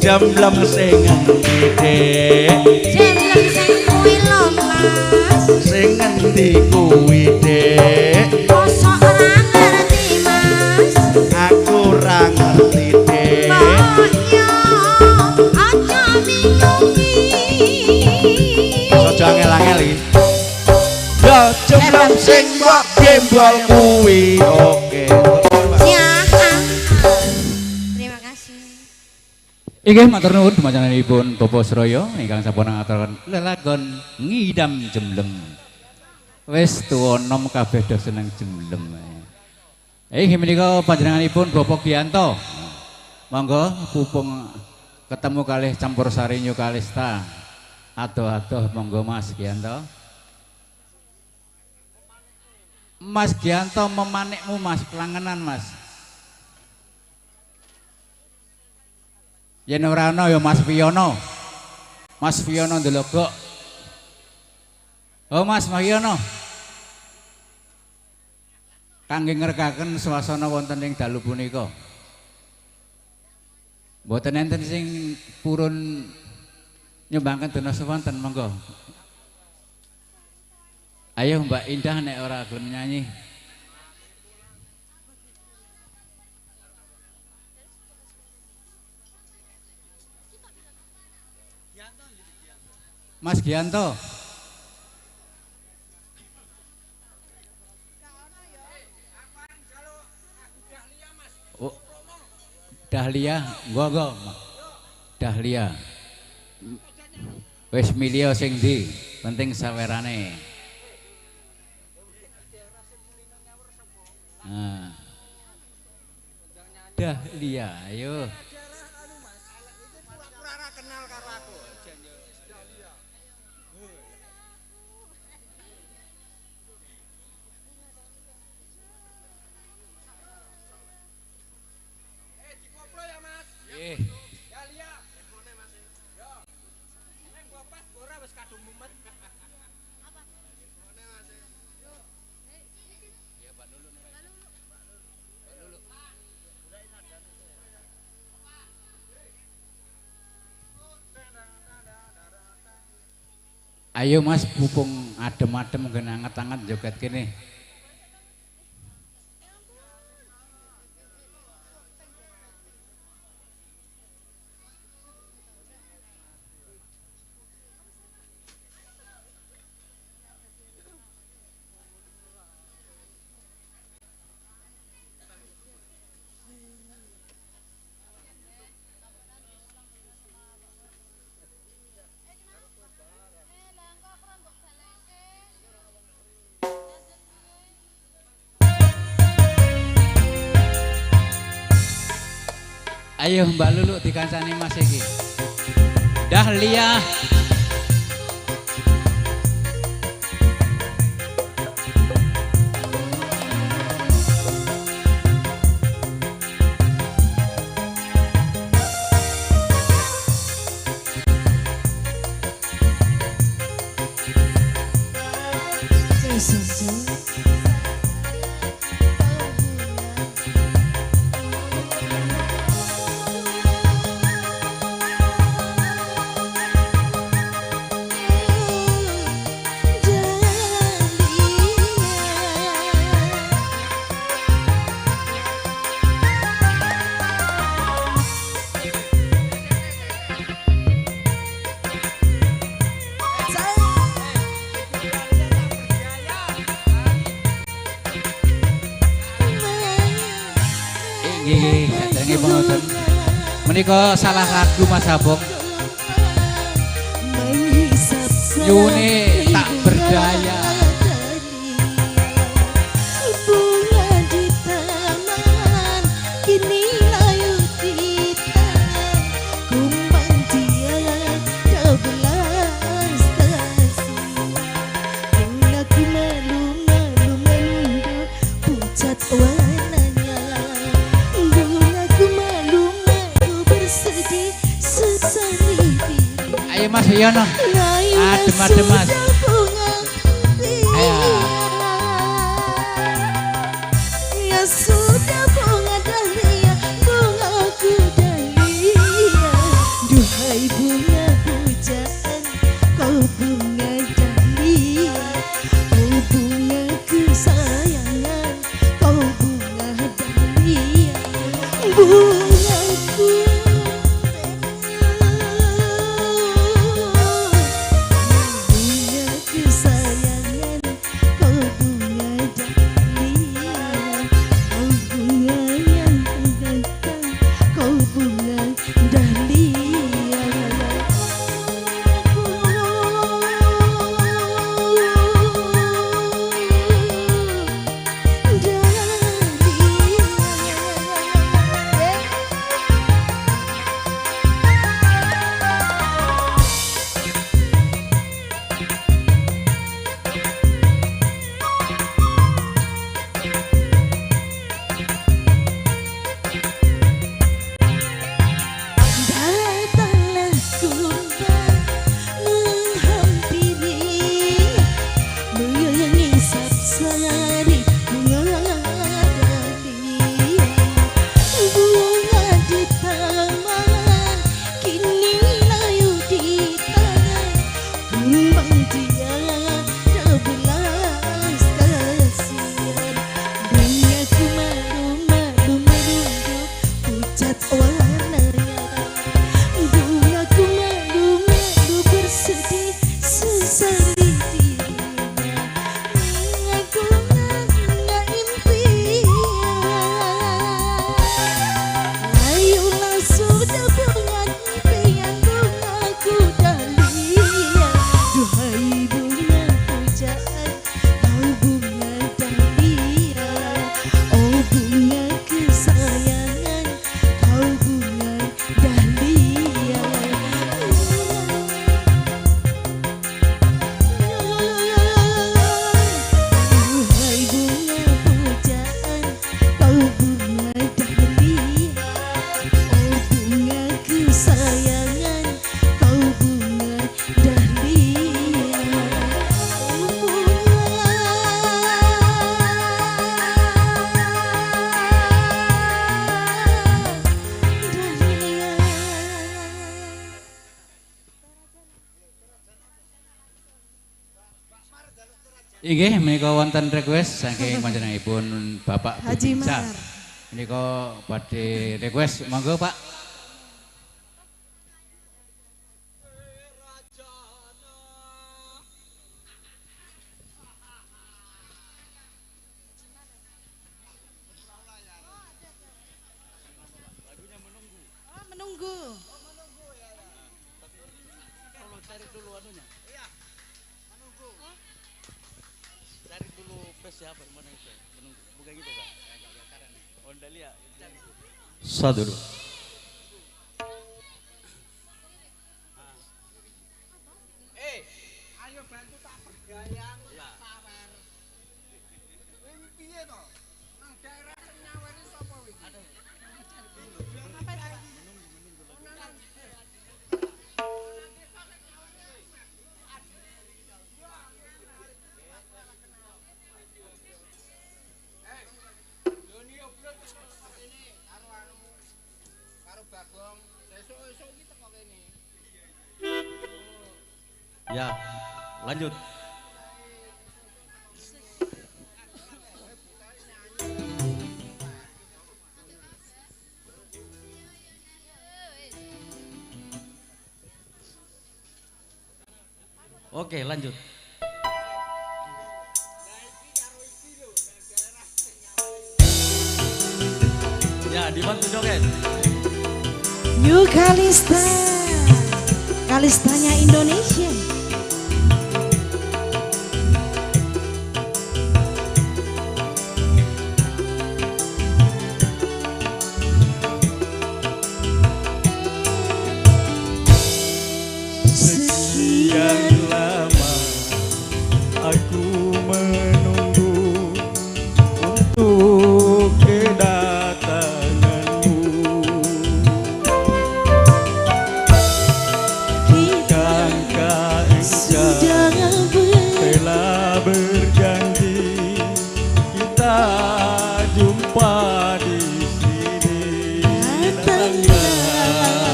Jemblem sing ngendi, Dik? Jemblem sing kuwi lho, Mas. Sing ngendi kuwi, Dik? Mosok ora ngerti, Mas? Aku ora ngerti, Dik. Mbok yo aja bingungi. Aja angel-angel iki. Ya jemblem sing mbok gembol kuwi. Oke. Inggih matur nuwun dumajenipun Bapak Suraya ingkang sampun ngaturaken lelagon ngidam jemblem. Wis tuwa nom kabeh do seneng jemblem. Inggih menika panjenenganipun Bapak Gianto. Monggo pupung ketemu kalih campur sari New Kalista. Adoh-adoh monggo Mas Gianto. Mas Gianto memanikmu Mas kelangenan Mas. Yen ora ana ya Mas Wiyono. Mas Wiyono ndelogok. Oh Mas Wiyono. Kangge ngrekaken swasana wonten ing dalu punika. Mboten enten sing purun nyumbangken dana sewonten monggo. Ayo Mbak Indah nek ora gelem nyanyi. Mas Gianto. Oh, Dahlia, go. Dahlia. Wis milih sing ndi, penting sawerane. Nah. Dahlia, ayo. Ayo Mas, pupung adem-adem nggen anget-anget joget kene. Ayo Mbak Lulu dikancani Mas iki. Dahlia. Menika salah lagu Mas Abong. Yune tak berdaya. Bunga di taman kini layu di tangan, kumbang tiada belas kasih. Aku malu-malu mendung pucat warnanya. Bungaku malu-malu bersedih sesali diri. Ayo Mas Yono, adem-adem Mas. Ayo. Ya sudah bunga dahlia, bungaku dahlia. Duhai bunga pujaan, kau bunga dahlia. Kau bunga kesayangan, kau bunga dahlia. Bungaku bunga Inggih menika wonten request saking panjenenganipun Bapak Haji Bubinsa. Mar. Menika badhe request monggo Pak. Oh, menunggu. Tolong cari dulu anunya. Iya. Menunggu. Cari dulu pes siapa mana itu? Menunggu. Bukan gitu, Pak. Ondalia. Satu dulu. Ayo bantu tak pergayang, tak sawer. Ini piye to? Nang daerah sing nyaweri sapa iki? Bagong, sesuk-esuk iki teko kene. Ya, lanjut. Oke, lanjut. Ya, dibantu joget. New Kalista, Kalistanya Indonesia. Sekian lama aku menunggu untuk kedatanganmu. Bukankah engkau telah berjanji kita jumpa di sini? Datanglah,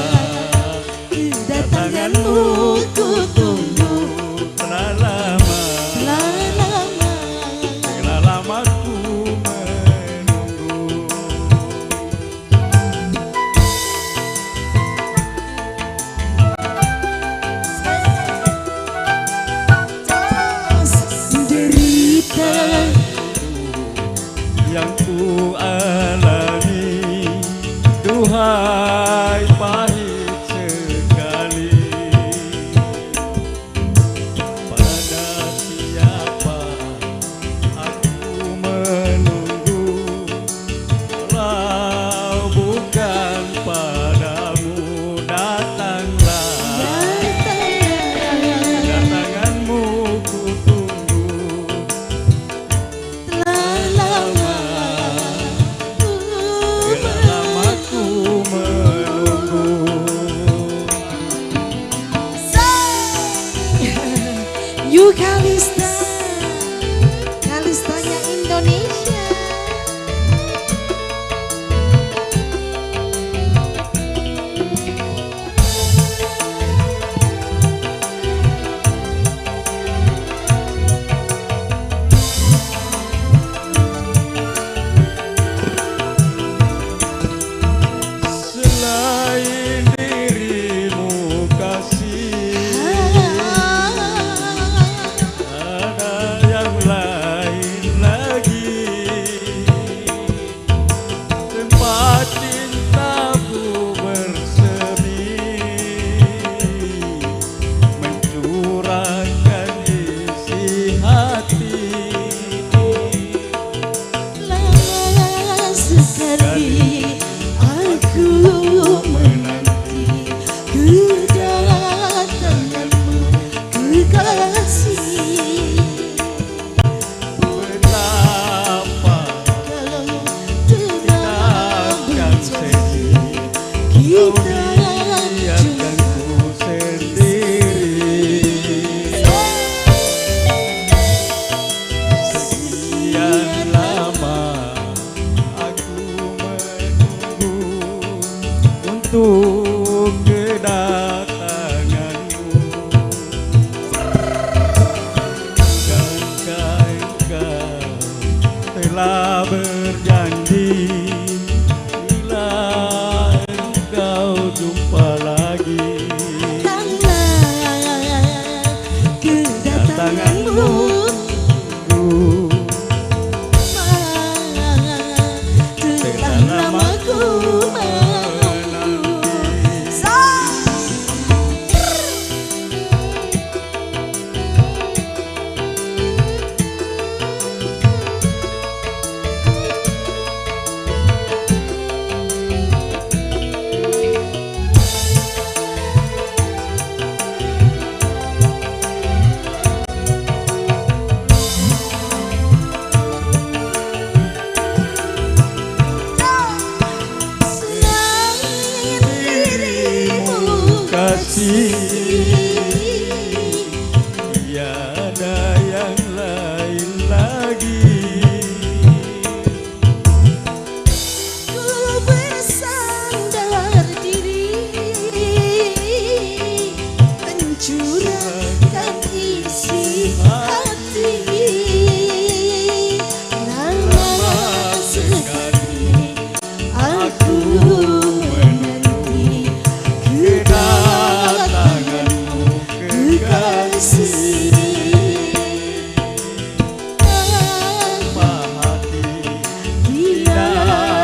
kedatanganmu ku tunggu Telah lama telah lama. telah berjanji, bila engkau jumpa lagi. Datanglah kedatanganmu, telah lama ku menunggu. Selain dirimu Kasih, tiada yang lain lagi. Ku bersandar diri, mencurahkan isi hati. Lama sekali aku menanti kedatanganmu kekasih. Tanpa hati Tidak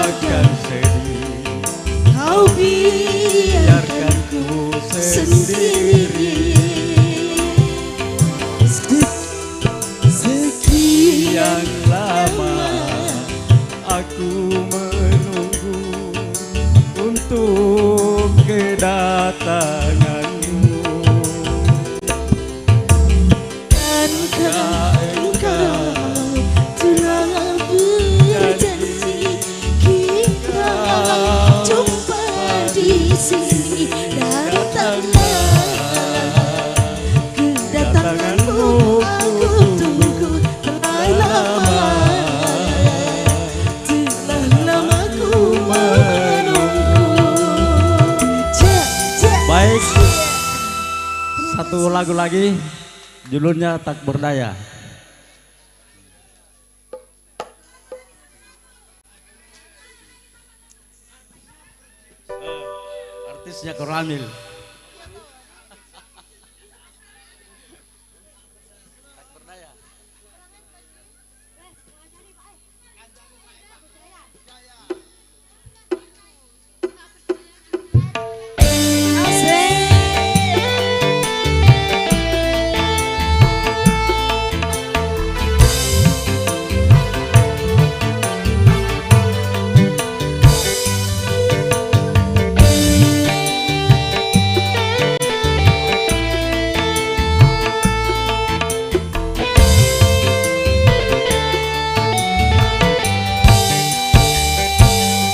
akan sedih, kau biarkan biarkan ku sendiri. sendiri. Sekian Yang lama aku menunggu untuk kedatanganmu. Bukankah engkau telah berjanji, kita jumpa di sini. Datanglah kedatanganmu, aku tunggu telah lama, telah lama ku menunggu. Cek, cek. Baik, satu lagu lagi, judulnya Tak Berdaya. Artisnya Koramil.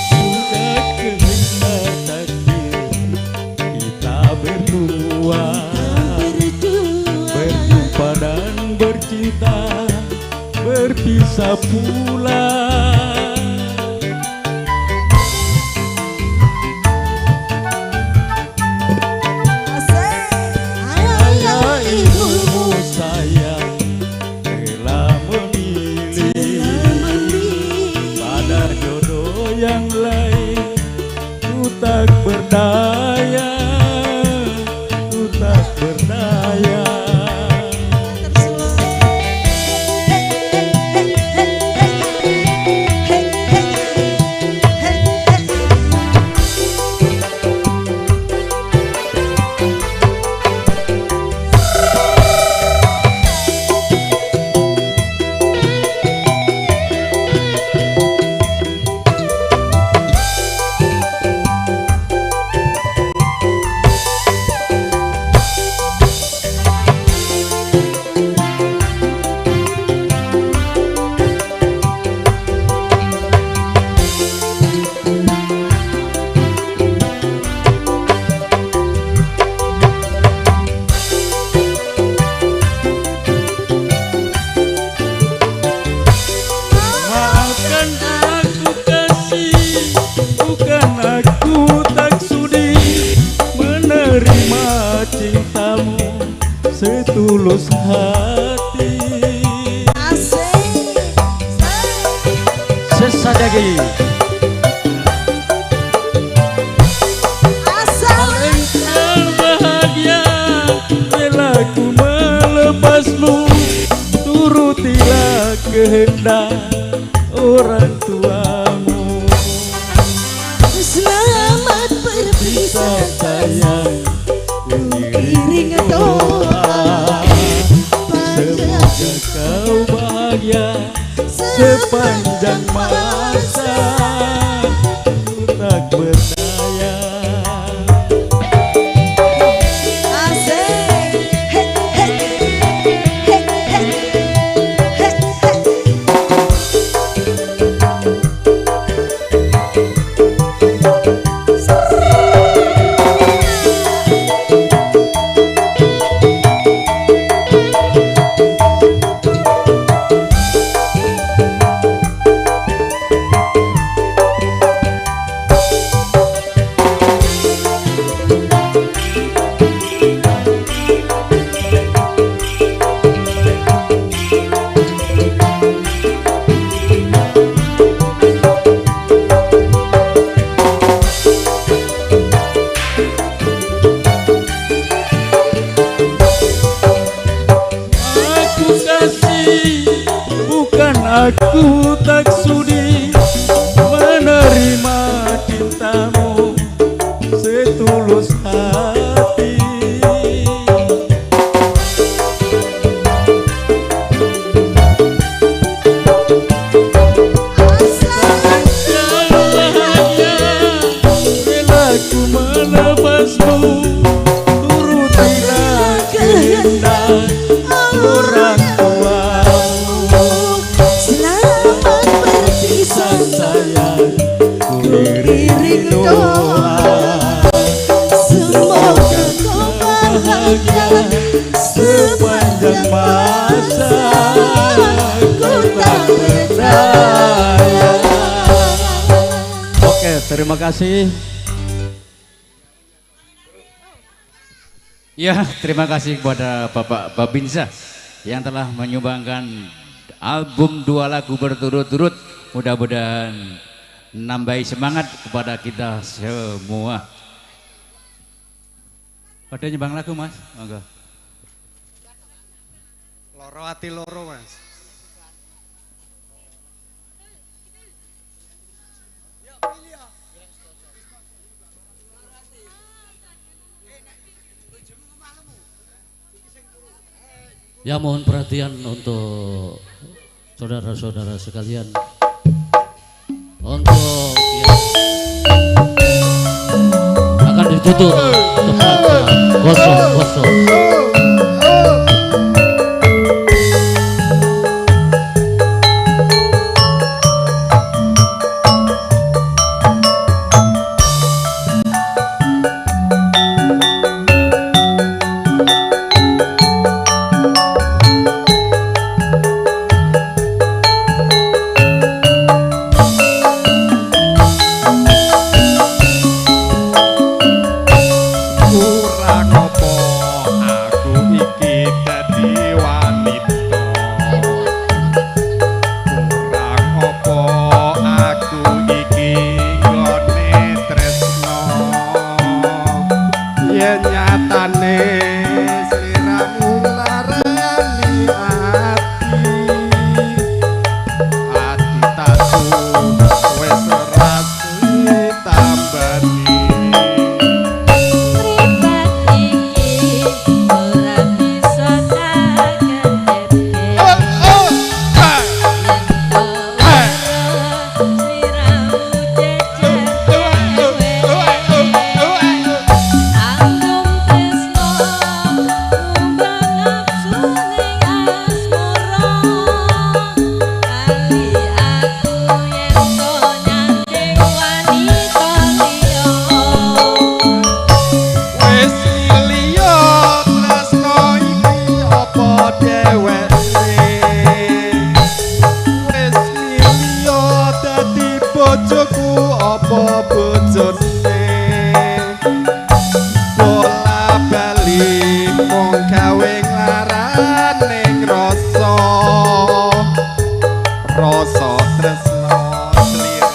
Sudah kehendak takdir kita berdua, berjumpa dan bercinta, berpisah pula. Ayah ibumu Sayang telah memilih pada jodoh yang lain. Ku tak berdaya, ku tak berdaya. Maafkan aku kasih, bukan aku tak sudi menerima cintamu setulus hati. Asik. lagi. Asal engkau bahagia, rela ku melepasmu, turutilah kehendak orang tuamu. Selamat berpisah sayang, ku iring doa. Semoga kau bahagia sepanjang masa, ku tak berdaya. Asik. He he he he he he. Aku kasih, bukan aku tak sudi menerima cintamu setulus hati. Kau bahagia, rela ku melepasmu, turutilah kehendak orang tuamu. Selamat berpisah sayang, ku iring doa. Semoga kau bahagia sepanjang masa, ku tak berdaya. Oke, terima kasih. Ya, terima kasih kepada Bapak Babinsa yang telah menyumbangkan album 2 lagu berturut-turut. Mudah-mudahan nambahi semangat kepada kita semua. Pada nyumbang lagu, Mas. Monggo. Loro ati loro, Mas. Ya, mohon perhatian untuk saudara-saudara sekalian. Untuk yang akan ditutup tepatnya 00. Kurang apa aku iki dadi wanita, kurang apa aku iki nggone tresno, yen nyatane sliramu nglarani ati, ati tatu wis ora ditambani. Mripat iki ora bisa tak kedepke. Yen to weruh sliramu jejer dhewe. Andum tresno ngumbah nafsu ning asmara. Kali aku yen to nyanding wanita liya. Wis liya tresno iki apa dheweke, wis liya dadi bojoku apa bojone, bola bali mung gawe nglarane rasa, rasa tresno sliramu.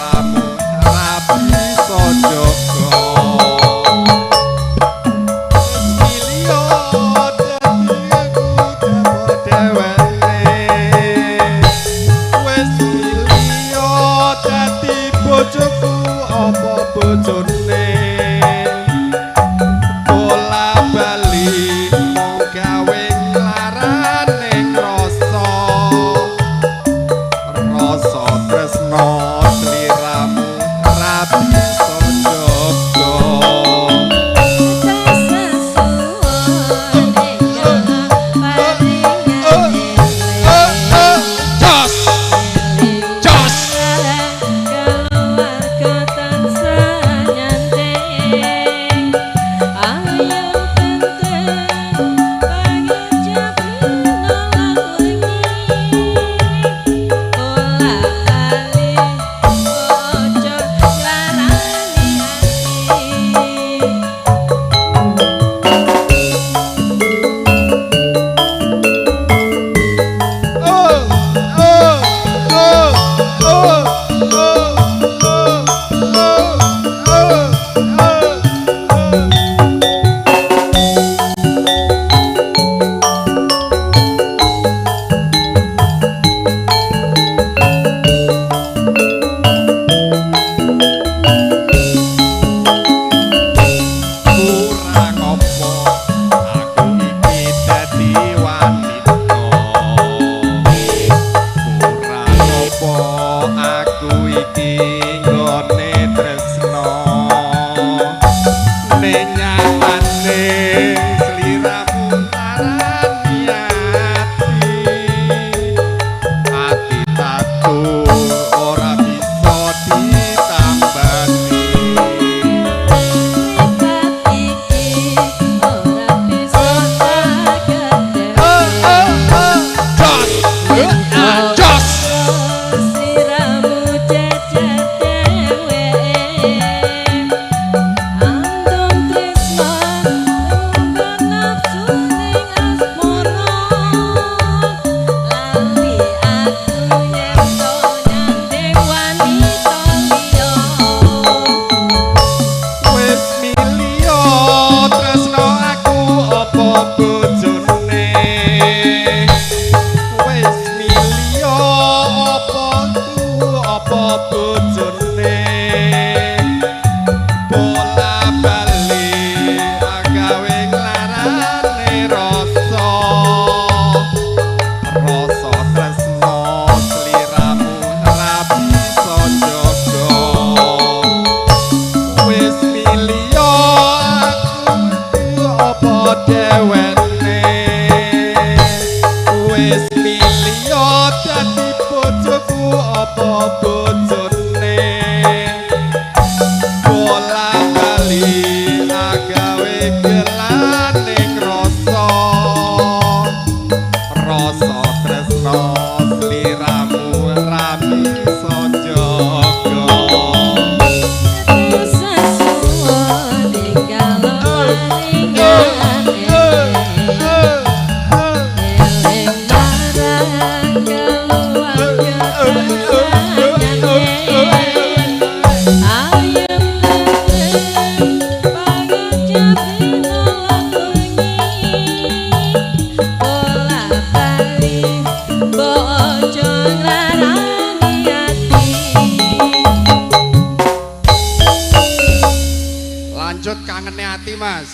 Bojone bola bali agawe nglarane rasa rasa tresno sliramu ra bisa njaga wis milio aku apa dhewene wis milio dadi bojoku apa bojone bola bali agawe gelane krasa rasa tresno sliramu ra bisa njaga. Lanjut kangene ati Mas.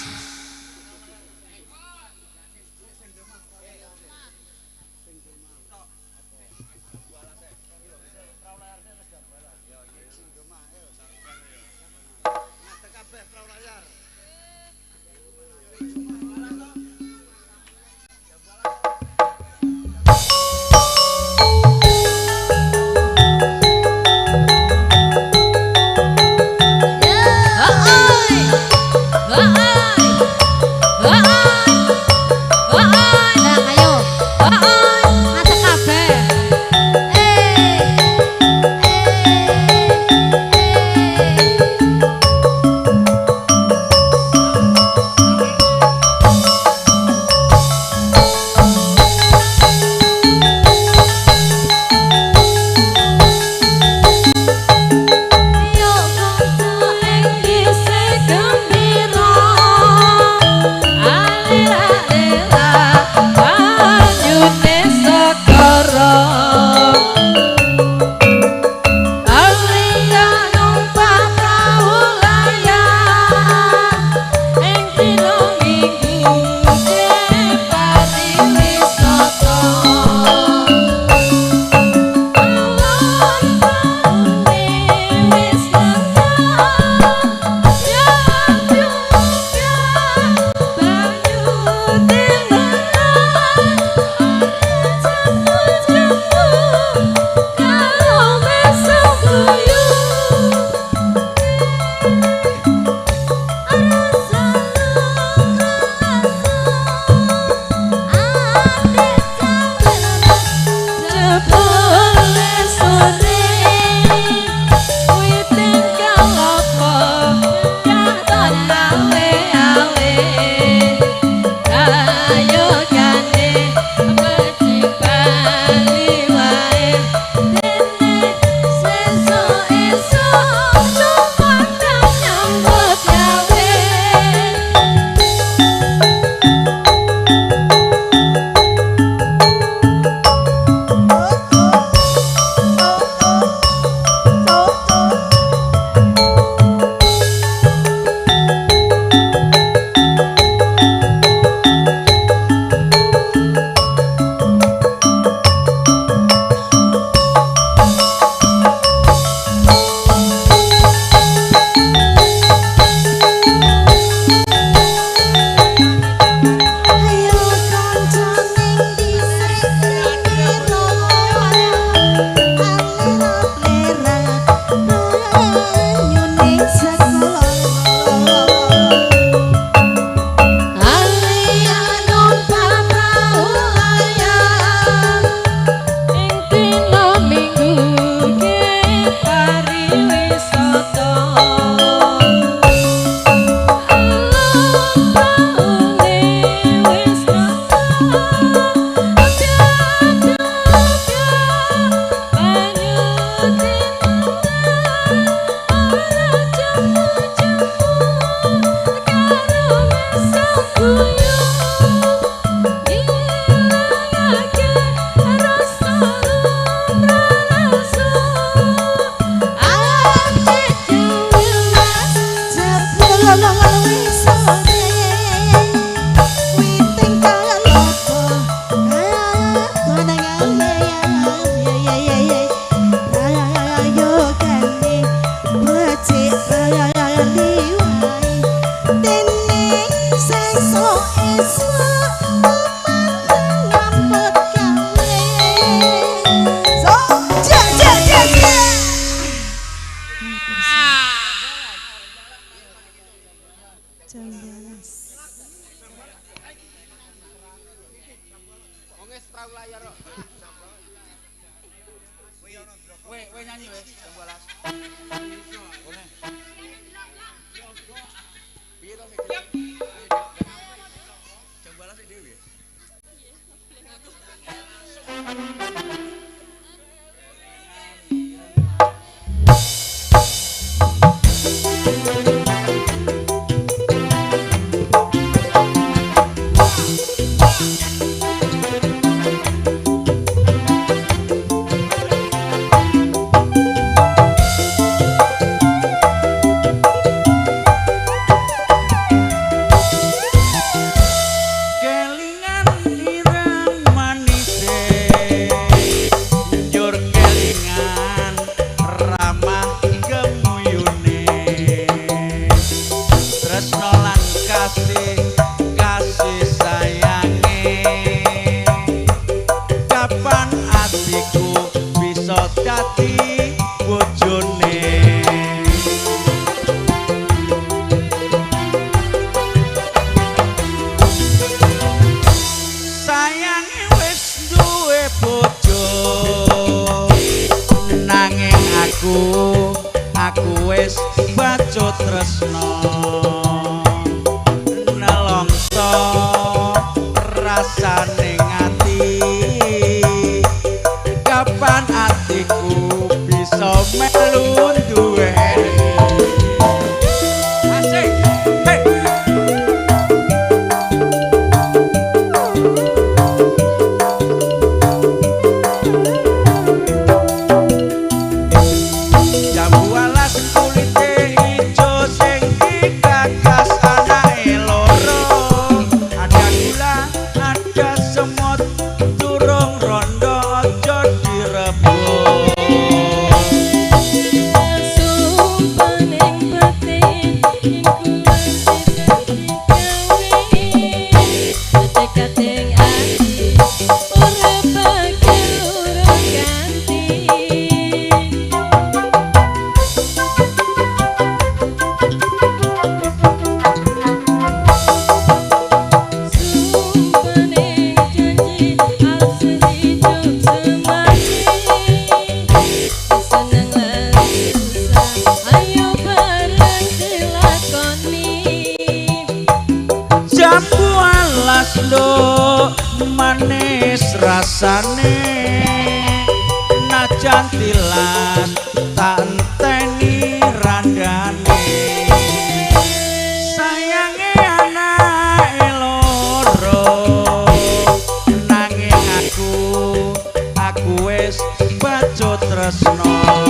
Aku wis bacut tresno.